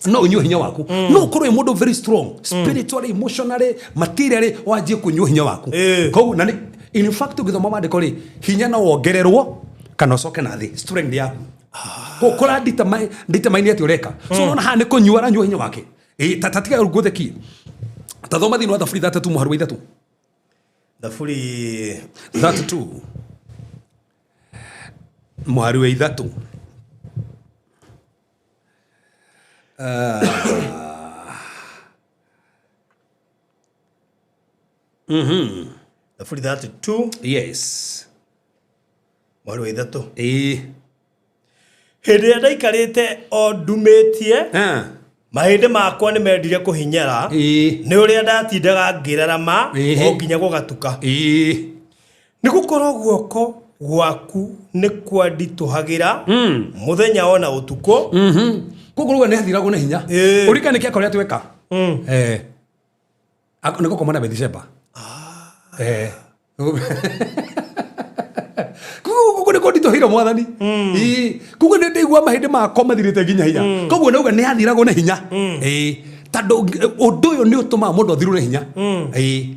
No ũnyue hinya waku. No ũkorwo wĩ mũndũ very strong spiritually, emotionally, materially, wanjie kũnyua hinya waku. Koguo na nĩ, in fact ũngĩthoma maandĩko rĩ, hinya no wongererwo kana ũcoke na thĩ strength yaku. Kũra determine atĩ ũreka. So unaona haha nĩ kũnyua aranyua hinya wake. Ta tiga ngũthekie. Ta thoma thĩinĩ wa Thaburi 3 mũhari wa 3. Thaburi 32. Mũhari wa ithatũ. Thaburi 32. Yes. Mũhari wa ithatũ. Ĩĩ. Hĩndĩ ĩrĩa ndaikarĩte o ndumĩtie, Ah. mahĩndĩ makwa nĩ mendire kũhinyara Ĩĩ. nĩ ũrĩa ndatindaga ngĩrarama Ĩhĩ. o nginya gũgatuka. Ĩĩ. Nĩ gũkorwo guoko gwaku nĩ kwanditũhagĩra mũthenya ona ũtukũ. Koguo rĩu nĩ athiragwo nĩ hinya. Ĩĩ. Ũririkane kĩa korĩa tweka. Eh. Nĩ gũkoma na Bethsheba. Eh. Koguo nĩ kũnditũhĩire mwathani. Ĩĩ. Koguo nĩ ndaigua mahĩndĩ makwa mathirĩte nginya hinya. Koguo nauga nĩ athiragwo nĩ hinya. Ĩĩ. Tondũ ũndũ ũyũ nĩ ũtũmaga mũndũ athirwo nĩ hinya. Ĩĩ.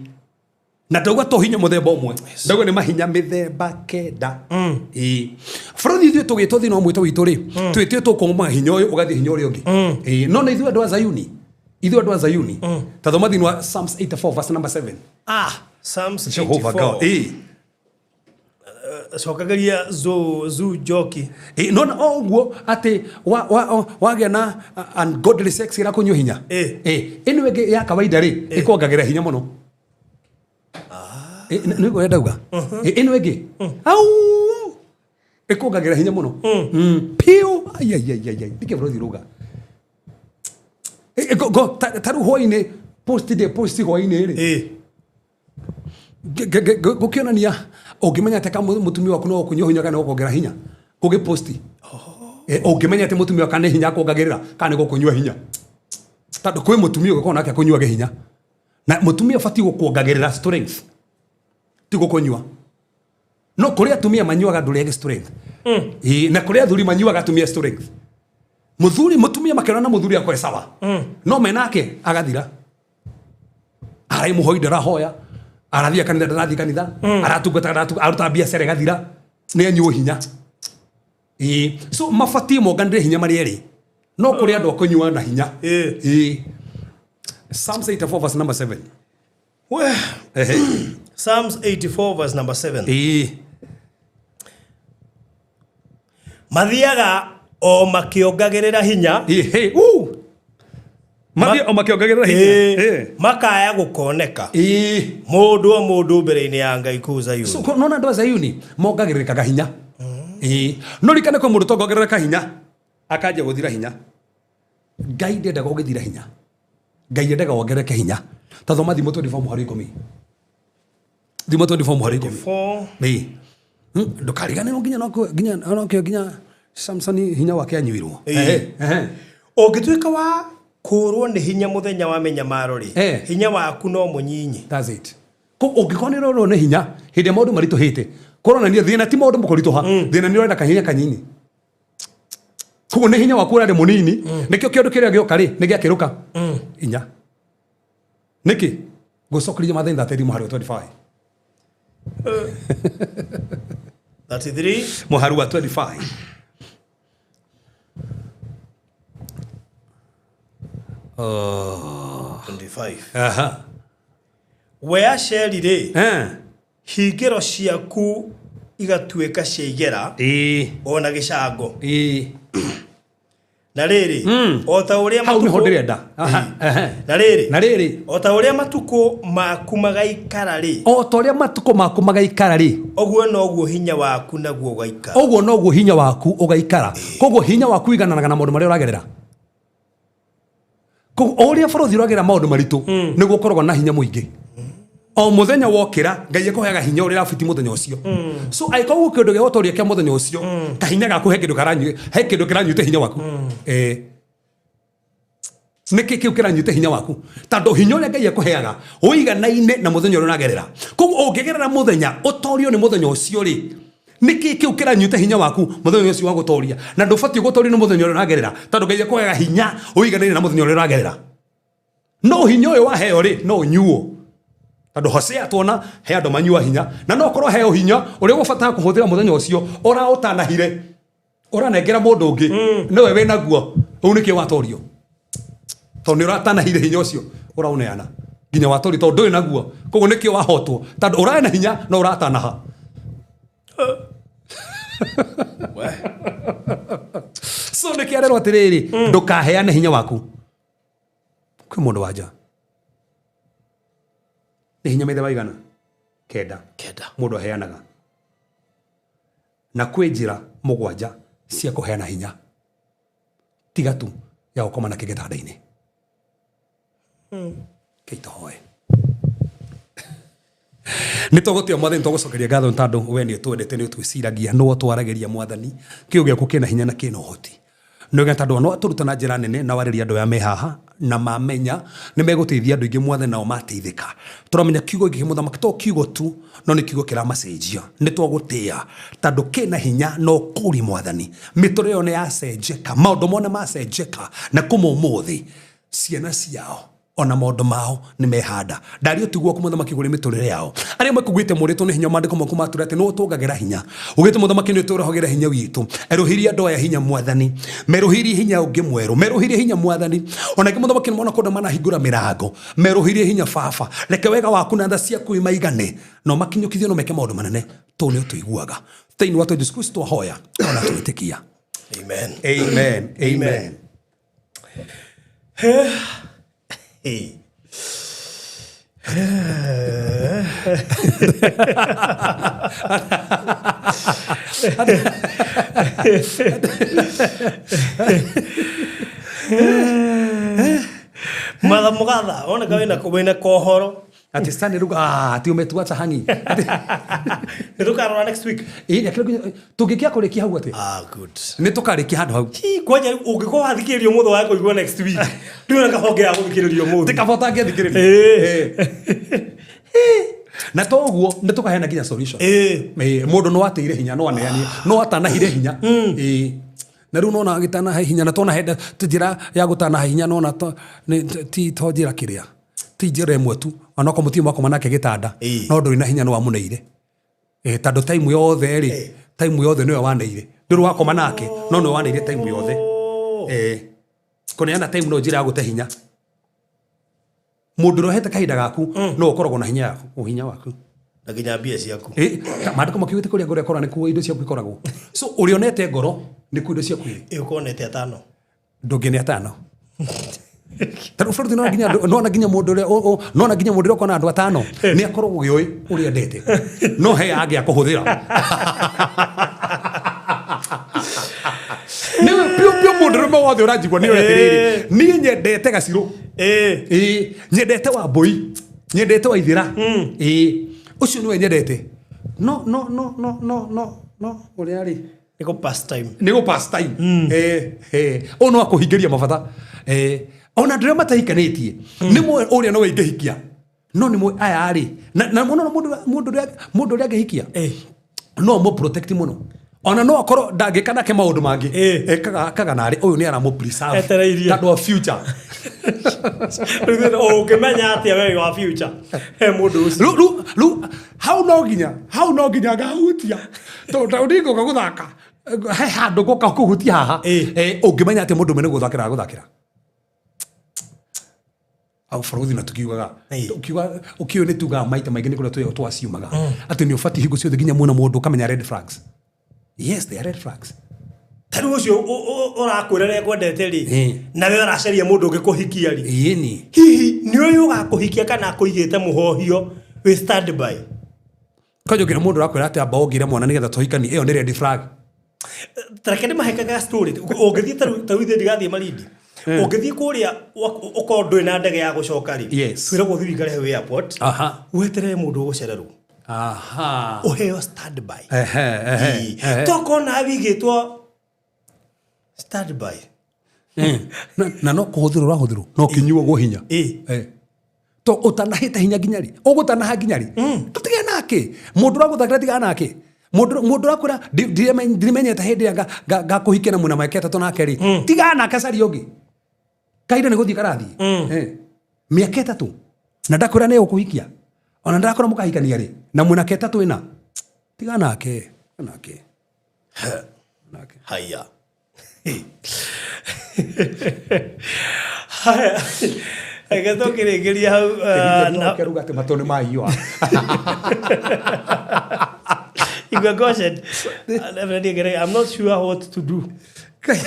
Na ndauga to hinya mũthemba ũmwe, ndauga nĩ mahinya mĩthemba 9. Ĩĩ, bũrũri ithuĩ tũgĩtwo thĩinĩ wa mwĩto witũ rĩ, twĩtĩtwo kuma hinya ũyũ ũgathiĩ hinya ũrĩa ũngĩ. Ĩĩ, no nĩ ithuĩ andũ a Zayuni, ithuĩ andũ a Zayuni, ta thoma thĩinĩ wa Psalms 84 verse number 7. Psalms Jehovah 84. God. Ĩĩ. Cokagĩria zu njoki. Ĩĩ, nona o ũguo atĩ wagĩa na ungodly sex ĩrakũnyua hinya. Ĩĩ. Ĩĩ, ĩno ĩngĩ ya kawaida rĩ, ĩkuongagĩrĩra hinya mũno. Nĩ ũrĩa ndauga. Ĩno ĩngĩ au ĩkuongagĩrĩra hinya mũno. Piũ. Ai, ai, ai, ai, ai. Ndikĩ bũrũri rũga. Ta rĩu hwainĩ post day, post hwainĩ rĩ, Ĩĩ. Gũkĩonania ũngĩmenya atĩ ka mũtumia waku no ũkũnyua hinya kana gũkuongerera hinya gũgĩposti. Ũngĩmenya atĩ mũtumia waku nĩ hinya akuongagĩrĩra kana nĩ gũkũnyua hinya, tondũ kwĩ mũtumia ũngĩkorwo nake akũnyuage hinya, na mũtumia ũbatiĩ gũkuongagĩrĩra strength, ti gũkũnyua. No kũrĩ atumia manyuaga ndũrĩage strength. Ĩĩ, na kũrĩ athuri manyuaga atumia strength. Mũthuri mũtumia makĩona na mũthuri akwe sawa, no menake agathira, arai mũhoi ndarahoya, arathiĩ kanitha ndarathiĩ kanitha, aratungata aruta biacara ĩgathira, nĩ anyuo hinya. Ĩĩ, so mabatiĩ monganĩre hinya marĩ erĩ, no kũrĩ andũ a kũnyua na hinya. Ĩĩ. Ĩĩ. Psalms 84 verse number 7. We, Ehe. Psalms 84 verse number 7. Ĩĩ. Mathiaga o makĩongagĩrĩra hinya. Ĩĩ, uu. Mathiĩ o makĩongagĩrĩra hinya. Ĩĩ. Ĩĩ. Makaya gũkoneka Ĩĩ. mũndũ o mũndũ mbere-inĩ ya Ngai kũu Zayuni. So, nona andũ a Zayuni mongagĩrĩrĩkaga hinya. Ĩĩ. No ririkane kwĩ mũndũ tongagĩrĩrĩka hinya akanjia gũthira hinya. Ngai ndendaga ũgĩthira hinya, Ngai endaga wongerereke hinya. Ta thoma Thimo 24 mũhari 10. Thimo 24 mũhari 10. 4. Ĩĩ. Ndũkariganĩrwo nginya nginya nokĩo nginya Samsoni hinya wake anyuirwo. Ĩĩ. Ehe, ehe. Ũngĩtuĩka wa kũũrwo nĩ hinya mũthenya wa mĩnyamaro rĩ, Eh. hinya waku no mũnyinyi. That's it. Ko ũngĩkorwo nĩ ũrorwo nĩ hinya hĩndĩ ĩrĩa maũndũ maritũhĩte, kũronania thĩna ti maũndũ kũritũha, thĩna nĩ ũrenda kahinya kanyinyi. Koguo nĩ hinya waku ũrarĩ mũnini, nĩkĩo kĩũndũ kĩrĩa gĩoka rĩ nĩ gĩakĩrũka inya. Nĩkĩ? Ngũcokeria Maathani 33 mũhari wa 25. 33. Mũhari wa 25. Oh. 25. Aha. We Asheri rĩ, Eh. hingĩro ciaku igatuĩka cia igera Ĩĩ. ona gĩcango. Ĩĩ. Na rĩrĩ, o ta ũrĩa Hau nĩho matukũ- ndĩrenda. Aha, ehe. Na rĩrĩ, Na rĩrĩ, o ta ũrĩa matukũ maku magaikara rĩ, o ta ũrĩa matukũ maku magaikara rĩ, ũguo noguo hinya waku naguo ũgaikara. ũguo noguo hinya waku ũgaikara. Koguo hinya waku ũigananaga na maũndũ marĩa ũragerera. Koguo o ũrĩa bũrũri ũragerera maũndũ maritũ, nĩguo ũkoragwo na hinya mũingĩ. O mũthenya wokĩra, Ngai akũheaga hinya ũrĩa ũrabiti mũthenya ũcio. So angĩkorwo kĩũndũ gĩa gũtũria kĩa mũthenya ũcio, kahinya gaku he kĩndũ karanyue, he kĩndũ kĩranyuĩte hinya waku. Nĩkĩ kĩu kĩranyuĩte hinya waku? Tondũ hinya ũrĩa Ngai akũheaga ũiganaine na mũthenya ũrĩa ũragerera. Koguo ũngĩgerera mũthenya ũtorio nĩ mũthenya ũcio rĩ, nĩkĩ kĩu kĩranyuĩte hinya waku mũthenya ũcio wa gũtoria? Na ndũbatiĩ gũtorio nĩ mũthenya ũrĩa ũragerera, tondũ Ngai akũheaga hinya ũiganaine na mũthenya ũrĩa ũragerera. No hinya ũyũ waheo rĩ, no ũnyuo. Tondũ Hosea tuona he andũ manyua hinya, na no korwo heo hinya ũrĩa ũgũbatara kũhũthĩra mũthenya ũcio ũraũtanahire, ũranengera mũndũ ũngĩ, nĩwe wĩnaguo, ũu nĩkĩo watorio. Tondũ nĩ ũratanahire hinya ũcio ũraũneana nginya watorio, tondũ ndũrĩ naguo, koguo nĩkĩo wahotwo, tondũ ũrarĩ na hinya no ũratanaha. We. So nä kä arerwo atä rä rä ndå kaheane hinya waku kwä må ndå wanja nä hinya mĩthemba igana kenda. Kenda. Må ndå aheanaga na kwä njä ra mũgwanja cia kũheana hinya tiga tu ya gũkoma nake gĩtanda-inĩ. Kĩitohoe nä tågåtia mwathani, tågåcokeria ngatho nĩ tondũ we nä ũtwendete, nä ũtwĩciragia, nĩ ũtwaragĩria mwathani. Kĩo gĩaku kĩna hinya na kĩna ũhoti nä tondũ no atũruta na njĩra nene na warĩria andũ aya me haha na mamenya nĩ megũteithia andũ aingĩ mwathani, nao mateithĩka. Tũramenya kiugo gĩkĩ mũthamaki to kiugo tu, no nĩ kiugo kĩramacenjia. Nĩ twagũtĩa tondũ kĩna hinya no kũri mwathani. Mĩtũrĩre ĩyo nĩ yacenjeka, maũndũ mone macenjeka, na kuma ũmũthĩ ciana ciao ona maũndũ mao nĩ mehanda. Ndario tiguo ku mũthamaki kũrĩ mĩtũrĩre yao arĩa makugĩte mũrĩtwo nĩ hinya. Maandĩko maku matũra atĩ nĩ ũtũngagĩra hinya, ugĩte mũthamaki nĩ ũtũrehagĩra hinya witũ. Erũhirie andũ aya hinya mwathani, merũhirie hinya ũngĩ mwerũ, merũhirie hinya mwathani. Ona angĩ mũthamaki nĩ mona kũndũ manahingũra mĩrango, merũhirie hinya baba. Reke wega waku na tha ciaku imaigane no makinyũkithio no meke maũndũ manene tondũ nĩ ũtũiguaga. Thĩinĩ wa Jesu Kristo twahoya ona twĩtĩkia. Amen. Amen, amen. Hey. Matha mugatha oneka wina kohoro. Ati Stanley ruga ah ati umetuacha hangi. Nĩ tũkarora next week. Ĩ tũngĩkia kũrĩkia hau atĩ Ah, good. nĩ tũkarĩkia handũ hau. Hi, kwanja ũngĩkorwo wathikĩrĩria ũmũthĩ wa kũigua next week, ndũrĩ na kahonge ya gũthikĩrĩria ũmũthĩ. Tikaba ũtangĩathikĩrĩria. Na to ũguo nĩ tũkaheana nginya solution. Ĩ, mũndũ no ateire hinya, no aneanie, no atanahire hinya. Ĩ, na rĩu nona agĩtanahe hinya na tona henda njĩra ya gũtanahe hinya nona ti to njĩra kĩrĩa ti njĩra ĩmwe tu, onokorwo mũtirĩ mwakoma nake gĩtanda, no ndũrĩ na hinya nĩ wamũneire. Ĩ, tondũ time yothe rĩ, time yothe nĩwe waneire, ndũrĩ wakoma nake no nĩwe waneire time yothe. Ĩ, kũneana time no njĩra ya gũte hinya. Mũndũ ũrĩa ũhete kahinda gaku no ũkoragwo na hinya yaku, hinya waku Na nginya mbia ciaku. Ĩ, maandĩko makiugĩte kũrĩa ngoro ĩkoragwo nĩkuo indo ciaku ikoragwo. So ũrĩa ũnete ngoro nĩkuo indo ciaku irĩ. Ĩ, ũkorwo nete atano. Ndũngĩne atano tondũ bũrũri nona nginya nona nginya mũndũ ũrĩa nona nginya mũndũ ũrĩa ũkona andũ atano nĩ akoragwo gĩũĩ ũrĩa endete, no he angĩ akũhũthĩra. Nĩwe piũ piũ mũndũ ũrĩa wothe ũranjigua nĩ ũrĩa atĩrĩrĩ, niĩ nyendete gacirũ. Ĩ, nyendete wa mbũi, nyendete wa ithĩra. Ĩ, ũcio nĩwe nyendete. No no no no no no no ũrĩa rĩ Nĩ kũ pass time. Nĩ gũ pass time. Ũyũ no akũhingĩria mabata. Ona andũ arĩa matahikanĩtie nĩ mwe ũrĩa no ingĩhikia, no nĩ mwe aya rĩ na mũno mũndũ ũrĩa angĩhikia no mũ protect mũno, ona no akorwo ndangĩka nake maũndũ mangĩ, ekaga akaga narĩ ũyũ nĩ aramũ preserve Etereirie. tondũ wa future. Ũngĩmenya atĩa we wa future he mũndũ ũcio? Rĩu hau no nginya, hau no nginya ngahutia tondũ ndingũka gũthaka he handũ ngũka kũhutia haha. Ũngĩmenya atĩ mũndũ ũmwe nĩ gũthakĩra agũthakĩra au bũrũri na tukiugaga ukiuga ukiu nĩ tugaga maita maingĩ nĩ kũrĩa twaciumaga atĩ nĩ ũbatiĩ hingo ciothe nginya muona mũndũ ũkamenya red flags. Yes, they are red flags. Ta rĩu ũcio ũrakwĩra nĩ ekwendete rĩ, nawe ũracaria mũndũ ũngĩ kũhikia rĩ, ĩni hihi nĩ ũyũ ũgakũhikia kana akũigĩte mũhohio wĩ standby? Kwanja ũngĩra mũndũ ũrakwĩra atĩ amba ũngĩre mwana nĩgetha tũhikanie, ĩyo nĩ red flag. Tareke ndĩmahekaga story. Ũngĩthiĩ ta rĩu ithuĩ ndigathiĩ Malindi, ũngĩthiĩ kũrĩa ũkorwo ndũrĩ na ndege ya gũcoka rĩ, twĩragwo ũthiĩ ũikare hau airport weterere mũndũ ũgũcererwo, ũheo standby. Tokorwo nawe wigĩtwo standby. Na no kũhũthĩrwo ũrahũthĩrwo no kĩnyuagwo hinya. To ũtanahĩte hinya nginya rĩ, ũgũtanaha nginya rĩ, tũtigane nake mũndũ ũragũthakĩra, tigana nake mũndũ ũrakwĩra ndirimenyete hĩndĩ ĩrĩa ngakũhikia na mwĩna mĩaka ĩtatũ nake rĩ, tigana nake, caria ũngĩ. Kahinda nĩ gũthiĩ karathiĩ. Mĩaka ĩtatũ na ndakwĩra nĩ ũkũhikia, ona ndakwĩra mũkahikania rĩ, na mwĩna ke ĩtatũ ĩna, tigana nake, tigana nake. Nake. Haya. Haya. Reke tũkĩrĩkĩria hau na kĩruga atĩ matũ nĩ maiyũa. Igua Goshen. Reverend Ngere, I'm not sure what to do.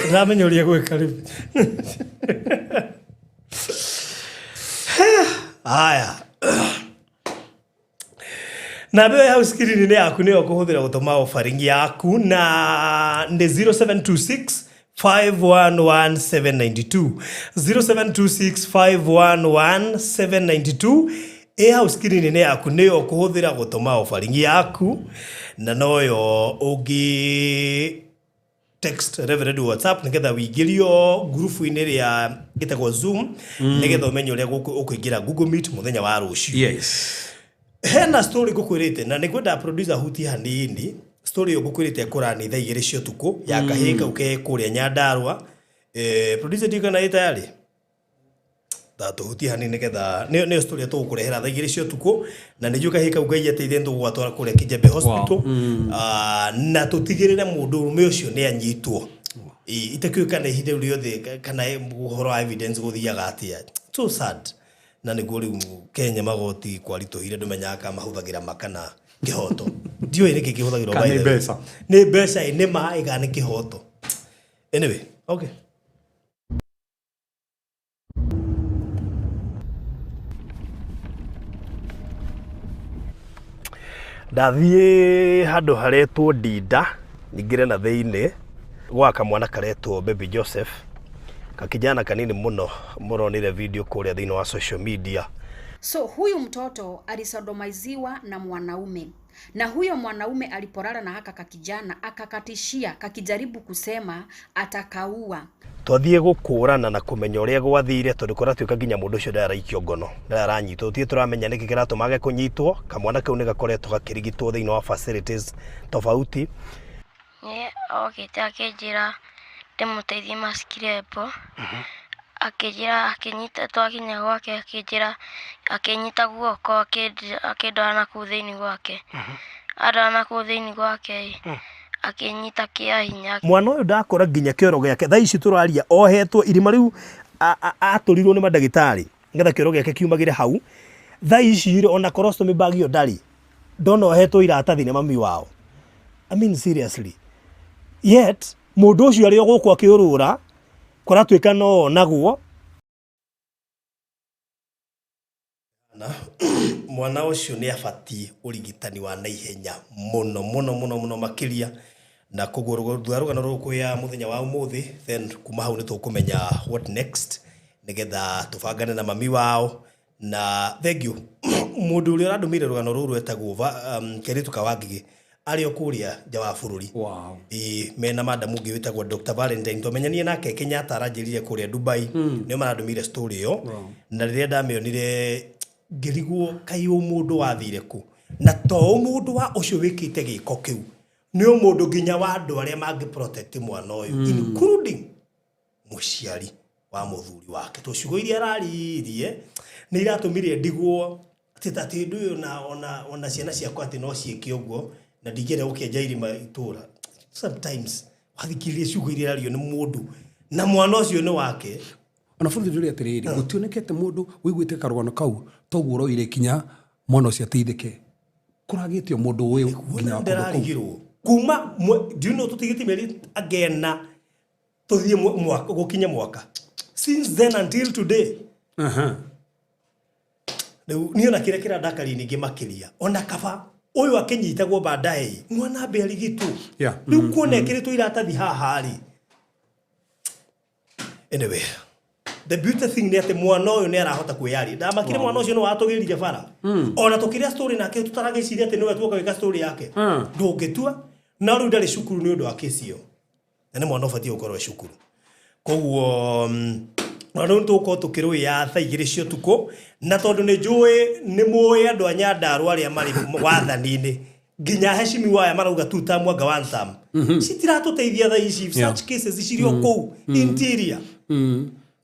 Ndamenya ũrĩa gwĩka rĩu. Aya. Namba ĩyo hau screen-inĩ yaku nĩyo ũkũhũthĩra gũtũma offering yaku na nĩ 0726 511792 0726 511792 ĩ hau screen-inĩ yaku nĩyo ũkũhũthĩra gũtũma offering yaku na noyo ũngĩ text Reverend WhatsApp nigetha wĩingĩrio ngurubu-inĩ rĩa gĩtagwo Zoom nigetha ũmenye ũrĩa ũkũingĩra Google Meet mũthenya wa rũciũ. Yes. Hena story ngũkwĩrĩte na nĩngwenda producer hutie hanini. Story ĩyo ngũkwĩrĩte kũrani thaa 2 cia ũtukũ ya kahĩĩ kau ke kũrĩa Nyandarua. Producer ndiũĩ kana ĩ tayarĩ tũhutie hanini nĩgetha nĩyo story tũgũkũrehera thaa 2 cia ũtukũ na nĩnjũĩ kahĩĩ kau Ngai ateithie nĩtũgũgatwara kũrĩa Kijabe Hospital. Na tũtigĩrĩre mũndũ ũrũme ũcio nĩ anyitwo. Itakĩũĩ kana ihinda rĩu rĩothe kana ũhoro wa evidence gũthiaga atĩa. So sad. Na nĩguo rĩu Kenya magoti kwaritũhire ndũmenyaga kana mahũthagĩra ma kana kĩhoto. Ndiũĩ nĩkĩ kĩhũthagĩrwo Kana by nĩ the way. mbeca. Nĩ mbeca ĩ, nĩ ma ĩ kana nĩ kĩhoto. Anyway, okay. Ndathiĩ handũ haretwo Ndinda nyingĩre na thĩinĩ gwa kamwana karetwo Baby Joseph, kakijana kanini mũno mũronire video kũrĩa thĩinĩ wa social media. So huyu mtoto alisodomaiziwa na mwanaume, na huyo mwanaume alipolala na haka kakijana akakatishia kakijaribu kusema atakaua. Twathiĩ gũkũrana na kũmenya ũrĩa gwathire tondũ kũratuĩka nginya mũndũ ũcio ndaraikio ngono, ndaranyitwo. Tũtirĩ tũramenya nĩkĩ kĩratũma age kũnyitwo. Kamwana kau nĩ gakoretwo gakĩrigitwo thĩinĩ wa facilities tofauti. Nĩ okĩte akĩnjĩra ndĩmũteithie macikirembo, akĩnjĩra akĩnyita, twakinya gwake akĩnjĩra akĩnyita guoko akĩndwara na kũu thĩinĩ gwake. Andwara na kũu thĩinĩ gwake akĩnyita kĩa hinya. Mwana ũyũ ndakora nginya kĩoro gĩake thaa ici tũraria ohetwo irima rĩu atũrirwo nĩ mandagĩtarĩ nĩgetha kĩoro gĩake kiumagĩre hau. Thaa ici rĩ ona colostomy bag ĩyo ndarĩ, ndona ohetwo iratathi nĩ mami wao. I mean seriously. Yet mũndũ ũcio arĩ o gũkũ akĩũrũra kũratuĩka no onagwo. Mwana ũcio nĩ abatiĩ ũrigitani wa naihenya mũno mũno mũno mũno makĩria, na koguo thutha wa rũgano rũrũ kuoya mũthenya wa ũmũthĩ, then kuma hau nĩ tũkũmenya what next nĩgetha tũbangane na mami wao. Na thank you mũndũ ũrĩa ũrandũmĩire rũgano rũrũ etagwo Kairĩtu ka Wangigĩ arĩ o kũrĩa nja wa bũrũri. Wow. Mena madam ũngĩ wĩtagwo Dr. Valentine twamenyanie nake Kenyatta aranjĩrire kũrĩa Dubai. Nĩo marandũmĩire story ĩyo. Na rĩrĩa ndamĩonire ngĩrigwo kaĩ ũ mũndũ wathire kũ, na to ũ mũndũ wa ũcio wĩkĩte gĩko kĩu, nĩ ũ mũndũ nginya wa andũ arĩa mangĩ protect mwana ũyũ, including mũciari wa mũthuri wake. To ciugo iria araririe nĩ iratũmire ndigwo atĩ atĩ ũndũ ũyũ na ona ciana ciakwa atĩ no ciĩke ũguo na ndingĩenda gũkĩenja irima itũra. Sometimes wathikĩrĩria ciugo iria irario nĩ mũndũ na mwana ũcio nĩ wake. Ona bũrũri ndũrĩ atĩrĩrĩ, gũtionekete mũndũ ũiguĩte karũgano kau toguo ũroire kinya mwana ũcio ateithĩke. Kũragĩtio mũndũ ũyũ nginya wa kũndũ kũu. Ndĩrarigirwo kuma do you know tũtigĩtie mĩeri agena tũthiĩ mwaka gũkinya mwaka since then until today. Rĩu niĩ ona kĩrĩa kĩrandakaria ningĩ makĩria ona kaba ũyũ akĩnyitagwo baadaye mwana ambe arigitwo. Rĩu kuona ekĩrĩtwo iratathi haha rĩ. Anyway, the beauty thing nĩ atĩ mwana ũyũ nĩ arahota kwĩyaria. Ndamakire mwana ũcio nĩ watũgĩrire bara. Ona tũkĩrĩa story nake tũtaragĩciria atĩ nĩwe tuoka gwĩka story yake. Ndũngĩtua. Na rĩu ndarĩ cukuru nĩ ũndũ wa kesi ĩyo. Na nĩ mwana ũbatiĩ gũkorwo e cukuru. Koguo na rĩu tũgũkorwo tũkĩrũĩa thaa 2 cia ũtukũ, na tondũ nĩ njũĩ nĩ mũĩ andũ a Nyandarua arĩa marĩ wathani-inĩ nginya heshimiwa aya marauga two term anga one term. Citiratũteithia thaa ici. Such cases cirĩ o kũu interior.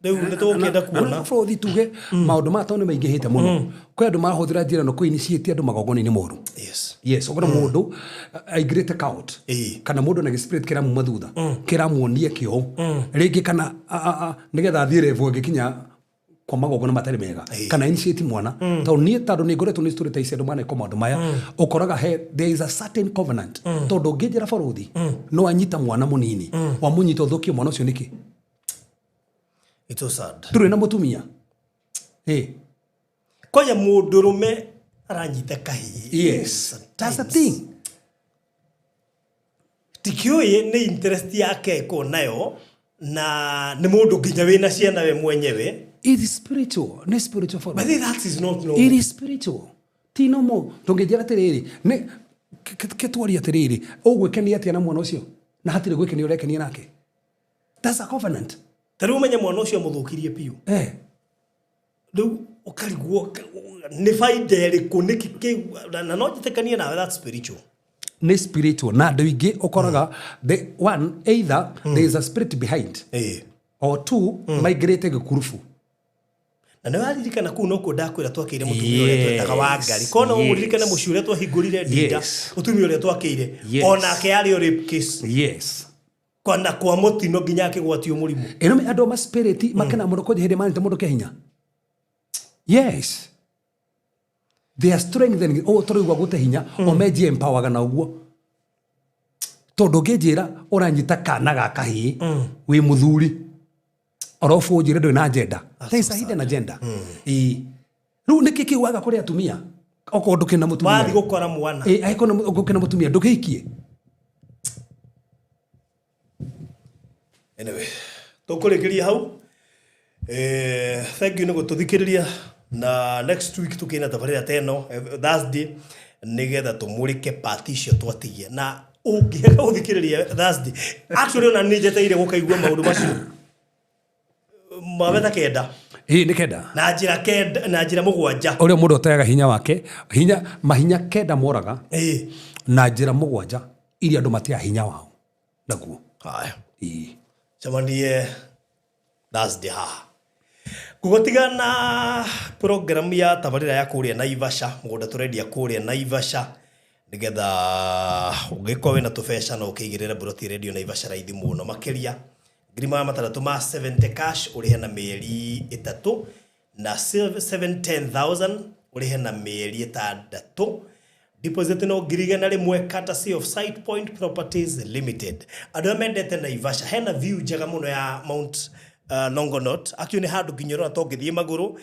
Rĩu nĩ tũgũkĩenda kuona. Na bũrũri tuge maũndũ maya tondũ nĩ maingĩhĩte mũno. Kwĩ andũ marahũthĩra njĩra ĩno kũ-initiate andũ magongona-inĩ moru. Yes, ũkona mũndũ aingĩrĩte cult. Kana mũndũ na spirit kĩramuma thutha, kĩramuonia kĩo. Rĩngĩ kana nĩgetha athiĩ level ĩngĩ kinya Kwa magongona matarĩ mega kana initiate mwana, tondũ niĩ tondũ nĩ ngoretwo nĩ story ta ici, andũ maneka maũndũ maya, ũkoraga he there is a certain covenant, tondũ ũngĩnjĩra barũthi no anyita mwana mũnini, wamũnyita ũthũkie mwana ũcio nĩkĩ? It's so sad. Ndũrĩ na mũtumia. Ĩ. Kwanja mũndũrũme aranyita kahĩĩ. Yes, that's the thing. Tikĩũĩ nĩ interest yake ĩkorwo nayo na nĩ mũndũ nginya wĩna ciana we mwenyewe. It is spiritual, nĩ spiritual But form. that is not It normal. is spiritual, ti normal. Tũngĩnjĩra atĩrĩrĩ, nĩ kĩtwaria atĩrĩrĩ, ũgwĩkenia atĩa na mwana ũcio na hatirĩ gwĩkenia ũrekenia nake? That's a covenant. Ta rĩu ũmenye mwana ũcio amũthũkirie biũ. Rĩu ũkarigwo nĩ baida ĩrĩkũ, nĩkĩ kĩu, na no njĩtĩkanie nawe that's spiritual. Nĩ spiritual, na andũ aingĩ ũkoraga the one, either there is a spirit behind or two, maingĩrĩte gĩkurubu. Na nĩ waririkana kũu nokuo ndakwĩra twakĩire mũtumia ũrĩa twetaga wa ngari kona ũririkane mũciĩ ũrĩa twahingũrire ndinda, mũtumia ũrĩa twakĩire, onake arĩ o rape case. Kwana kwa mũtino nginya akĩgwatio mũrimũ. Ĩno andũ ma spirit makena mũno kwanja hĩndĩ manyita mũndũ kĩa hinya. Yes, they are strengthening o tũraigua gũte hinya o menjie empowerga na ũguo, tondũ ũngĩnjĩra ũranyita kana ga kahĩĩ wĩ mũthuri orobu ũnjĩre ndũrĩ na agenda, there is a hidden agenda. Ĩĩ, rĩu nĩkĩ kĩu waga kũrĩ atumia okorwo ndũkĩrĩ na mũtumia? Wathiĩ gũkora mwana. Ĩĩ, angĩkorwo ndũkĩrĩ na mũtumia, ndũkĩhikie. Anyway, tũkũrĩkĩria hau. Thank you nĩ gũtũthikĩrĩria, na next week tũkĩna tabarĩra ta ĩno, Thursday, nĩgetha tũmũrĩke part icio twatigia, na ũngĩaga gũthikĩrĩria Thursday, actually ona nĩ njetereire gũkaigua maũndũ macio mawetha 9. Ĩĩ, nĩ 9. Na njĩra 9 na njĩra 7. Ũrĩa mũndũ ũteaga hinya wake, hinya mahinya 9 moraga na njĩra 7 iria andũ mateaga hinya wao naguo. Haya. Ĩĩ. Cemanie Thursday haha ngũgũtiga na program ya tabarĩra ya kũrĩa Naivasha, mũgũnda tũrendia kũrĩa Naivasha, nĩgetha ũngĩkorwo wĩna tũbeca no ũkĩigĩrĩre mburoti ĩrendio Naivasha raithi mũno makĩria, 670,000 cash ũrĩhe na mĩeri 3, na 710,000 ũrĩhe na mĩeri 6. Deposit no 100,000, courtesy of Site Point Properties Limited. Andũ arĩa mendete Naivasha, hena view njega mũno ya Mount Longonot. Actually nĩ handũ nginya ũrona to ũngĩthiĩ magũrũ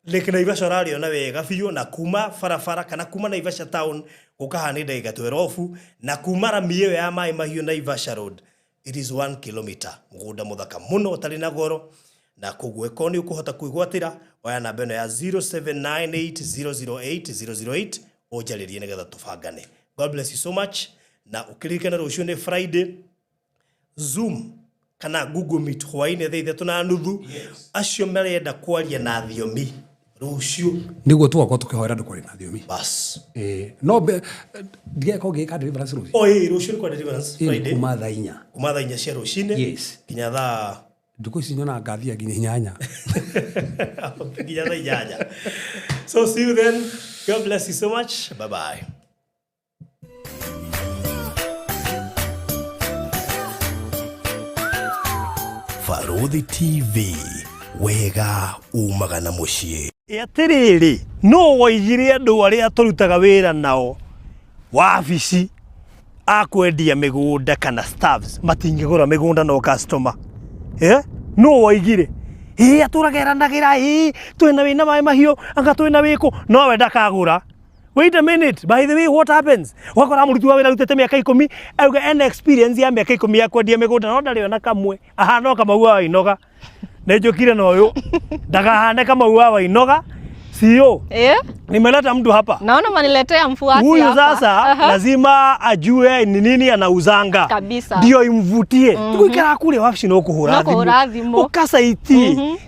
Lake Naivasha ũrarĩona wega biũ, na kuma barabara kana kuma Naivasha town gũka haha nĩ ndagĩka 12, na kuma rami ĩyo ya maĩ mahiũ Naivasha Road it is 1 kilometer. Mũgũnda mũthaka mũno ũtarĩ na goro, na koguo ĩkorwo nĩ ũkũhota kwĩgwatĩra, oya namba ĩno ya 0798008008 ũnjarĩrie nĩgetha tũbangane. God bless you so much, na ũkĩririkana rũciũ nĩ Friday, Zoom kana Google Meet hwainĩ thaa 3:30. Acio marenda kwaria na thiomi rũciũ. Nĩguo tũgakorwo tũkĩhoera andũ kwaria na thiomi. Bas. Ĩĩ, no ndigekorwo ngĩka deliverance rũciũ. O ĩĩ, rũciũ nĩ kwa deliverance. Ĩĩ, nĩ Friday. kuma thaa 4. Kuma thaa 4 cia rũcinĩ nginya thaa Ndukũ ici nyonaga ngathia nginya 8. Nginya thaa 8. So see you then. God bless you so much. Bye bye. Barũthi TV, wega umaga na mũciĩ. Atĩrĩrĩ, no woigire andũ arĩa tũrutaga wĩra nao wabici a kwendia mĩgũnda kana staffs matingĩgũra mĩgũnda no customer. No woigire ĩ atũraga eranagĩra ĩ twĩna wĩna maĩ mahiũ anga twĩna wĩkũ nowe ndakagũra. Wait a minute, by the way, what happens? Ũgakora mũruti wa wĩra arutĩte mĩaka 10, auga ena experience ya mĩaka 10 ya kwendia mĩgũnda, no ndarĩ ona kamwe. Ahana o Kamau wa Wainoga. Nĩ njũkire na ũyũ. Ndakahane Kamau wa Wainoga. CEO. Nimeleta mtu hapa. Naona maniletea mfuasi Huyu hapa. sasa lazima ajue ni nini anauzanga. Kabisa. Ndio imvutie. Tuikara kule wabici no kuhura No kũhũra thimũ. Ũkacaiti.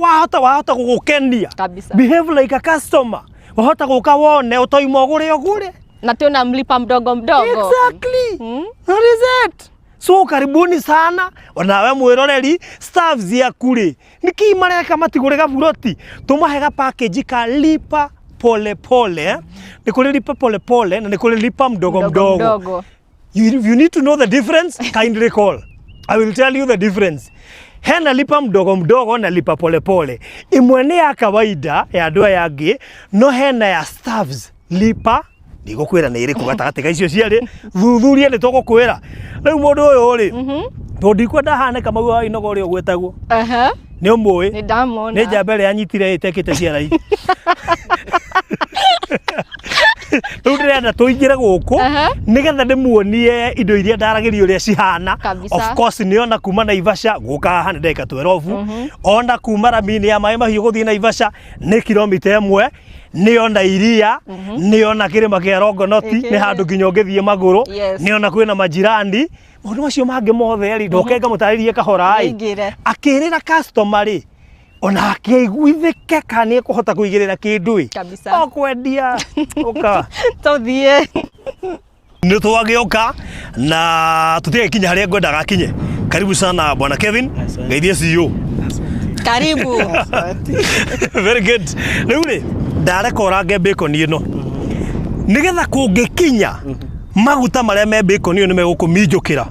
Wahota gũgũkenia. Kabisa. Behave like a customer. Wahota gũka wone ũtoima ũgũre ũgũre. Na tena mlipa mdogo mdogo. Exactly. That is it. So karibuni sana onawe mwiroreri, staff ciaku rĩ nĩkĩĩ mareka matigũre gaburoti, tũmahe ga package ka lipa pole pole, eh? Nĩ kũrĩ lipa pole pole na nĩ kũrĩ lipa mdogo Mdogo mdogo. Mdogo. If you need to know the difference, kindly call. I will tell you the difference. Hena lipa mdogo mdogo na lipa polepole. Ĩmwe nĩ ya kawaida ya andũ aya angĩ, no hena ya staffs lipa ndigũkwĩra nĩ ĩrĩkũ gatagatĩ ka icio cierĩ, thuthuria nĩ tũgũkwĩra. Rĩu mũndũ ũyũ rĩ, tondũ ndikwenda hane Kamau wa Inogo ũrĩa ũgwĩtagwo, nĩ ũmũĩ? Nĩ ndamona. Nĩ njamba ĩrĩa yanyitire ĩtekĩte ciara ici. Rĩu ndĩrenda tũingĩre gũkũ nĩgetha ndĩmuonie indo iria ndaragĩria ũrĩa cihana. Kabisa. Of course nĩ ona kuma Naivasha gũka haha nĩ ndagĩka 12, ona kuma rami-inĩ ya maĩ mahiũ gũthiĩ Naivasha nĩ kilomita 1, nĩ ona iria, nĩ ona kĩrĩma kĩa Longonot, nĩ handũ nginya ũngĩthiĩ magũrũ, nĩ ona kwĩna majirani, maũndũ macio mangĩ mothe rĩ, ndoke ngamũtarĩrie kahora ĩ. Nĩingĩre. Akĩrĩra customer rĩ, ona akĩiguithĩke kana nĩ ekũhota kũigĩrĩra kĩndũ ĩ. Kabisa. O kwendia ũka. Tũthiĩ. Nĩ twagĩũka na tũtigagĩkinya harĩa ngwendaga akinye. Karibu sana bwana Kevin, ngeithie CEO. Karibu. Very good. Rĩu rĩ, ndareka ũrange bacon ĩno nĩgetha kũngĩkinya maguta marĩa me bacon ĩyo nĩ megũkũminjũkĩra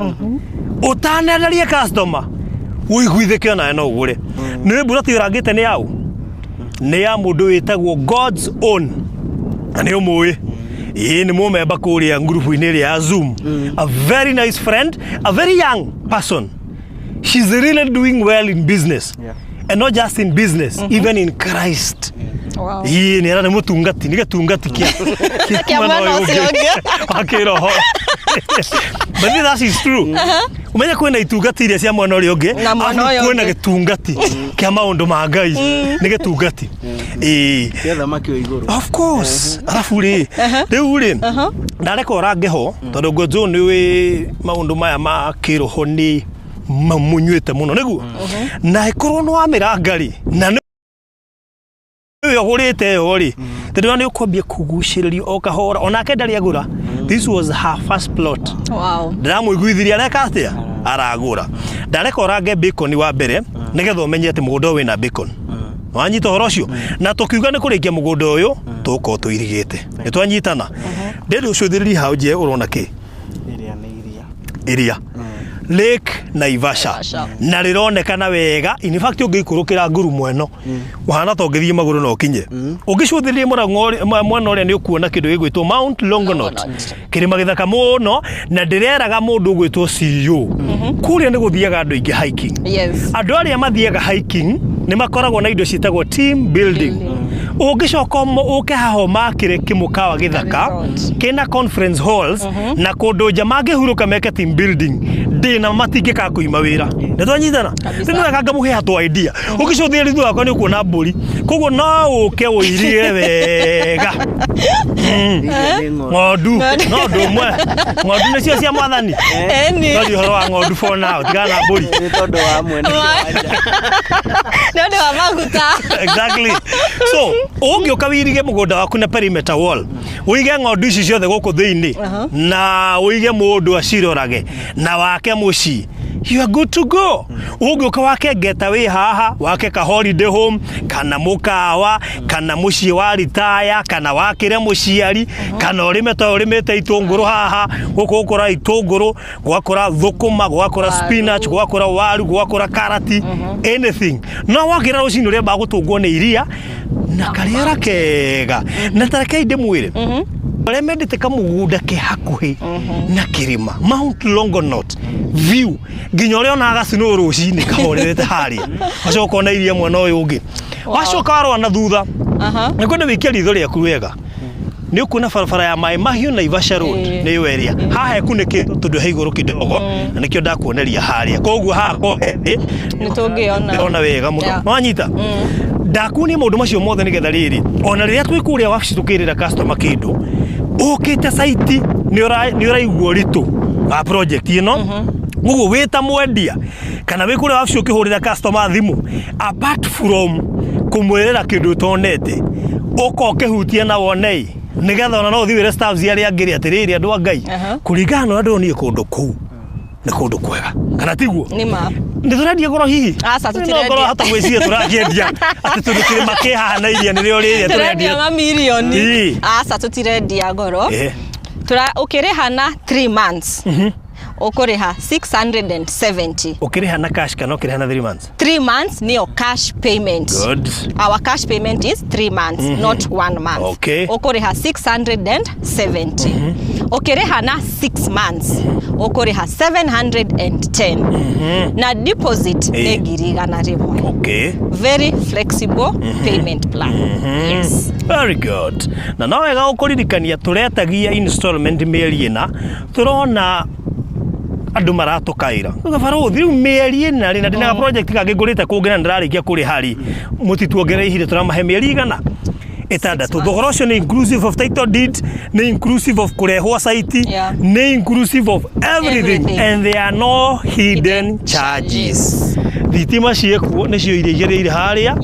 ũtanenderie customer ũiguithĩke onawe no ũgũre. Nĩ mburati ũrangĩte nĩ yaũ? Nĩ ya mũndũ wĩtagwo God's Own, na nĩ ũmũĩ, ĩĩ, nĩ mũmemba kũrĩa ngurubu-inĩ ĩrĩa ya Zoom. A very nice friend, a very young person. She's really doing well in business. And not just in business, even in Christ. Ĩĩ, nĩ era nĩ mũtungati, nĩ gĩtungati kĩa Kĩa mwena ũcio ũngĩ. Wa kĩroho. But that is true. Ũmenye kwĩna itungati iria cia mwena ũrĩa ũngĩ, Na mwena arabu ũyũ kwĩna ũngĩ. gĩtungati kĩa maũndũ ma Ngai, nĩ gĩtungati. Ĩĩ. Kĩa thamaki o igũrũ. Of course. Arabu rĩ, rĩu rĩ, ndareka ũrange ho, tondũ Godzo nĩ wĩ maũndũ maya ma kĩroho nĩ mamũnyuĩte mũno, nĩguo? Na ĩkorwo nĩ wamĩranga rĩ, na nĩ ũyũ ũgũrĩte ĩyo rĩ, tondũ nĩ ũkwambia kũgucĩrĩrio o kahora, onake ndarĩ agũra. This was her first plot. Ndĩramũiguithirie areka atĩa? Aragũra. Ndareka ũrange bacon wa mbere, nĩgetha ũmenye atĩ mũgũnda ũyũ wĩna bacon. Wanyita ũhoro ũcio? Na tũkiuga nĩ kũrĩkia mũgũnda ũyũ, tũgũkorwo tũirigĩte. Nĩ twanyitana? Ndĩrĩ ũcũthĩrĩrie hau nje ũrona kĩ? Ĩrĩa nĩ iria. Iria. Lake Naivasha. Naivasha. Na rĩronekana wega. In fact ũngĩikũrũkĩra ngurumo ĩno, ũhana ta ũngĩthiĩ magũrũ na ũkinye. Ũngĩcũthĩrĩria mũrango mwena ũrĩa nĩ ũkuona kĩndũ gĩgwĩtwo Mount Longonot. Kĩrĩma gĩthaka mũno, na ndĩreraga mũndũ ũgwĩtwo CEO. Kũrĩa nĩ gũthiaga andũ aingĩ hiking. Andũ arĩa mathiaga hiking nĩ makoragwo na indo ciĩtagwo team building. Ũngĩcoka ũke haha ũmakĩre kĩmũkawa gĩthaka kĩna conference halls na kũndũ nja mangĩhurũka meke team building, ndĩna matingĩkaga kũima wĩra. Nĩ twanyitana? Rĩu nĩ wega ngamũhe hatũ idea. Ũngĩcũthĩrĩria thutha wakwa nĩ ũkuona mbũri, koguo no ũke ũirige wega. Iria nĩ ng'ondu. Ng'ondu no ũndũ ũmwe, ng'ondu nĩcio cia mwathani. Eni. Twaria ũhoro wa ng'ondu for now, tigana na mbũri. Nĩ tondũ wa mwene kĩwanja. Nĩ ũndũ wa maguta. Exactly. So ũngĩũka wĩirige mũgũnda waku na perimeter wall, ũige ng'ondu ici ciothe gũkũ thĩinĩ, na ũige mũndũ acirorage na wake mũciĩ, you are good to go. Ũngĩũka wake ngeta wĩ haha, wake ka holiday home kana mũkawa kana mũciĩ wa ritaya kana wakĩre mũciari kana ũrĩme ta ũrĩmĩte itũngũrũ haha, gũkũ gũkũra itũngũrũ, gwakũra thũkũma, gwakũra spinach, gwakũra waru, gwakũra karati, anything. No wakĩra rũcinĩ ũrĩa bagũtũngwo nĩ iria na karĩera kega. Na tarekei ndĩmwĩre, arĩa mendete kamũgũnda ke hakuhĩ na kĩrĩma Mount Longonot view, nginya ũrĩa onaga gacinũ rũcinĩ kahorerete harĩa, wacoka ona iria mwena ũyũ ũngĩ, wacoka warora na thutha, nĩ kwenda wĩikie ritho rĩaku wega, nĩ ũkuona barabara ya Maĩ Mahiũ Naivasha Road. Nĩyo ĩrĩa haha ĩkunĩkĩtwo tondũ he igũrũ kidogo, na nĩkĩo ndakuoneria harĩa, koguo haha ko he thĩ Nĩ tũngĩona. Ndĩrona wega mũno. Nĩwanyita? Ndakuonia maũndũ macio mothe nĩgetha rĩrĩ, ona rĩrĩa twĩ kũrĩa wabici tũkĩrĩra customer kĩndũ, ũkĩte site nĩ ũraigua ũritũ wa project ĩno. Ũguo wĩ ta mwendia kana wĩ kũrĩa wabici ũkĩhũrĩra customer thimũ, apart from kũmwĩrĩra kĩndũ ũtonete, ũka ũkĩhutie na wone, nĩgetha ona no ũthiĩ wĩre staffs arĩa angĩ rĩ, atĩrĩrĩ andũ a Ngai, kũringana na ũrĩa ndĩronire kũndũ kũu nĩ kũndũ kwega, kana tiguo? Nĩ ma. Nĩ tũrendia goro hihi? Aca, No tũtirendia. ngoro hata gwĩciria tũrakĩendia atĩ tondũ kĩrĩma kĩ haha na iria nĩrĩo rĩrĩa Tũrendia tũrendia mamirioni. Ĩĩ. Aca, tũtirendia goro. Ũkĩrĩha na 3 months. Ũkũrĩha 670. Ũkĩrĩha na cash kana ũkĩrĩha na 3 months? 3 months nĩyo cash payment. Good. Our cash payment is 3 months, not 1 month. Okay. Ũkũrĩha 670. Ũkĩrĩha na 6 months ũkũrĩha 710 na deposit nĩ 100,000. Okay. Very flexible payment plan. Yes. Very good. Na no wega gũkũririkania tũretagia installment mĩeri ĩna, tũrona andũ maratũkaĩra gabarũthi rĩu mĩeri ĩna rĩ, na ndĩna project kangĩ ngũrĩte kũngĩ na ndĩrarĩkia kũrĩha rĩ, mũtituongerere ihinda, tũramahe mĩeri igana ĩtandatũ. Thogora ũcio nĩ inclusive of title deed, nĩ inclusive of kũrehwo site, nĩ inclusive of everything, Everything. And there are no hidden charges. Thitima ciĩkuo nĩcio iria igĩrĩire harĩa.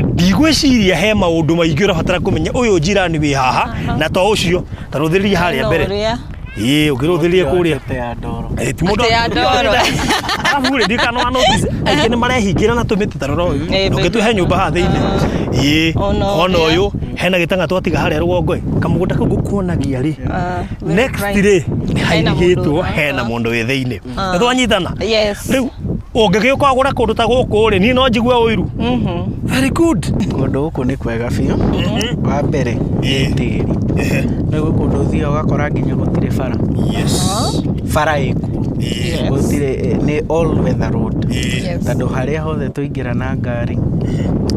Ndigwĩciria he maũndũ maingĩ ũrabatara kũmenya. Ũyũ njirani wĩ haha na to ũcio ta rũthĩrĩria harĩa No mbere. ũrĩa. Ĩĩ, ũngĩrũthĩrĩria kũrĩa. Te ya ndoro. Ti mũndũ. Atĩ ya ndoro. Arabu rĩ, ndikana wa notice aingĩ nĩ marehingĩra na tũmĩtĩ ta rora ũyũ. Ndũngĩtũhe nyũmba haha thĩinĩ. Ĩĩ. Ona Ona ũrĩa. ũyũ hena gĩtanga twatiga harĩa rũgongo ĩ, kamũgũnda kau ngũkuonagia rĩ, Very next prime. rĩ, nĩ Hena mũndũ hairigĩtwo, ũra- hena mũndũ wĩ thĩinĩ. Nĩ twanyitana? Yes. Rĩu ũngĩgĩũka wagũra kũndũ ta gũkũ rĩ, niĩ no njigue ũiru. Very good. Kũndũ gũkũ nĩ kwega biũ. Wa mbere nĩ tĩri. Nĩ gwĩ kũndũ ũthiaga ũgakora nginya gũtirĩ bara. Bara ĩkuo. Gũtirĩ, nĩ all weather road. Tondũ harĩa hothe tũingĩra na ngari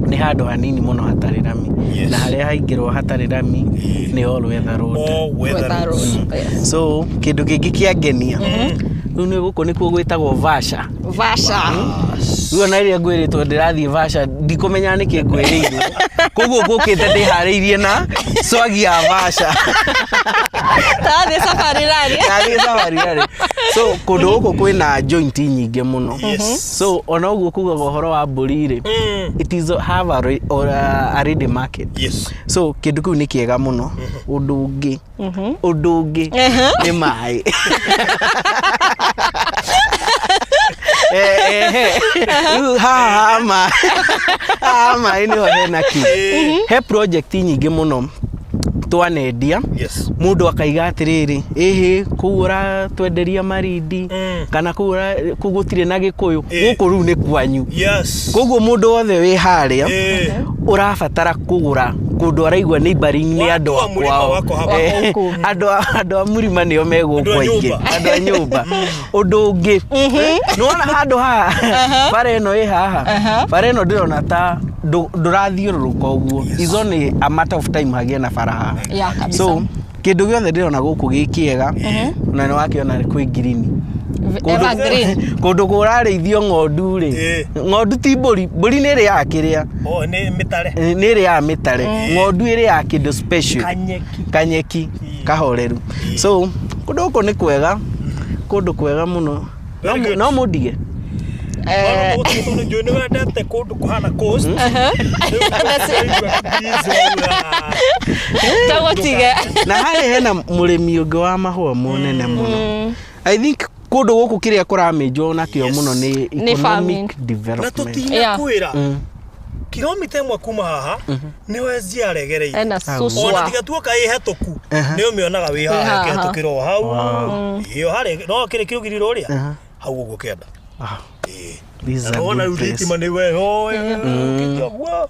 nĩ handũ hanini mũno hatarĩ rami. Na harĩa haingĩrwo hatarĩ rami nĩ all weather road. All weather Weather roads. road. Yes. So kĩndũ kĩngĩ kĩangenia rĩu nĩ gũkũ nĩkuo gwĩtagwo Vasha. Vasha. Rĩu ona rĩrĩa ngwĩrĩtwo ndĩrathiĩ Vasha ndikũmenya nĩkĩ ngwĩrĩirwo, koguo ngũkĩte ndĩharĩirie na swagi ya Vasha. Tathiĩ safari rally. Ndathiĩ safari rally. So kũndũ gũkũ kwĩna joint nyingĩ mũno. So ona ũguo kugaga ũhoro wa mbũri rĩ, it is have a, re- or a ready market. So kĩndũ kĩu nĩ kĩega mũno. Ũndũ ũngĩ nĩ maĩ. Rĩu haha haha maĩ nĩho hena kĩ he project nyingĩ mũno twanendia. Mũndũ akaiga atĩrĩrĩ, ĩhĩ, kũu ũratwenderia Marindi kana kũu kũu gũtirĩ na Gĩkũyũ. Gũkũ rĩu nĩ kwanyu. Koguo mũndũ wothe wĩ harĩa ũrabatara kũgũra kũndũ araigua neighboring nĩ andũ Watu a wa mũrĩma kwao. wako hapa. Andũ a mũrima nĩo megũkũ Andũ a aingĩ. nyũmba. Andũ a nyũmba. Ũndũ ũngĩ, nĩwona handũ haha bara ĩno ĩ haha, bara ĩno ndĩrona ta ndũrathiũrũrũka ũguo, is only a matter of time hagĩe na bara haha. Yeah, kabisa. So kĩndũ gĩothe ndĩrona gũkũ gĩ kĩega, na nĩ wakĩona kwĩ ngirini. Evergreen. Kũndũ kũrarĩithio ng'ondu rĩ, ng'ondu ti mbũri, mbũri nĩ ĩrĩaga kĩrĩa. Oh, nĩ mĩtare. Nĩ ĩrĩaga mĩtare, ng'ondu ĩrĩaga kĩndũ special. Kanyeki. Kanyeki kahoreru. So kũndũ gũkũ nĩ kwega, kũndũ kwega mũno. No Very good. no mũndige. Tondũ njũĩ nĩ wendete kũndũ kũhana coast. Tũgũtige. Na harĩ hena mũrĩmi ũngĩ wa mahũa mũnene mũno. I think kũndũ gũkũ kĩrĩa kũramĩnjwo nakĩo mũno nĩ Nĩ farming. economic Na development. tũtinakwĩra kilomita 1 kuma haha nĩho SGR ĩgereire. Ena Suswa. Ona tiga tuoka ĩ hetũku nĩ ũmĩonaga wĩ Wĩ haha haha. ĩkĩhetũkĩra o hau ĩyo harĩa no kĩrĩ kĩrũgiri rũrĩa hau ũguo kĩenda. This is a Na wona good rĩu place. thitima nĩ we ũkĩte ũguo.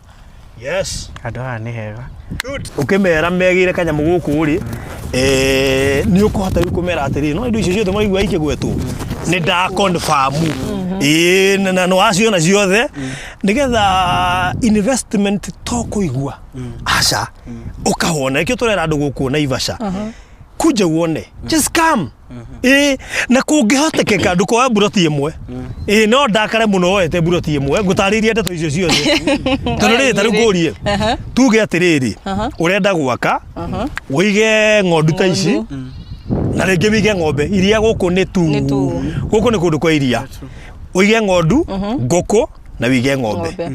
Yes. Handũ haha nĩ hega. Ũkĩmera megĩre kanyamũ gũkũ rĩ, nĩ ũkũhota rĩu kũmera atĩrĩrĩ, no indo icio ciothe maraigua ikĩgwetwo nĩ nda confirm ĩĩ, na nĩ waciona ciothe nĩgetha investment to kũigua aca ũkawona. Nĩkĩo tũrera andũ gũkũ Naivasha, kuja uone, just come. Ĩĩ, na kũngĩhotekeka ndũkoe mburoti ĩmwe. Ĩĩ, no ndakare mũno woete mburoti ĩmwe ngũtarĩirie ndeto icio ciothe, tondũ rĩrĩ, ta rĩu ngũrie, tuge atĩrĩrĩ, ũrenda gwaka ũige ng'ondu ta ici na rĩngĩ wĩige ng'ombe iria gũkũ nĩ tu. Nĩ tu. Gũkũ nĩ kũndũ kwa iria, ũige ng'ondu, ngũkũ na wĩige ng'ombe. Ng'ombe.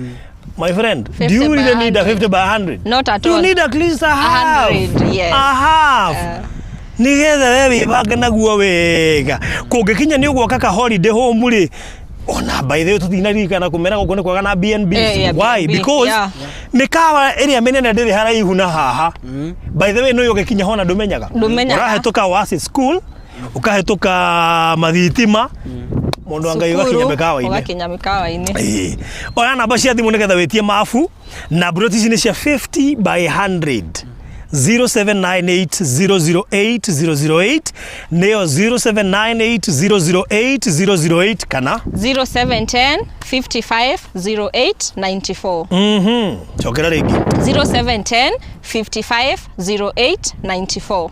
My friend, do 50 you by really need a 100? 50 by 100? Not at You all. need at least a half. 100, yes. A half. Nigetha we wĩbange naguo wega kũngĩkinya nĩ ũgwaka ka holiday home rĩ. Ona by the way, tũtinaririkana kũmera gũkũ nĩ kwaga na B&B. Yeah, Why? B&B, Because mĩkawa ĩrĩa mĩnene ndĩrĩ haraihu na haha. By the way, nĩ ũgĩkinya hona ndũmenyaga. Ndũmenyaga. Ũrahĩtũka Oasis School. Ũkahĩtũka mathitima, mũndũ wa Ngai, ũgakinya Cukuru, mĩkawa-inĩ. Ũgakinya mĩkawa-inĩ. Ĩĩ. Oya namba cia thimũ nĩgetha wĩtie mabu na broti ici nĩ cia 50 by 100. 0798008008 nĩyo 0798008008 kana 0710 55 08 94. Cokera rĩngĩ. 0710 55 08 94.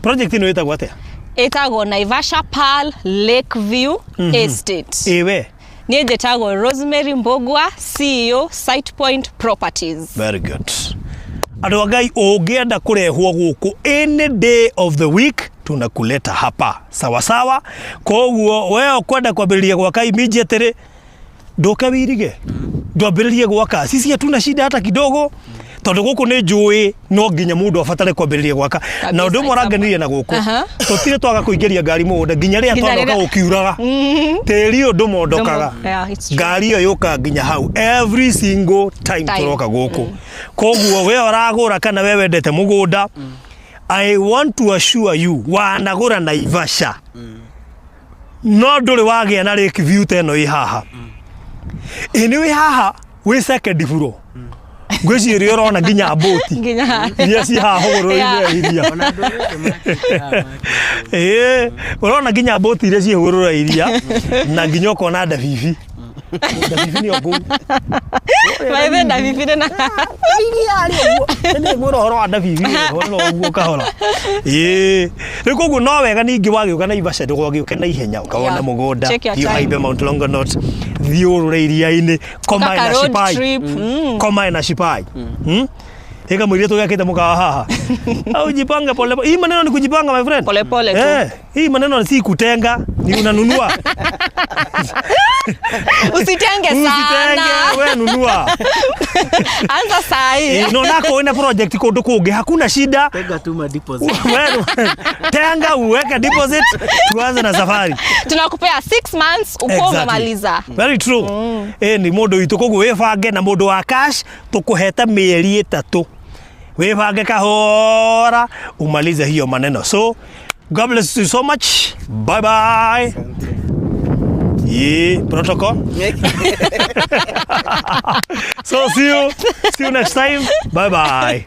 Project ĩno ĩtagwo atĩa? Ĩtagwo Naivasha Pearl Lake View Estate. Ĩwe. Niĩ njĩtagwo Rosemary Mbugua, CEO Site Point Properties. Very good. Andũ a Ngai, ũngĩenda kũrehwo gũkũ any day of the week, tunakuleta hapa sawasawa. Koguo we ũkwenda kwambĩrĩria gwaka immediately, ndũke wirige, ndwambĩrĩrie gwaka. Sisi hatuna shida hata kidogo, tondũ gũkũ nĩ njũĩ no nginya mũndũ abatare kwambĩrĩria gwaka. Na ũndũ ũmwe ũrangenirie na gũkũ, tũtirĩ twaga kũingĩria ngari mũgũnda nginya rĩrĩa Nginya twanoka rĩrĩa- gũkiuraga. Tĩri ũyũ ndũmondokaga. Yeah, it's true. Ngari ĩyo yũkaga nginya hau every single time. Time. Tũroka gũkũ. Koguo we ũragũra kana we wendete mũgũnda, I want to assure you, wanagũra Naivasha no ndũrĩ wagĩa na lake view ta ĩno ĩ haha. Ĩ nĩ wĩ haha wĩ second floor, ngwĩciria ũrona nginya mbũti Nginya iria ci haha hũgũrũrũ-inĩ ya iria. Ona andũ arĩa othe makĩte. Ĩĩ, ũrona nginya mbũti iria ciĩ hũgũrũrũ ya iria na nginya ũkona ndabibi. Ndabibi nĩyo kũu. Maithe ndabibi nĩ na Nĩngwĩra ũhoro wa ndabibi ũhoro ũguo kahora. Ĩĩ, rĩu koguo no wega ningĩ wagĩũka Naivasha ndũgagĩũke na ihenya, ũkawona mũgũnda, Take your thiĩ time. ũhaimbe Mount Longonot, thiĩ ũrũre iria-inĩ, komae Ũgaka na road Shipai. trip. Komae na Shipai. Ika mũirĩtu ũgĩakĩte mũkawa haha au jipange pole pole. Hii maneno ni kujipanga, my friend. Pole pole tu. Eh, hii maneno si kutenga, ni unanunua. Usitenge sana. Usitenge, we nunua. Anza saa hii. Eh, no nako wĩna project kũndũ kũngĩ, hakuna shida. Tega tu ma deposit. Wewe tenga uweke deposit, tuanze na safari. Tunakupea 6 months ukuwa umemaliza. Very true. Eh, ni mũndũ witũ, koguo wĩbange. Na mũndũ wa cash tũkũhete mĩeri 3, wĩbange kahora umalize hiyo maneno. So God bless you so much. Bye bye. Yeah, protocol. So see you next time. Bye bye.